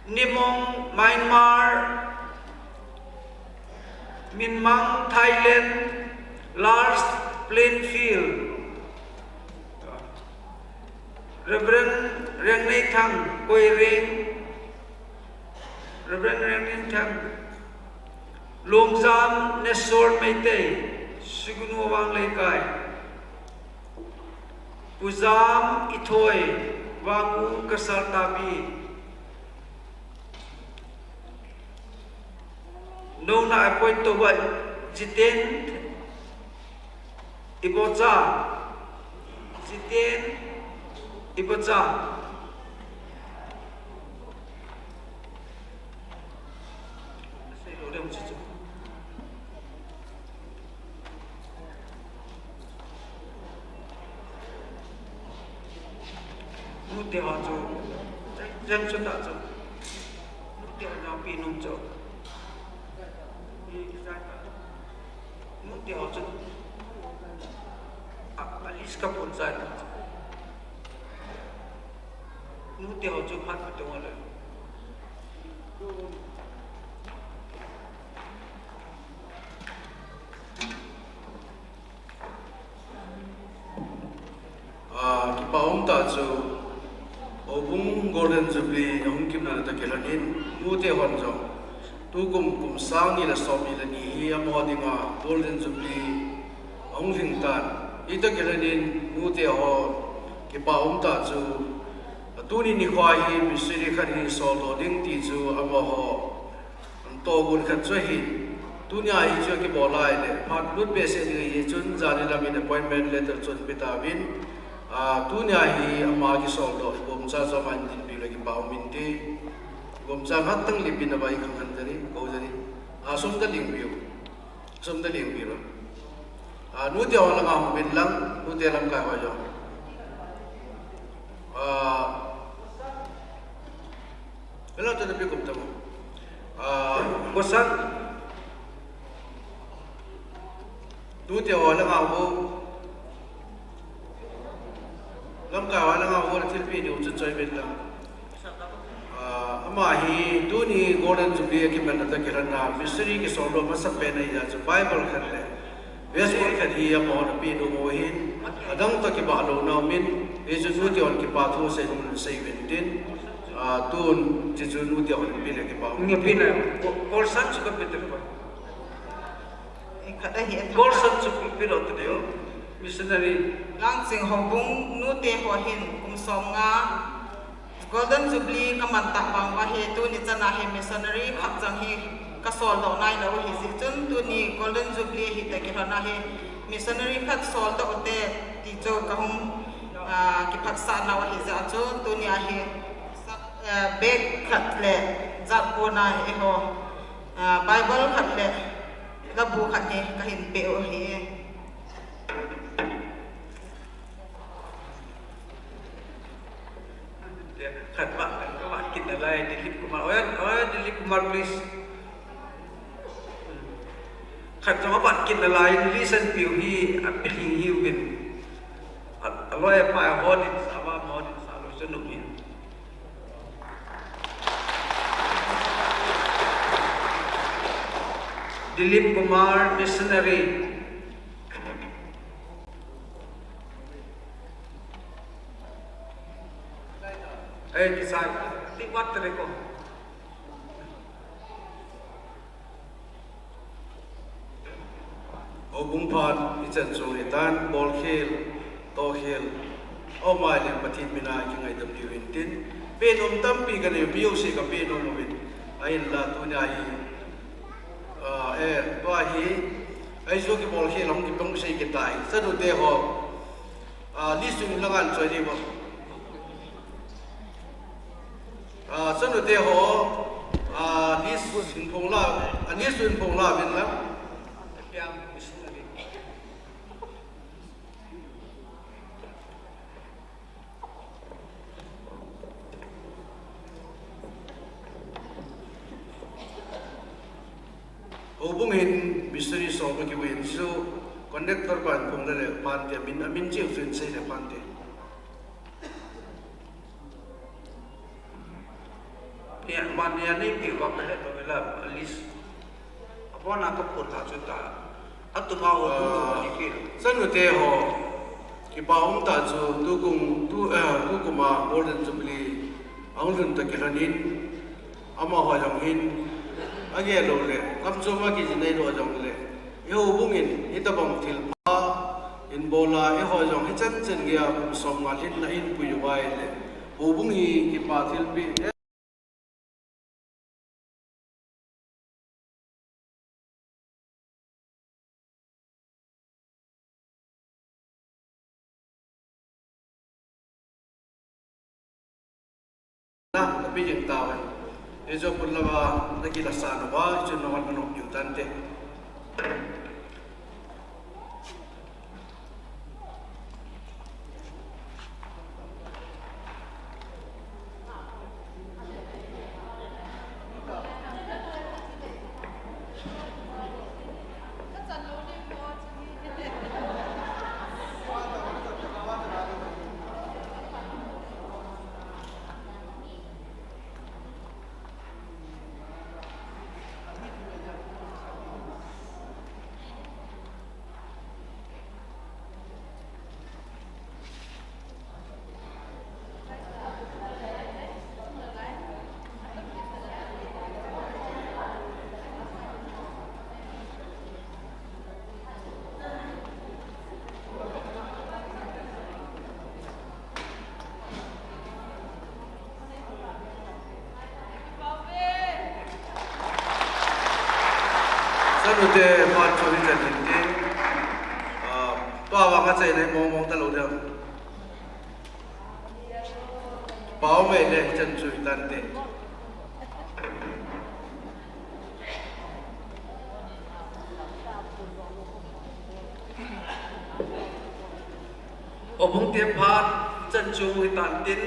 Nimong, Myanmar, Minmang, Thailand, Lars Plainfield, Reverend Rengneithang, Koireng, Reverend Rengneithang, Longzam Nesol Meitei, Sugnu Awang Leikai, Puzam Ithoi, Wangu Kasal Tabi, Nona appoint toba Jiten Ibocha, Jiten Ibocha. Sei lo dem chi chu. Nute ho chu, jeng chu ta chu. Nute ho na pi nung chu. Nute ho chu. A, a list ka pun jai ta chu. Nute ho chu phat ka tung le. Ah, kipa um ta chu, Houbung Golden Jubilee ahung kimna le toh kilhon in, nute hon jong, tukum kum sang ni le som ni le ni hi amaho dinga Golden Jubilee ahung lhing tan. Hitoh kilhon in, nute ho kipa um ta chu, tuni nikho hi missionary khat hi soldoh ding ti chu amaho tohgon khat chu ahin, tunia hi chu akibol lai le, phat lut behseh ding ahi chun, jani lamin appointment letter chu ahin pe tauvin, ah, tunia hi ama kisoldoh, ibomcha chu ama hin dinpi le kipa um inte, ibomcha hatang lipin ava i khang khan jari, kou jari, ah, sum da lingpiu, sum da lingpiu. Ah, nute ho langa hung uvin lang, nute lamkai ho jong. Ah, Hello, tu na pi kum tamo. Ah, kosan. Nute ho langa ho. Lamkai ho langa ho, thilpi ni u chu choi vet lang. Ah, ama hi tuni Golden Jubilee akimanna toh kilhonna, missionary kisoldoh masapen ahi jeh chun Bible khat le Vesper khat hi amahon ape nom u ahin, adang toh kibah louna umin, hichu nute hon kipa thu sei nom le sei uvin tin, ah, tun, hichu nute hon pe le kipa nom. Ni pe na, ko-, Colson chu ka pe te ba. Eh, khat ahi, eh, Colson chu pe lo te deu, missionary. Langching Houbung nute ho hin kum som nga, Golden Jubilee ka man tah vang uva hi, tuni chana hi missionary khat jong hi ka soldoh nailou ahi jeh chun, tuni Golden Jubilee ahi toh kilhonna hi missionary khat soldoh u te ti chu ka hung, ah, kiphatsah nau ahi jeh chun, tunia hi, ah, bag khat le jat kona eiho, ah, Bible khat le labu khat hi ka hin pe u ahi. Khat ba, khat ba, kit nalai, Dilip Kumar. Oya, oya, Dilip Kumar, please. Khat jong abat kit nalai, listen piu hi, apilhing hiuvin. A, aloi apai ho dinsa va, ho dinsa lou chu nom hi. Dilip Kumar, missionary. Eh, kisai, ti wat te ko. Houbung phat ichan chu hitan, bolkhel, tohkhel, aum ahile Pathen mina kingaidam diu hin tin, pen um tampi kanei, mi jouse ka pen um uvin, ahinla tunia hi, ah, eh, tua hi, ahi chu kibolkhel hung kipang sei kit tai, chanu te ho, ah, list chu lang a choi ding vo. Ah, chanu te ho, ah, list hin phong la, ah, list hin phong la uvin lang. Houbung hin missionary som akimu hin chu conductor pan phong le le pan te min, amin cheh chu hin sei le pan te. Nia, man nia nei pi va ka he to vela, list. Abona ka put ta chu ta. Atuma ho tu ni ki. Chanu te ho. Kipa um ta chu tukum, tu, eh, tukuma Golden Jubilee ahung lhun toh kilhon in, amaho jong hin, agel lou le, kam chom a kijinei lou jong le, i houbung in, hitabang thilpha, in bol a, eiho jong hichan chan geiya kum som nga lhinna in pui uva ahile, houbung hi kipa thilpeh Bijing tao. Hichu pun lama, naki la sa no ba, hichu no man no piu tante. Sanute, phat chu hichan hin tin, ah, tua vang a chaina mong mong talou ding. Pau me le chan chu hi tante. Obung te phat chan chu hi tan tin,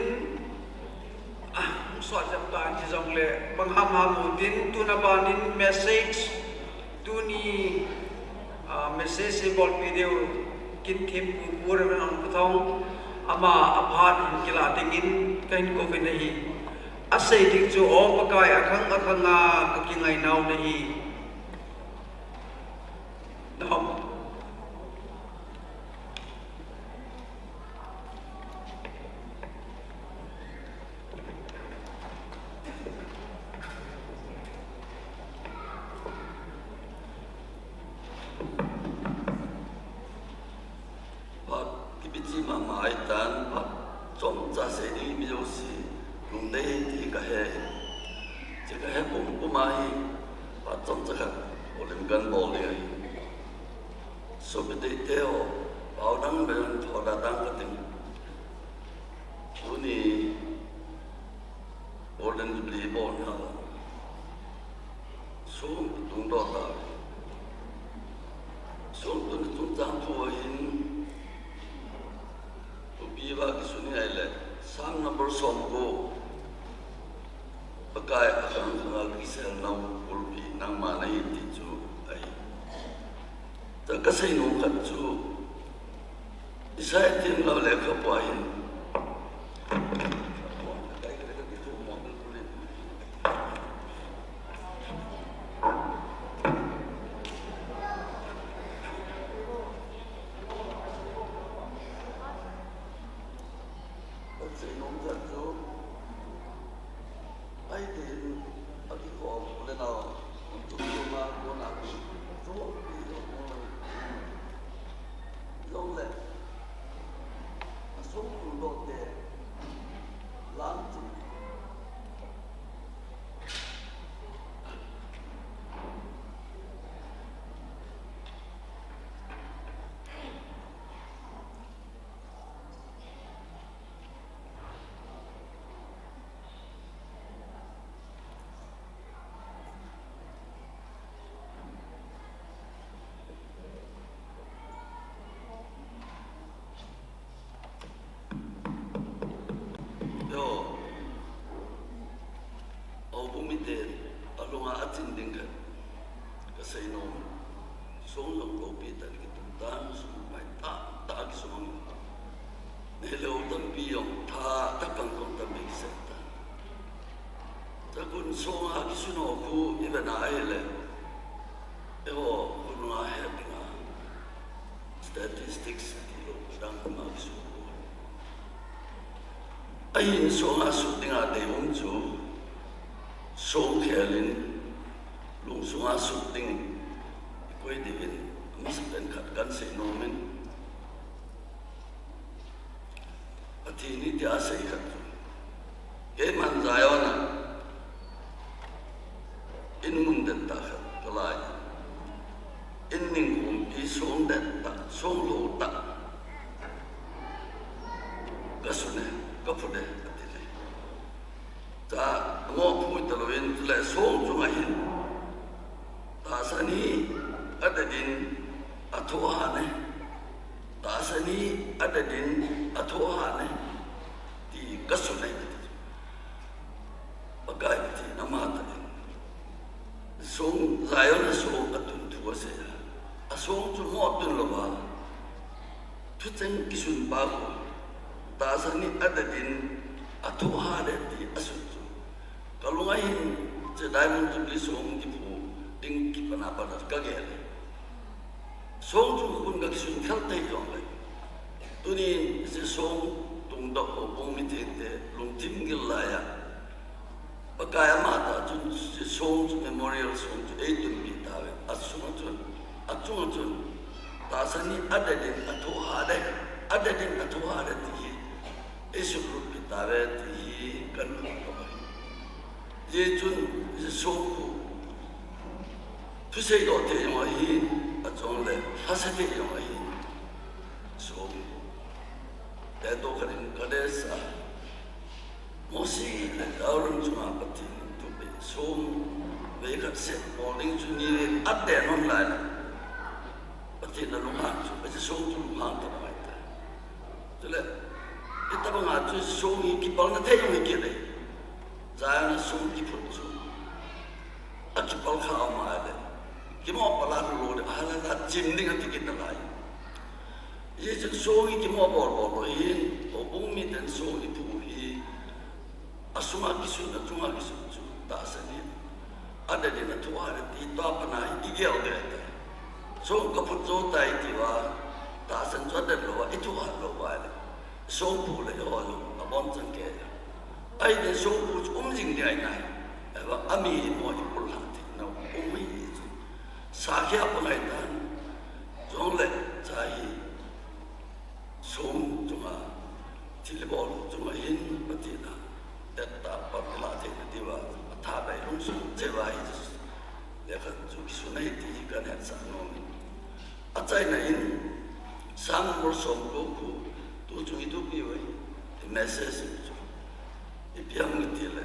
ah, hung sot jep tan ti jong le, bang ham ham u tin, tuna ban in message, tuni, ah, message i bolpi diu, kin thempu Pu Reverend Angkuthong, ama a phat hin kila dingin, kahin kouvin ahi. Asei ding chu, O Pakai, akhang akhang a, ka kingai nau nahi. Nau. Phat kibichi mama ahitan, phat chomcha sei ding mi jouse lungdei ti kahe. Che kahe pum pum ahi, phat chomcha khat olim kan bol ding ahi. Sopite te ho, pau dang ben thoda dang kating. Tuni Golden Jubilee bolna. Song tungdoh ta. Song tun chungchang thu ahin. Thupi va kisun ahile. Psalm number som ko. Pakai akhang khang a kisel nau pulpi nangma nahi ti chu ahi. Tua kasei nom khat chu, Isaiah themgao lekhabu a hin. Kasei nom khat chu, Ahi tin, akikhom u le nao, hung tum tum a, kona kum, sungpi jong hung lang. Jong le, asung tum doh te, lam chim. Yo. Houbung mite alunga achin ding khat kasei nom. Song jong loupi tah in kitum tan, sum mai tah tah kisumang. Neilou tampi jong tha tah kang kong tampi kisei tan. Takun song a kisun ho khu ivet na ahile. Eiho khonung a het dinga statistics tilou dang ma kisun ho. Ahin song a sut dinga deium chu, song khel in lungsung a sut ding, ikoi diuvin, amasapen khat kahin sei nom in. Pathen in tia asei khat chu. Keiman Zion a, in mun det tah khat kalai. In ningkhumpi song det tah, song lou tah. Kasun e, kaphut e, ati le. Tua Mo phu ta lo in, le song chunga hin. Tahsan hi adet in athoh ha ne. Tahsan hi adet in athoh ha ne. Ti ka sun ai. Pakai ti na ma ta in. Song Zion a song a tun thu a se. A song chu mo tun lo ba. Thucheng kisun pa ko. Tahsan hi adet in athoh ha de ti a sun chu. Ka lunga hin che Diamond Jubilee song kiphu ding kipana pa ka gel. Song chu kun ka kisun khel tei jong le. Tunin che song tung dok ko bung mi te te lungthim gil la ya. Pakai ama ta chun che song chu memorial song chu ei tun pi ta ve. A sunga chun, a chunga chun. Tahsan hi adet in athoh ha de. Adet in athoh ha de ti hi. Ei suk lut pi ta ve ti hi kan lut lo. Ye chun, ye song khu. Thusei doh thei jong ahi, a chong le, lhase thei jong ahi. Song. Te to khanin Kadesh a. Mosi le Aaron chunga Pathen thu pe song. Vei khat se, bol ding chu ni le, a te non lai la. Pathen a lunghang chu, a song chu lunghang ta mai ta. Chule, itobang a chu song hi kipalna thei jong hi kit e. Zion a song kiphut chu. A kipal kha ama le. Kimo pala lu lo de, a la la chim ding a ti kit na lai. Ye chu song hi kimo bol bol lo hin, o bung mi ten song hi phu hi. A sunga kisun, a chunga kisun chu, tahsan hi. Adet in athoh ha de ti to pa na hi, i gel de ta. Song ka phut zo tai ti va, tahsan chu adet lo va, i thoh ha lo va le. Song phu le ho lo, a bon chang ke. Ai de song phu chu um jing de ai nai. Ai va, a mi mo i pul ha ti na, um hi chu. Sa khia pa ngai tan. Jong le, cha hi. Song chunga, thil bol chunga hin Pathen a, et ta pan la thei na diu va, a tha bai lung sung che va hi, le khat chu kisun ai ti hi kan het sa nom. A chaina in, Psalm number som ko khu, tu chu i tu pi vai, i message chu. I piang ni ti le.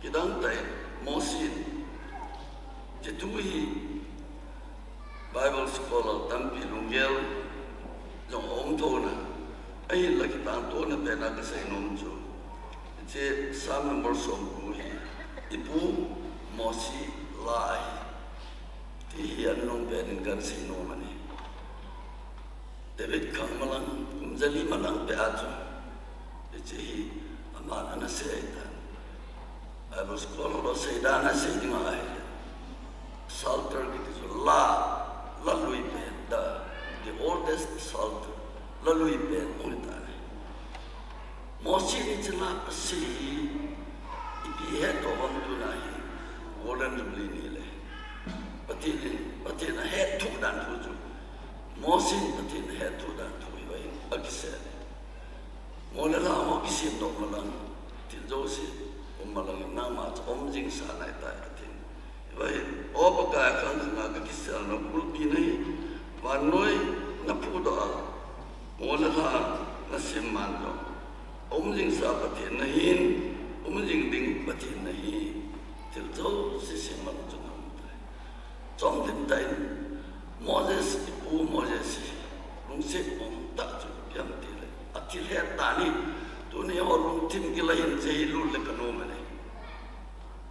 Kidang tai, Mosi in, che tu hi, Bible scholar tampi lunggel jong a um tho na. Ahin la kitang to na pen a ka sei nom chu. Hiche Psalm number som ko hi. I pu Mosi la ahi. Ti hi an nung pen in kan sei nom ani. David khang malang, kum jali malang pe a chu. Hiche hi aman ana sei tan. Bible scholar ho sei dan a sei ding ahi. Psalter kiti chu la, la lui pen, the, the oldest Psalter, la lui pen, ong ta ni. Mosi ni chu la a sei hi, ipi het to bang tu na hi, Golden Jubilee ni le. Pathen in, Pathen a het thu dan thu chu. Mosi in Pathen a het thu dan thu hi vai, a kisei. Mo le la mo kisem doh malang, thil jouse um malang, nangma chu um jing sa nai tai, ati. Vai, O Pakai, khang khang a ka kisel na kulpi na hi, vannoi na phudoh a, mo le la na sem man doh. Um jing sa Pathen na hin, um jing ding Pathen na hi, thil jouse sem man chu na um tai. Chomkhat in Moses, i pu Moses hi, lungset um tah chu ipi ham ti le. A thil het dan hi, tuni ho lungthim gil a hin che hi lut le ka nom e.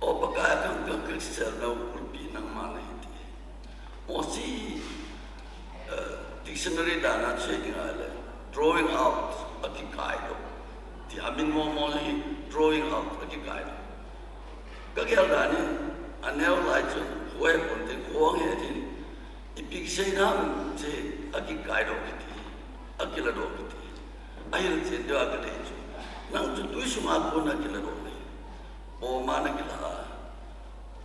O Pakai, khang khang a ka kisel na kulpi nangma na hi ti. Mosi, eh, dictionary dan a che ding a le, drawing out, a kikai doh. Ti a min mo mo hi, drawing out, a kikai doh. Ka gel dan in, a neo lai chun, kho he pon tin, kho he tin, ipi kisei nam, che, a kikai doh kiti, a kila doh kiti. A hil chen deu a ka dei chu. Nang chu tui sunga kon a kila doh le. Boma na kila a.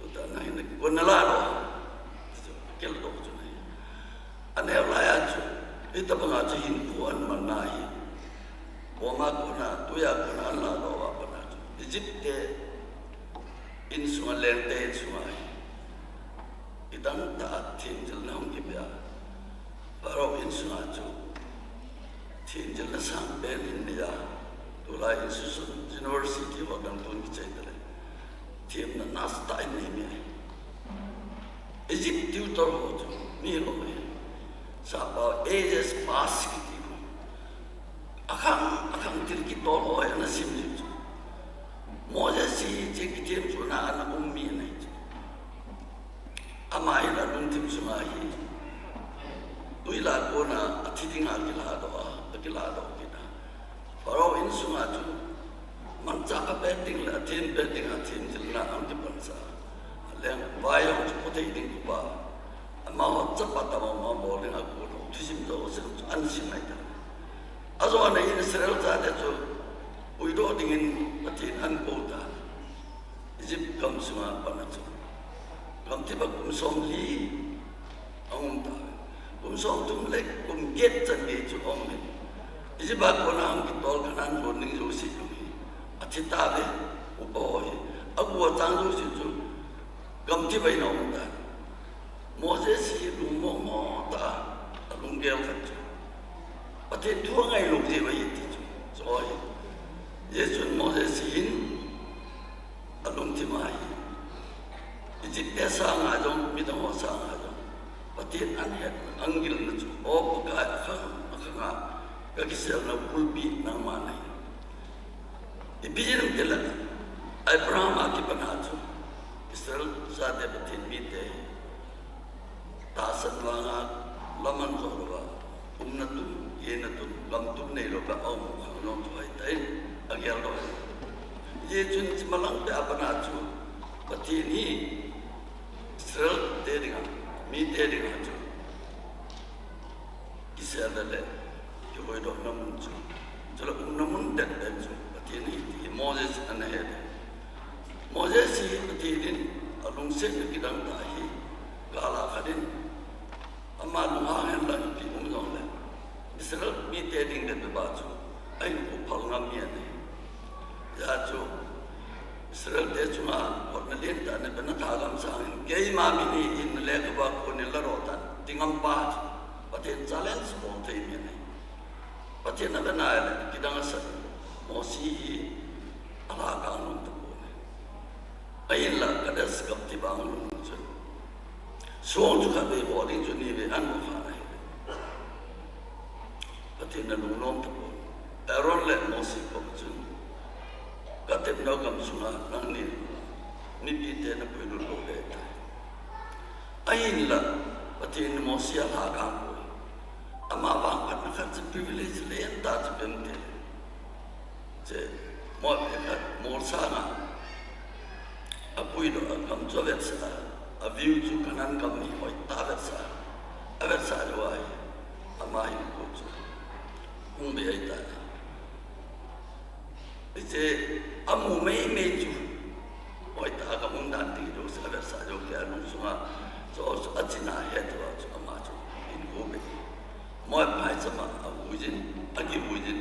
Tuta na hin kon na la doh. Kila doh chu na hi. A neo lai a chu, hitabang a chu hinkho an man na hi. Boma kon a, tui a kon a an la doh a pan a chu. Egypt te, insunga lengte insunga hi. Idang tah a thenjilna hung kipe a. Pharaoh insunga chu thenjilna sang pen in nei a. Tulai institution, university ho dang tun kichai ta le. Themna nasatah in nei mi ahi. Egypt tutor ho chu mi lou ahi. Sapa ages pass kiti ho. Akhang, akhang thil kitol ho ana sim ji chu. Moses hi hiche kithem chu ana um mi ahi chu. Ama hin alungthim sunga hi, tui lah a kona athi dinga akilahdoh a, akilahdoh kit a. Pharaoh insunga chu, manchah apet ding le athem pet dinga themjilna ahin kipansa. Aleng vai jong chu po thei ding kipa. Amaho chapa tama ma bol dinga kona thusim jouse chu ahin sim ahitai. Ajou a Israel chate chu puidoh dingin Pathen in ahin kou tai. Egypt gam sunga pat a chu, gamthip a kum somli aum tauve. Kum somthum le kum get chan gei chu aum e. Egypt a kona ahung kitol Canaan lhon ding jouse jong hi athi tauve. Upa ho hi, agu achang jouse chu gamthip a aum tai. Moses hi lungmong mo tah a, alunggel khat chu, Pathen thu angai lou jeh ahi ti chu. Chu ahi. Hijeh chun Moses hin alungthim a hi, Egypt te sanga jong, midang ho sanga jong, Pathen ahin het, ahin gilna chu, O Pakai, akhang, akhang a kakiselna kulpi nangma nahi. Ipi jeh ham itile, Abraham a kipat a chu, Israel chate Pathen mite hi, tahsan vanga lam ahin jo louva, umna tum, jina tum, gam tum neilou a aum khang jong chu ahitai, ageldoh ahi. Hijeh chun hiche malang pet a pat a chu, Pathen hi Israel te dinga, mite dinga chu kiselna le kihoidohna mun chu, chule umna mun teng teng chu Pathen ahi ti Moses in ana het. Moses hi Pathen in alungsetna kidang tah ahi. Gal a khat in ama lunghang hen lang ipi um jongle, Israel mite ding le peba chu ahin kou phal ngam mi ahi. Hijeh chun Israel te chunga hotna lentah ana pe, na thagam sangin keima min ahi, na lekhabu a kon in ladoh tan, ti ngam pa chu Pathen challenge bol thei mi ahi. Pathen in ave nai le kidang asah in, Mose hi alhakang nom tapon ahi. Ahinla Kadesh gamthip a ahung lhun chun, song chu khatvei ho ding chu nivei ahin ho kha ahi. Pathen in alungnom tapon. Aaron le Mose koma chun, katepnau gam sunga nangni mipite napuilut lou ahitai. Ahinla Pathen in Mose alhakang poi. Ama vang phatna khat chu privilege lentah chu ipi ham itile, hiche Moab khat mol sanga apuidoh a, gam chu avetsah a, aview chu Canaan gam hi hoitah a avetsah a, avetsah jou ahi, ama hinkho chu hung bei ahitai. Hiche amu meimei chu hoitah a gam umdan ding jouse avetsah jou kei a, alungsunga chu, chu achina het uva chu ama chu hinkho bei. Moab phaicham a avuijin, akivuijin.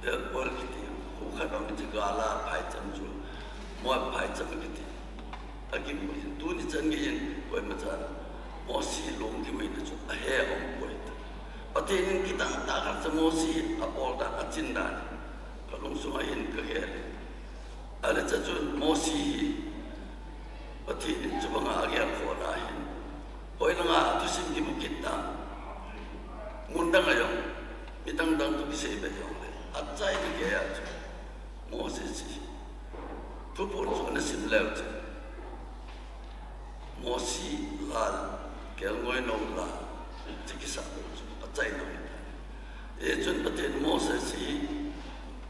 Belpeor kiti kho khat aum, hiche gal a phaicham chu Moab phaicham kiti. Akivuijin, tuni chan geiyin koimachan Mose lungthim hoina chu ahe aumpoi. Pathen in kidang tah khat chu Mose abol dan, achin dan kalungsunga hin kagel e. Ahile chuche chun Mose hi Pathen in chubanga agelkhoh na hin, hoilanga athusim kimu kit tam, mun dang a jong, mi dang dang toh kisei be jongle, achaina geiya chu Mose hi thuphon chu ana sim leu chun, Mose la, kelngoi nou la, chu kisah bou chu achaina ahitai. Hichun Pathen Mose hi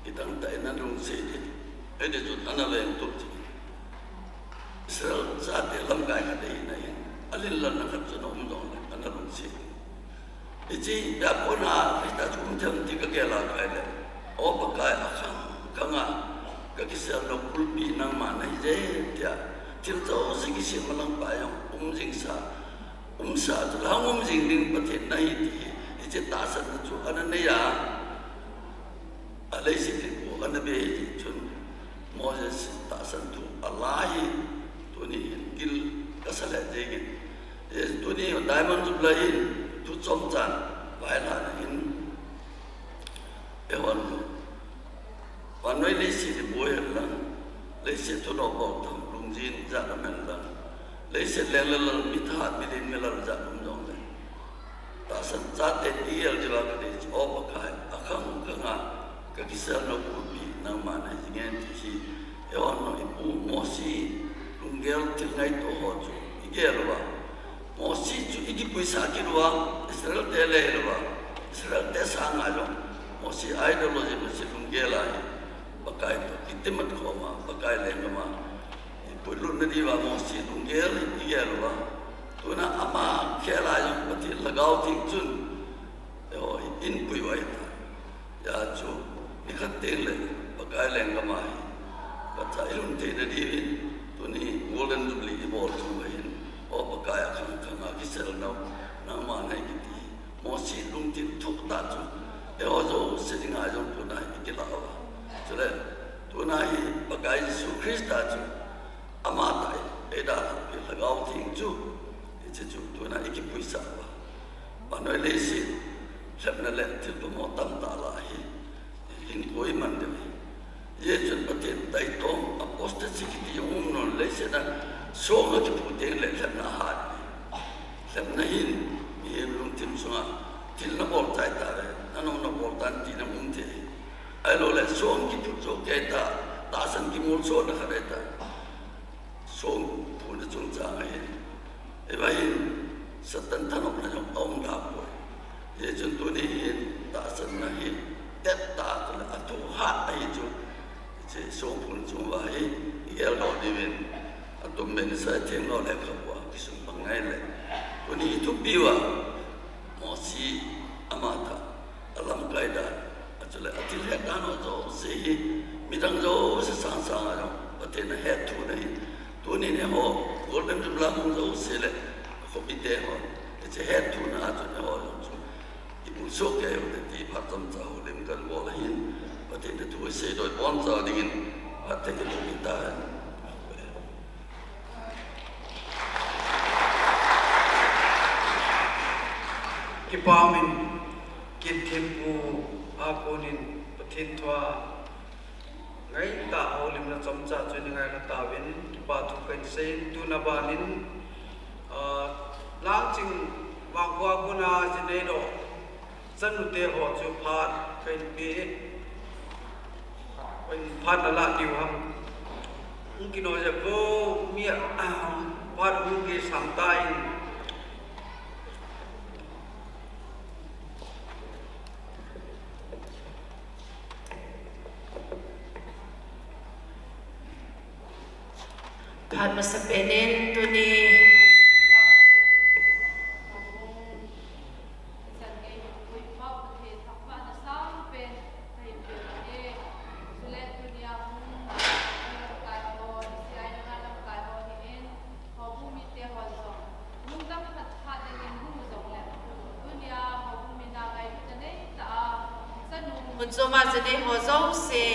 kidang tah in ana lungset in, hiti chun ana vengtup chun, Israel chate lamkai khat ahina hin, alinlelna khat chu ana um jongle ana lungset in. Hiche a kona hitia chu um thei ham ti kagel a kile, O Pakai, akhang khang a kakiselna kulpi nangma nahi e tia, thil jouse kisem malang pa jong um jingsa, umsa chu la hung um jing ding Pathen nahi ti hi, hiche tahsanna chu ana nei a, aleiset hinkho ana be hi chun, Mose tahsan thu ala hi tuni hin gil kasa lheh jengin. Tuni Diamond Jubilee in thu chomchan vailhahna hin, eihon vannoi leiset hi boi hen lang, leiset Leiset thunop bol tham lungjin jat amen lang. Leiset leng le lal, mithat, milen, milal jat um jongle, tahsan chate igel diuva kadei chu, O Pakai, akhang khanga kakisel nau pupi nangma nahi jinge ti hi. Eiho nang ipu Mosi lunggel thil ngaito ho chu igel uva, Mosi chu ikipuisah kit uva, Israel te le uva, Israel te sanga jong Mosi ideology, Mosi lunggel ahi. Pakai toh kitimat khoma, Pakai lenggam a ipuilut nadiuva Mosi lunggel igel uva, tuna ama khel a jong Pathen Lhagao Theng chun eiho inpui uva ahitai. Hijeh chun nikhat teng le Pakai lenggam a hi phatah a ilhun thei nadiuvin, tuni Golden Jubilee ibol chung uva hin, O Pakai, akhang khanga kisel nau nangma nahi kiti Mosi lungthim thuh tah chu eiho jouse dinga jong tuna hi ikilah uva. Chule tuna hi Pakai Jesu Christa chu ama tah in eidalhah pi Lhagao Theng chu, hiche chu tuna ikipuisah uva, vannoi leiset lhepna le thil poimo tamtah lah a hi hinkho iman diu ahi. Hijeh chun Pathen taitong, apostasy kiti jong um non, leiset a song akiphu teng le lhepna ahat ahi. Lhepna hin mihem lungthim sunga thil nabol chai tauve, nanom nabol tan tina um thei ahi. Ahilouleh song kiphut jou kei ta, tahsan kimolsona khat ahitai. Song phutna chungchang ahin, eiva hin Satan thanopna jong aum tapoi. Hijeh chun tuni hin tahsanna hi tettah chule athu hat ahi chu, hiche song phutna chung uva hi igeldoh diuvin, atum beh in Isaiah themgao lekhabu a kisun bang ngai le, tuni ithupi uva Mosi ama tah, alamkai dan, achule athil het dan ho jouse hi, midang jouse sangsang a jong Pathen ahetthuna hi, tunin eiho Golden Jubilee a hung jouse le akhopite hon hiche hetthuna a chun eiho jong chu ibulsoh kei u hite ti phat chomcha houlim kabol ahin, Pathen thu iseidoh boncha dingin phatthei kape tahen. Kipa umin, Kinthempu a konin Pathen thua ngaitah houlimna chomcha chu ingailha tauvin, kipa thu kahin seiyin, tuna banin, ah, Langching vangkho a kona jinei doh chanute ho chu phat kahin pe, kahin phat nalah diu ham. Hung kinoi jep vo, mi a, phat hung kisang tan. Phat masapen in tuni Mun chom a jinei ho jouse,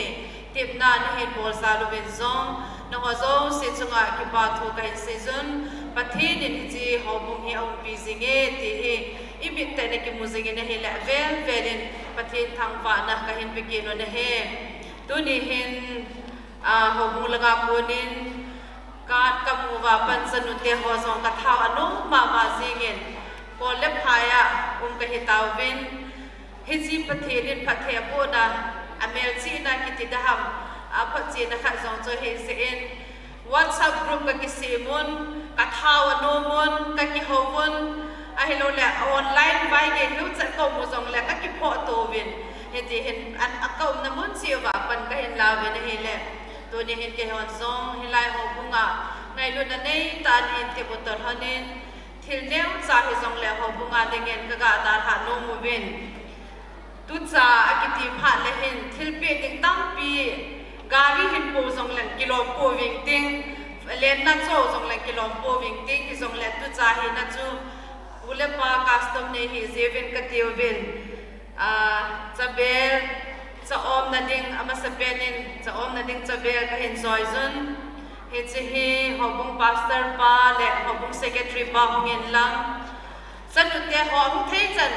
tepna nahin bol jal uvin jong, nangho jouse chunga kipa thu kahin seijun, Pathen in hiche houbung hi aumpi jinge ti hi, imit tah in akimu jingin ahile, avel vel in Pathen thangvahna kahin pe kit u ahi. Tuni hin, ah, houbung langa konin, ka, kamu uva pan chanute ho jong kathau anom mama jingin, kol le phai a um kahi tauvin, hiche Pathen in phatthei abohna, amelchihna kiti ding ham, aphotchetna khat jong chu hijeh in, WhatsApp group kakisem un, kathau anom un, kakihou un, ahilouleh online vai gei hiu chat kaum u jongle kakiphoh to uvin, hiti hin an, akaumna mun cheh uva pan kahin la uvin ahile, tuni hin keihon jong hilai houbunga ngailutna neitah in hin tep u toh lhonin, thil neocha hijongle houbunga dingin kaga dalhah nom uvin. Tucha akiti phat le hin thilpeh ding tampi, gari hin po jongleng kilom pouving ting, lenna cho jongleng kilom pouving ting, hijongle tucha hina chu u le pa custom nei hijeh uvin kati uvin. Ah, chabel, cha-omna ding, amasapen in cha-omna ding chabel kahin joijun. Hiche hi houbung pastor pa le houbung secretary pa hungin lang, chanute ho ahung thei chan,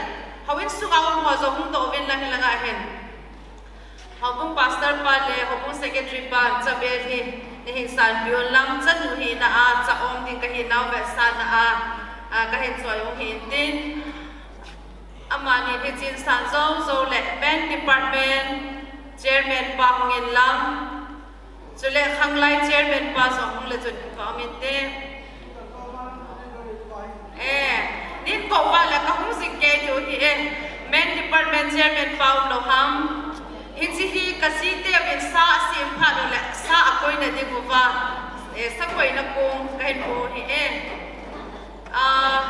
houin sunga um ho jong hungdoh uvin lang hilanga hin, houbung pastor pa le houbung secretary pa chabel hi Nahin sanpeh un lang, chanu hina a, cha-um ding kahinau vetsahna a, a, kahin choi u hintin. Amani hiche in san jou jou le Men Department Chairman pa hung in lang. Chule Khanglai Chairman pa jong hung le chun ka um inte. Eh, nin kou va le kahung jing kei diu hi e. Men Department Chairman pa umlou ham. Hiche hi kaji teuvin sa asem phat u le sa akoina ding uva, eh, sa koina kong kahin po hi e. Ah,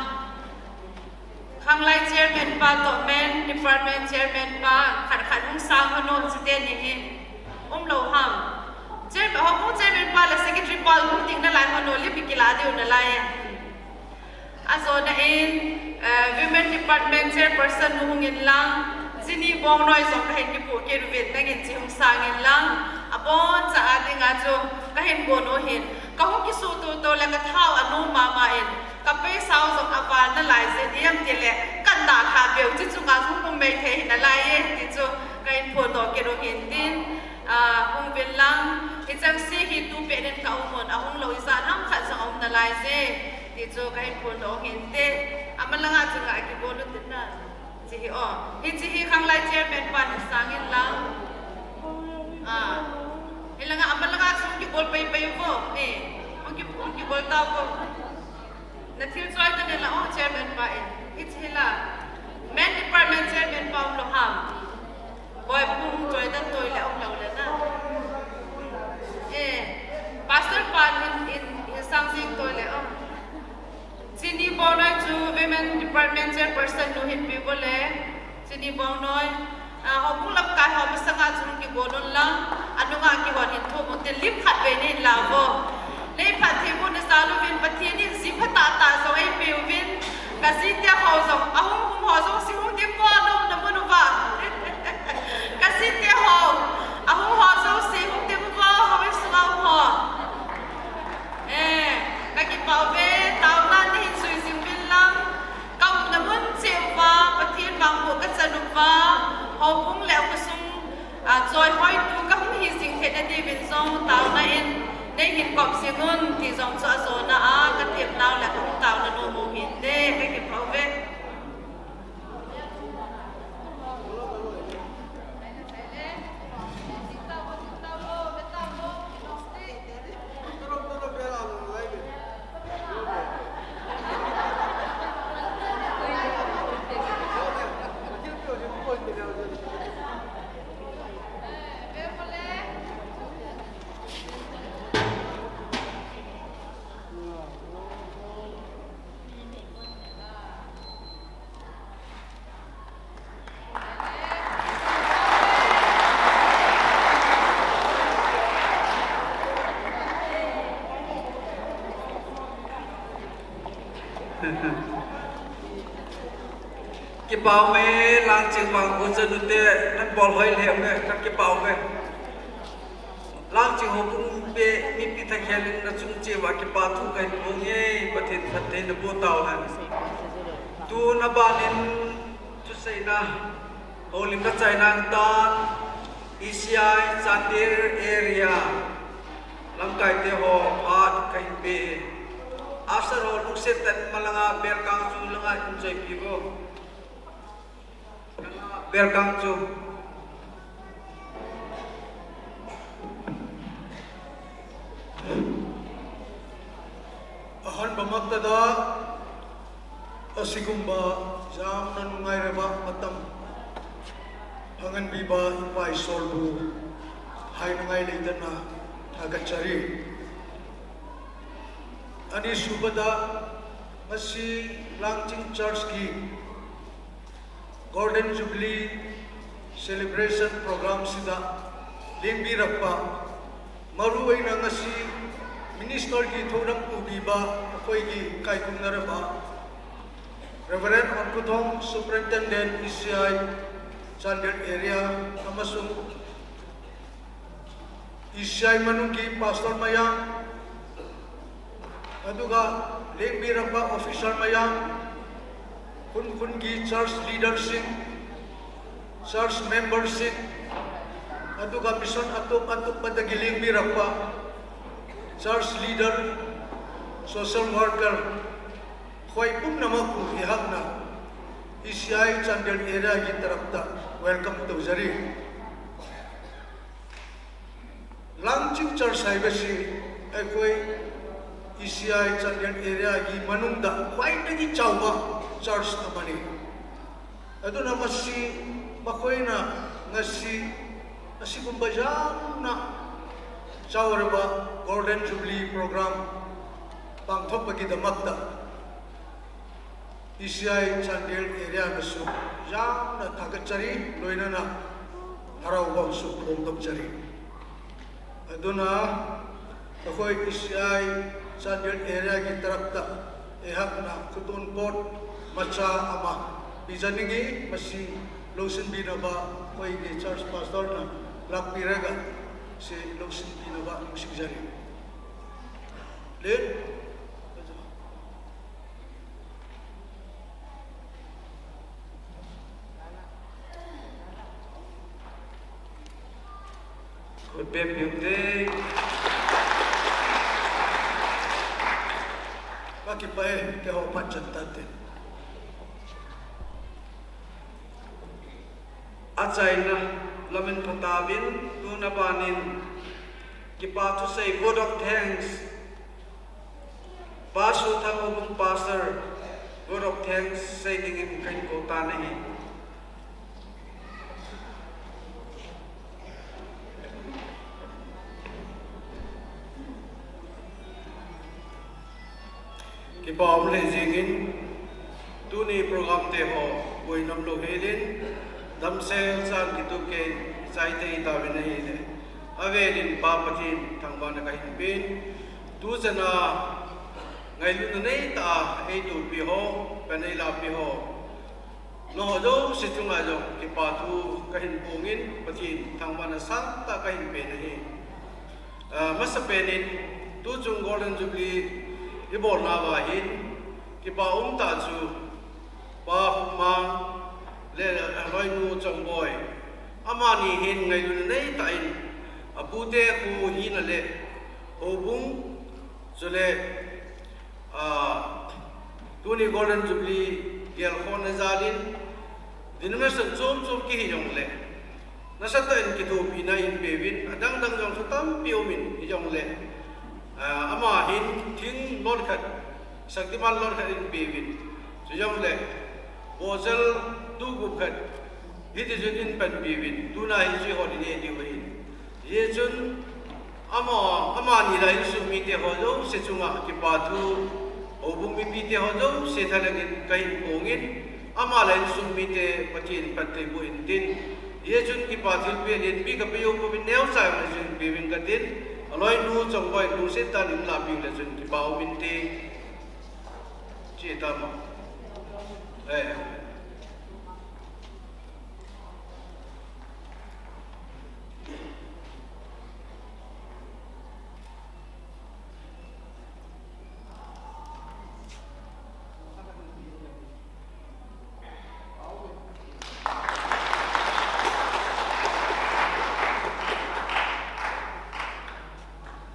Khanglai Chairman pa toh Men Department Chairman pa khat khat hung sang hon o, chuteni hi. Umlou ham. Chairman, Houbung Chairman pa le Secretary pa hung ding nalai hon o, lim hi kila diu nalai e. Ajona in, eh, Women Department Chairperson nu hung in lang, Jini Bongnoi jong kahin kipu kit uvin, nangin che hung sang in lang, aboncha a dinga chu kahin bol u hin, kahung kisuto to le kathao anom mama in, kapeisau jong aval nalai jeh in, ijemtile, kan dalha peh u, che chunga hung um mei thei hi nalai e, ti chu kahin phondoh kit u hintin, ah, hung uvin lang, hicheng se hi tu peh in ka um un, ahung lou ijat ham khat jong aum nalai je. Ti chu kahin phondoh hinte, amalanga chunga kibol u tin na. Che hi o. Hiche hi Khanglai Chairman pan hin sang in lang. Ah. Hilanga amalanga chung kibol pai pai uvo. Eh. Hung ki, hung kibol tauvo. Na thil choi tane la o Chairman pa in. Hiche hi la. Men Department Chairman pa umlou ham. Boi pung toi dan toi le um lou le na. Eh, Pastor pan in, in, in sang jing toi le um. Chini Bongnoi chu Women Department Chairperson nu hin pe bol le. Chini Bongnoi, ah, Houbung lamkai ho masanga chu kibol un lang. Anunga kihon hin thum un te lim khat vei nin la vo. Nei phatthei bu na jal uvin Pathen in ji phatah tah jong eipeh uvin, kajite ho jong, ahung hung ho jouse hung ding vo, nom na mun uva. Kajite ho, ahung ho jouse hung ding vo, houin sunga um ho. Eh, kakipah uve, taona nahin jui jing uvin lang, ka umna mun cheh uva, Pathen vangboh kachan uva, houbung le khosung, ah, choihoitu kahung hi jing theina diuvin jong taona in neihin kop jing un ti jong chu ajona a katem nau le kahung taona nom u hinte, kakipah uve. Kipah ume, Langching vang u chanu te, nan bol hoi lheh ume, kakipah ume. Langching houbung pe mipi thakhel in nachung cheh uva kipah thu kahin phong e, Pathen phatthei naboh tauhen. Tun aban in thuseina houlim kachaina tan, E C I Chandel area lamkai te ho phat kahin pe e. Usher ho lungset tah in malanga belkang chu langa in choipi uvo. Belkang chu. ꯑꯍꯥꯟꯕꯃꯛꯇꯗ ꯑꯁꯤꯒꯨꯝꯕ ꯌꯥꯝꯅ ꯅꯨꯡꯉꯥꯏꯔꯕ ꯃꯇꯝ ꯐꯪꯍꯟꯕꯤꯕ ꯏꯄꯥ ꯏꯁꯣꯔꯕꯨ ꯍꯥꯏꯅꯤꯡꯉꯥꯏ ꯂꯩꯇꯅ ꯊꯥꯒꯠꯆꯔꯤ꯫ ꯑꯅꯤꯁꯨꯕꯗ, ꯉꯁꯤ ꯂꯥꯡꯆꯤꯡ ꯆꯔꯆꯀꯤ Golden Jubilee Celebration Program ꯁꯤꯗ ꯂꯦꯡꯕꯤꯔꯛꯄ, ꯃꯔꯨꯑꯣꯏꯅ ꯉꯁꯤ Minister ꯒꯤ ꯊꯧꯔꯝ ꯄꯨꯕꯤꯕ ꯑꯩꯈꯣꯏꯒꯤ ꯏꯀꯥꯏ ꯈꯨꯝꯅꯔꯕ Reverend ꯑꯣꯟꯀꯨꯊꯣꯡ, Superintendent E C I Chandel Area, ꯑꯃꯁꯨꯡ E C I ꯃꯅꯨꯡꯒꯤ pastor ꯃꯌꯥꯝ, ꯑꯗꯨꯒ ꯂꯦꯡꯕꯤꯔꯛꯄ officer ꯃꯌꯥꯝ, ꯈꯨꯟ ꯈꯨꯟꯒꯤ church leader ꯁꯤꯡ, church member ꯁꯤꯡ, ꯑꯗꯨꯒ mission ꯑꯇꯣꯞ ꯑꯇꯣꯞꯄꯗꯒꯤ ꯂꯦꯡꯕꯤꯔꯛꯄ Church leader, social worker, khoi pum nama ku hi hakna, E C I Chandel area ki tarap ta welcome to jari. Langching Church hai besi, ai khoi E C I Chandel area ki manung da khoi na ki chauba church amani. Aduna masi, makhoina, ngasi, asi kumba jana, chauraba Golden Jubilee Program pangthok pagi damakta. E C I Chandel area nasu, jana thakachari, loinana, harau bang su, bom chari. Aduna, akhoi E C I Chandel area ki tarap ta, e hakna, khutun pot, macha ama, bijaningi, masi, losin binaba, khoi ki church pastor na, lakpi rega, si losin binaba, musik jari. Len, Khut beng beng te. Pakipa e, keiho phat chan tate. Achaina lamin phatauvin, tuna banin, kipa thusei, vote of thanks. Pastor Thangobung Pastor, vote of thanks, sei dingin kahin kou tan ahi. Kipa um lheh jingin, tuni program te ho, boina umlou helin, damsel chan kitup kei, chai tei tauvin ahile. Avelin Pa Pathen, thangvahna kahin pen, tuchana, ngailutna neitah a, eitupi ho, pan eilahpi ho. Nangho jouse chunga jong, kipa thu kahin phongin, Pathen thangvahna sangtah kahin pen ahi. Ah, masapen in, tuchung Golden Jubilee ibolnauva hin, kipa umtah chu, Pa Khupmang le aloinu Chongboi, amani hin ngailutna neitah in, apute khu hina le, houbung, chule, ah, tuni Golden Jubilee gelkhohna jalin, denomination chom chom kihi jongle, nasatah in kithopina eipeuvin, adang dang jong chu tampi umin, hijongle, ah, ama hin thing load khat, Shaktiman load khat eipeuvin, chujongle, bottle two gup khat, hitichun eipanpiuvin, tuna hi chu eiho dinge diu ahin. Hijeh chun, ama, amani la insung mite ho jouse chunga kipa thu, houbung mipite ho jouse thalhengin kahin phongin, ama la insung mite Pathen phatthei boh intin, hijeh chun kipa thilpeh lenpi kapeh u pouvin neocha jong eipeuvin katin, aloinu Chongboi lungset tah in lahpeh le chun kipa um inte. Chutama. Eh.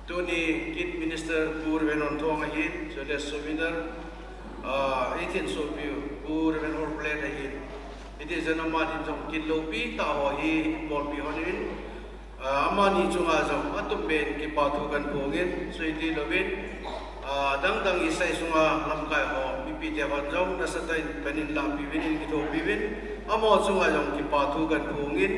Tuni kit Minister Pu Reverend Honthong ahin, chule souvenir, ah, eihin sopiu Pu Reverend Horplet ahin. Hitichun amani jong kit loupi tah ho hi eibolpi hon in, ah, amani chunga jong atupen kipa thu kahin phongin, chuti louvin, ah, dang dang isei sunga lamkai ho, mipite hon jong nasatah in pan in lahpiuvin, in kithopiuvin, amaho chunga jong kipa thu kahin phongin,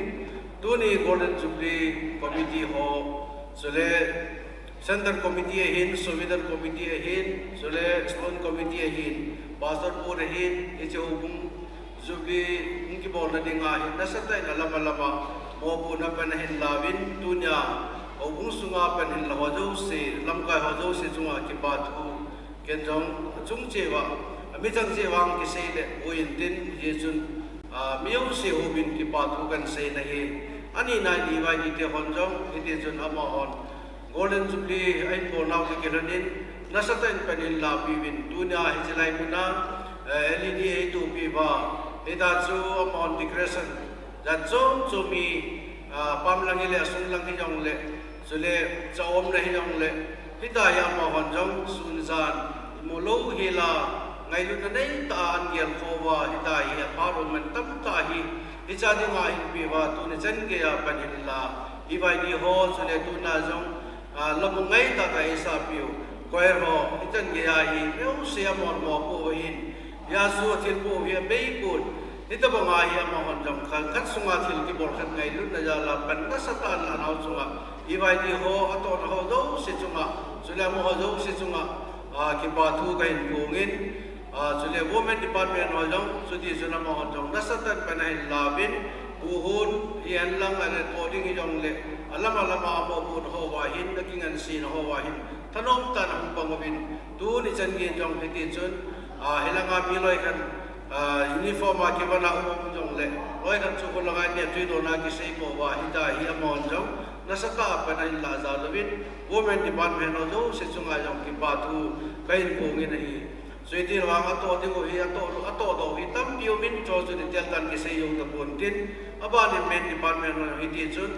tuni Golden Jubilee Committee ho, chule Central Committee ahin, Souvenir Committee ahin, chule Stone Committee ahin, Pastor Pu ahin, hiche houbung Jubilee hung kibolna dinga hin, nasatah in alam alam a, mopohna pan ahin lauvin, tunia, houbung sunga pan ahin la ho jouse, lamkai ho jouse chunga kipa thu, ken jong, achung cheh uva, amichang cheh uva kisei le, boh intin, hijeh chun, ah, mi jouse houvin kipa thu kahin sei nahi, ani nai ni vai ni te hon jong, hitichun amahon, Golden Jubilee a eibolnau kikilhonin, nasatah in pan in lahpiuvin, tunia hiche lai muna, eh, L E D eitupi uva, hita chu amahon decoration, jat chom chom hi, ah, pam lang hile, asung lang hijongle, chule, cha umna hijongle, Hitia hi amahon jong sun jan imu lou hela, ngailutna neitah a an gelkhou va, hitia hi aphat u man tamtah hi, hiche dinga ahin peh uva, tuni chan geiya pat hin la, E Y D ho, chule tuna jong, ah, lamu ngaitah tah a eisahpiu choir ho, hichan geiya hi jouse amahon mopoh u ahin, Jesu athilboh u hi abeipon, hitobanga hi amahon jong kal khat sunga thil kibol khat ngailutna jal a pan nasatah a anla nau chunga, E Y D ho, atohna ho jouse chunga, chule amaho jouse chunga, ah, kipa thu kahin phongin, ah, chule Women Department ho jong, chutichun amahon jong nasatah in pan ahin lauvin, buhhon hihen lang, ahile toh ding hijongle, alam alam a amopohna hoa hin, akingansena hoa hin, thanom tah in ahung pang uvin, tuni chan geiyin jong hitichun, ah, hilanga mi loikhat, ah, uniform a kivon a um um jongle, loikhat chu khulanga ineh tui dona kisei mo uva, hitia hi amahon jong nasatah a pan ahin lah jal uvin, Women Department ho jouse chunga jong kipa thu kahin phongin ahi. Chuti lou vang atoh diu hi, atoh, atohdoh hi tampi umin, chuchu detail tah in kisei jou tapon tin, abanin Men Department ho hitichun,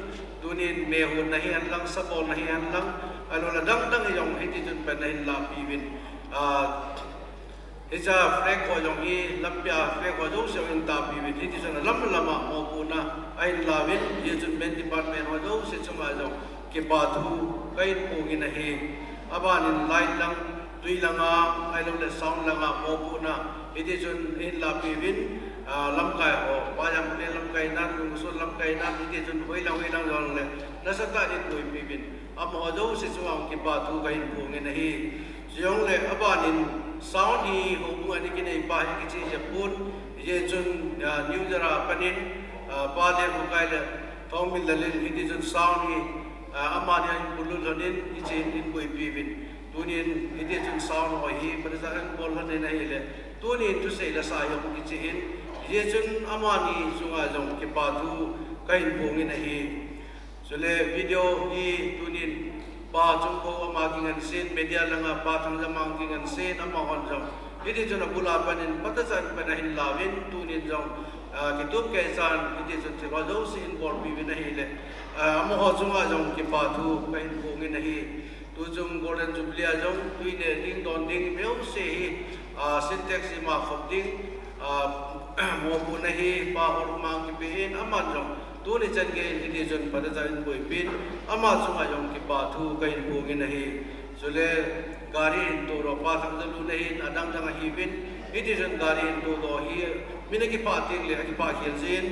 tunin mehonna hihen lang, sabolna hihen lang, ahiloule adang dang hijong hitichun pan ahin lahpeh uvin, ah, hiche flag ho jong hi, lampia flag ho jouse jong ahin tahpeh uvin, hitichun alam alam a mopohna ahin lauvin, hichun Men Department ho jouse chunga jong kipa thu kahin phongin ahi. Abanin light lang, tui langa, ahiloule sound langa mopohna hitichun ahin lahpeh uvin, ah, lamkai ho, Pajang Pune lamkai nan, Lungsot lamkai nan, hitichun hoilang hoilang jongle nasatah in ahin boipi uvin, amaho jouse chunga kipa thu kahin phongin ahi. Chujongle abanin sound hi houbung a ana kinei pa hi kicheh jep pon, hijeh chun, ah, New Year a panin, ah, Pa Lenhukai le Thongminlal in hitichun sound hi, ah, amani ahin bulu lhonin, hiche hin ahin boipi uvin, tunin hitichun sound ho hi Pathen in ahin bol lhonin ahile, tunin thusei le sa hi ahung kicheh in, hijeh chun amani chunga jong kipa thu kahin phongin ahi. Chule video hi tunin Pa Chungkho ama kingansen, media langa Pa Thangjamang kingansen, amahon jong hitichun abul a panin patechan pan ahin lauvin, tunin jong, ah, kitup kehchan hitichun thil ho jouse ahin bolpi uvin ahile, ah, amaho chunga jong kipa thu kahin phongin ahi. Tuchung Golden Jubilee a jong tui neh ding, don ding, mi jouse hi, ah, Sintex ima khop ding, ah, mopohna hi Pa Holmang kipen, aman jong tuni chan geiyin hitichun patechan ahin boipin, ama chunga jong kipa thu kahin phongin ahi. Chule gari hin tohdoh Pa Thangjalun ahin, adang dang ahiuvin, hitichun gari hin tohdoh hi mi ana kipah tengle akipah khel jin,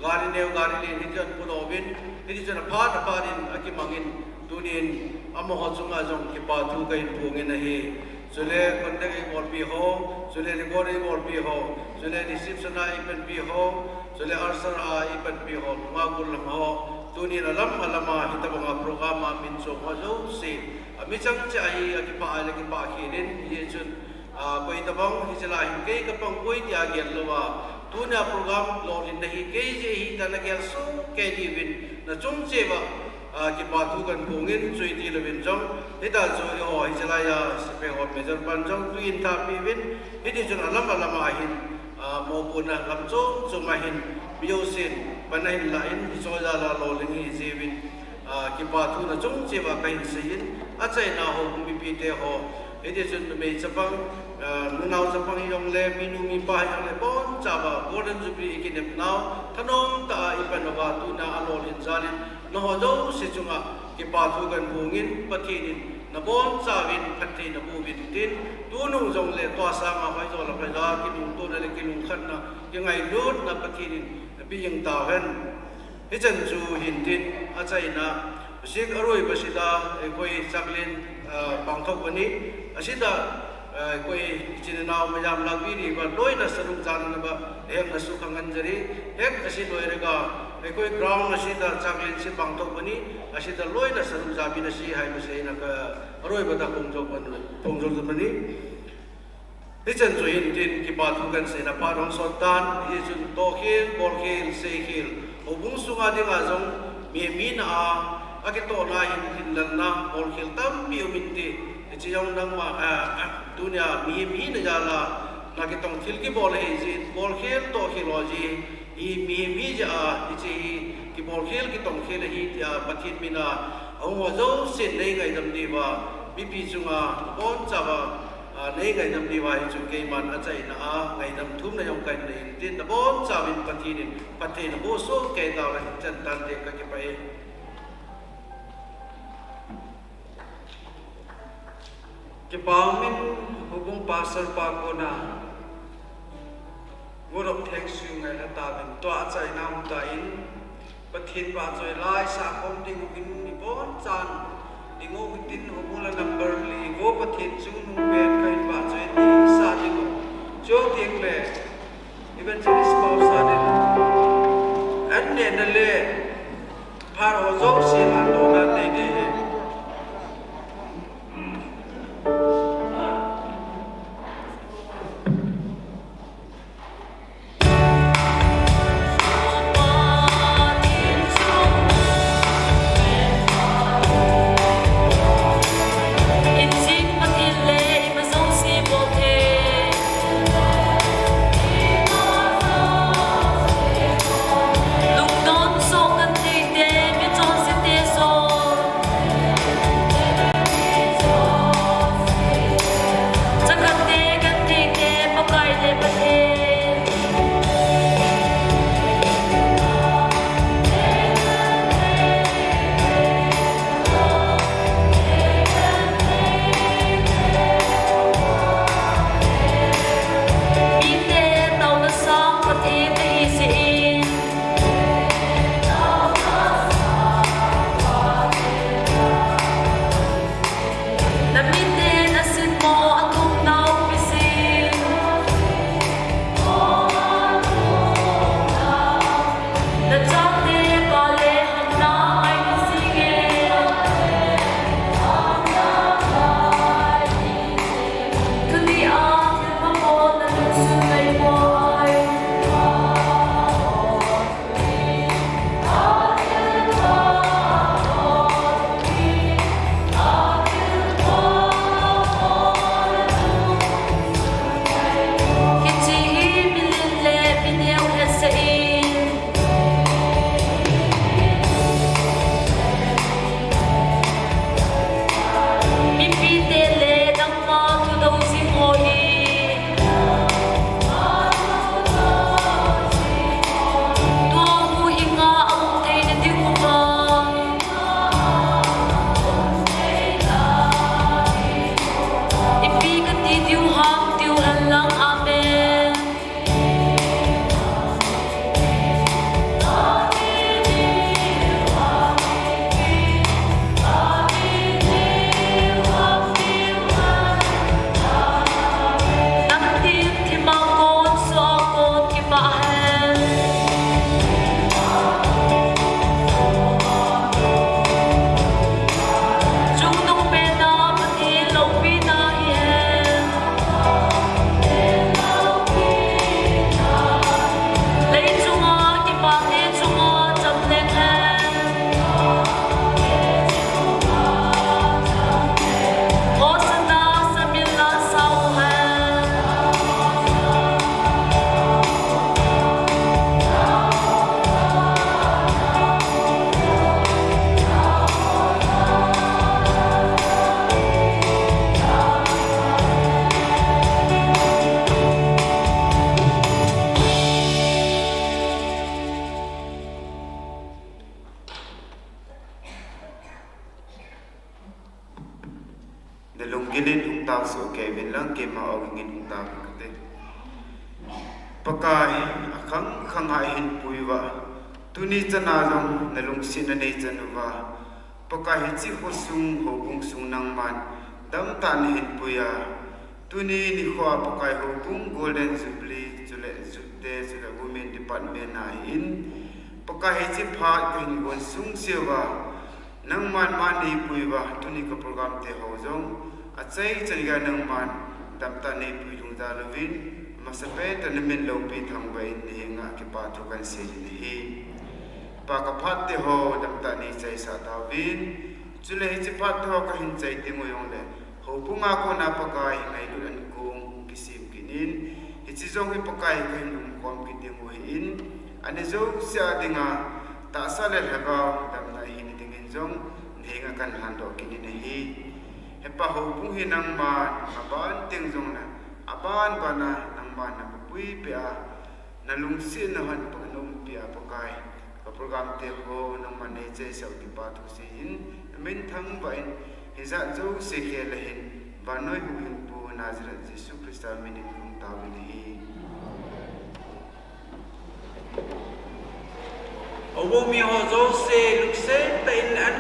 gari neo gari len hitichun podoh uvin, hitichun aphat aphat in akimangin, tunin amaho chunga jong kipa thu kahin phongin ahi. Chule conduct eibolpi ho, chule record eibolpi ho, chule reception a eipanpi ho, chule usher a eipanpi ho, nungah golhang ho, tunin alam alam a hitobanga program a min chom ho jouse, ami chang cheh a hi akipah a le kipah khel in, hijeh chun, ah, koi tabang hiche lai hin kei kapang poi tia gel louva, tunia program lolhinna hi kei jeh ahi tia nagel soh kei diuvin, nachung cheh uva, ah, kipa thu kahin phongin, chuti louvin jong, hitia chu eiho hiche laiya sepai ho major pan jong tui ahin thahpeh uvin, hitichun alam alam a hin, ah, mopohna lam chom chom a hin, mi jousen pan ahin lah in, hiche jal a lolhing hiji uvin, ah, kipa thu nachung cheh uva kahin seiyin, achaina houbung mipite ho, hitichun numei chapang, ah, nunao chapang hijongle, minu mipa hijongle, bonchauva Golden Jubilee ikinep nau thanom tah a ipan uva, tuna alolhin jal in, nangho jouse chunga kipa thu kahin phongin, Pathen in nabonchauvin phatthei naboh uvin tin, tunung jongle tua sanga hoijo le hoijo a kilungtona le kilungkhatna, kingailutna Pathen in napeh jing tauhen. Hichan chu hintin, achaina, ꯍꯧꯖꯤꯛ ꯑꯔꯣꯏꯕꯁꯤꯗ ꯑꯩꯈꯣꯏ ꯆꯥꯛꯂꯦꯟ, ꯑ, ꯄꯥꯡꯊꯣꯛꯀꯅꯤ꯫ ꯑꯁꯤꯗ, ꯑ, ꯑꯩꯈꯣꯏ ꯏꯆꯤꯟ ꯏꯅꯥꯎ ꯃꯌꯥꯝ ꯂꯥꯛꯄꯤꯔꯤꯕ ꯂꯣꯏꯅ ꯁꯔꯨꯛ ꯆꯥꯅꯅꯕ ꯑꯩꯍꯥꯛꯅꯁꯨ ꯈꯪꯍꯟꯖꯔꯤ꯫ ꯍꯦꯛ ꯑꯁꯤ ꯂꯣꯏꯔꯒ ꯑꯩꯈꯣꯏ ground ꯑꯁꯤꯗ ꯆꯥꯛꯂꯦꯟꯁꯤ ꯄꯥꯡꯊꯣꯛꯀꯅꯤ꯫ ꯑꯁꯤꯗ ꯂꯣꯏꯅ ꯁꯔꯨꯛ ꯆꯥꯃꯤꯟꯅꯁꯤ ꯍꯥꯏꯕꯁꯤ ꯑꯩꯅ ꯈ-, ꯑꯔꯣꯏꯕꯗ ꯐꯣꯡꯗꯣꯛꯄ-, ꯐꯣꯡꯗꯣꯛꯆꯕꯅꯤ꯫ Hichan chu hintin kipa thu kahin seina phat ahung sot tan, hichun tohkhel, bolkhel, seikhel, houbung sunga dinga jong, mihem hina a, akitohna hin, hinlalna, bolkhel tampi um inte, hiche jong nangma, ah, ah, tunia mihem hina jal a, nakitong thil kibol ahi jeh in, bolkhel, tohkhel ho jeh, hi mihem hi jeh a, hiche hi, kibolkhel, kitongkhel ahi tia, Pathen mina, ahung ho jousen nei ngaidam diuva, Mipi chunga nabonchauva, a, nei ngaidam diu ahi chu keiman achaina a ngaidam thumna jong kahin nei in tin, nabonchauvin Pathen in phatthei naboh soh kei tauvin, chan tante kakipah e. Kipa umin, houbung pastor pa kona vote of thanks chu ngailha tauvin, tua achaina umtan, Pathen vahchoi lai sakhom ding uvin, ibonchan ding u hitin, houbung la number li vo Pathen chungnung pen kahin vahchoi in, sa ding u. Chuteng le Evangelist Pausat in an nehna le phat ho jouse andohna nei ding ahi. Nalunggil in hung tao soh kei uvin lang, keima aw ging in hung tao kate. Pakai, akhang khang a eihin pui uva, tuni chan a jong nalungsetna nei chan uva, Pakai, hiche khosung houbung sung nangman damtah nahin pui a, tuni nikho a Pakai, houbung Golden Jubilee, chule youth te, chule women department a hin, Pakai, hiche phat kahin gon sung seuva, nangman man neipui uva, tuni ka program te ho jong, achai chan geiya nangman damtah neipui lhung jal uvin, masapen tah in namin loupi thangvah in nahenga kipa thu kahin sei in ahi. Pa, ka phat te ho damtah neichaisah tauvin, chule hiche phat te ho kahin chai teng u jongle, houbung a kona Pakai ngailut ankong kisem kit in, hiche jong hi Pakai kahin umkhom kit ding u ahin, ani jouse a dinga tahsa le lhagao damna ahina dingin jong nahenga kahin lhandoh kit in ahi. Hepa, houbung hi nangman aban teng jongle, aban bana nangman napuipeh a, nalungsetna hon Pakai naumpi a Pakai. Ka program te ho nangman neichaisah u kipathu seiyin, namin thangvah in, hijat jouse khel a hin, vannoi huhhingpu Nazareth Jesu Christa minin kahung taovin ahi. Houbung miho jouse lungset tah in an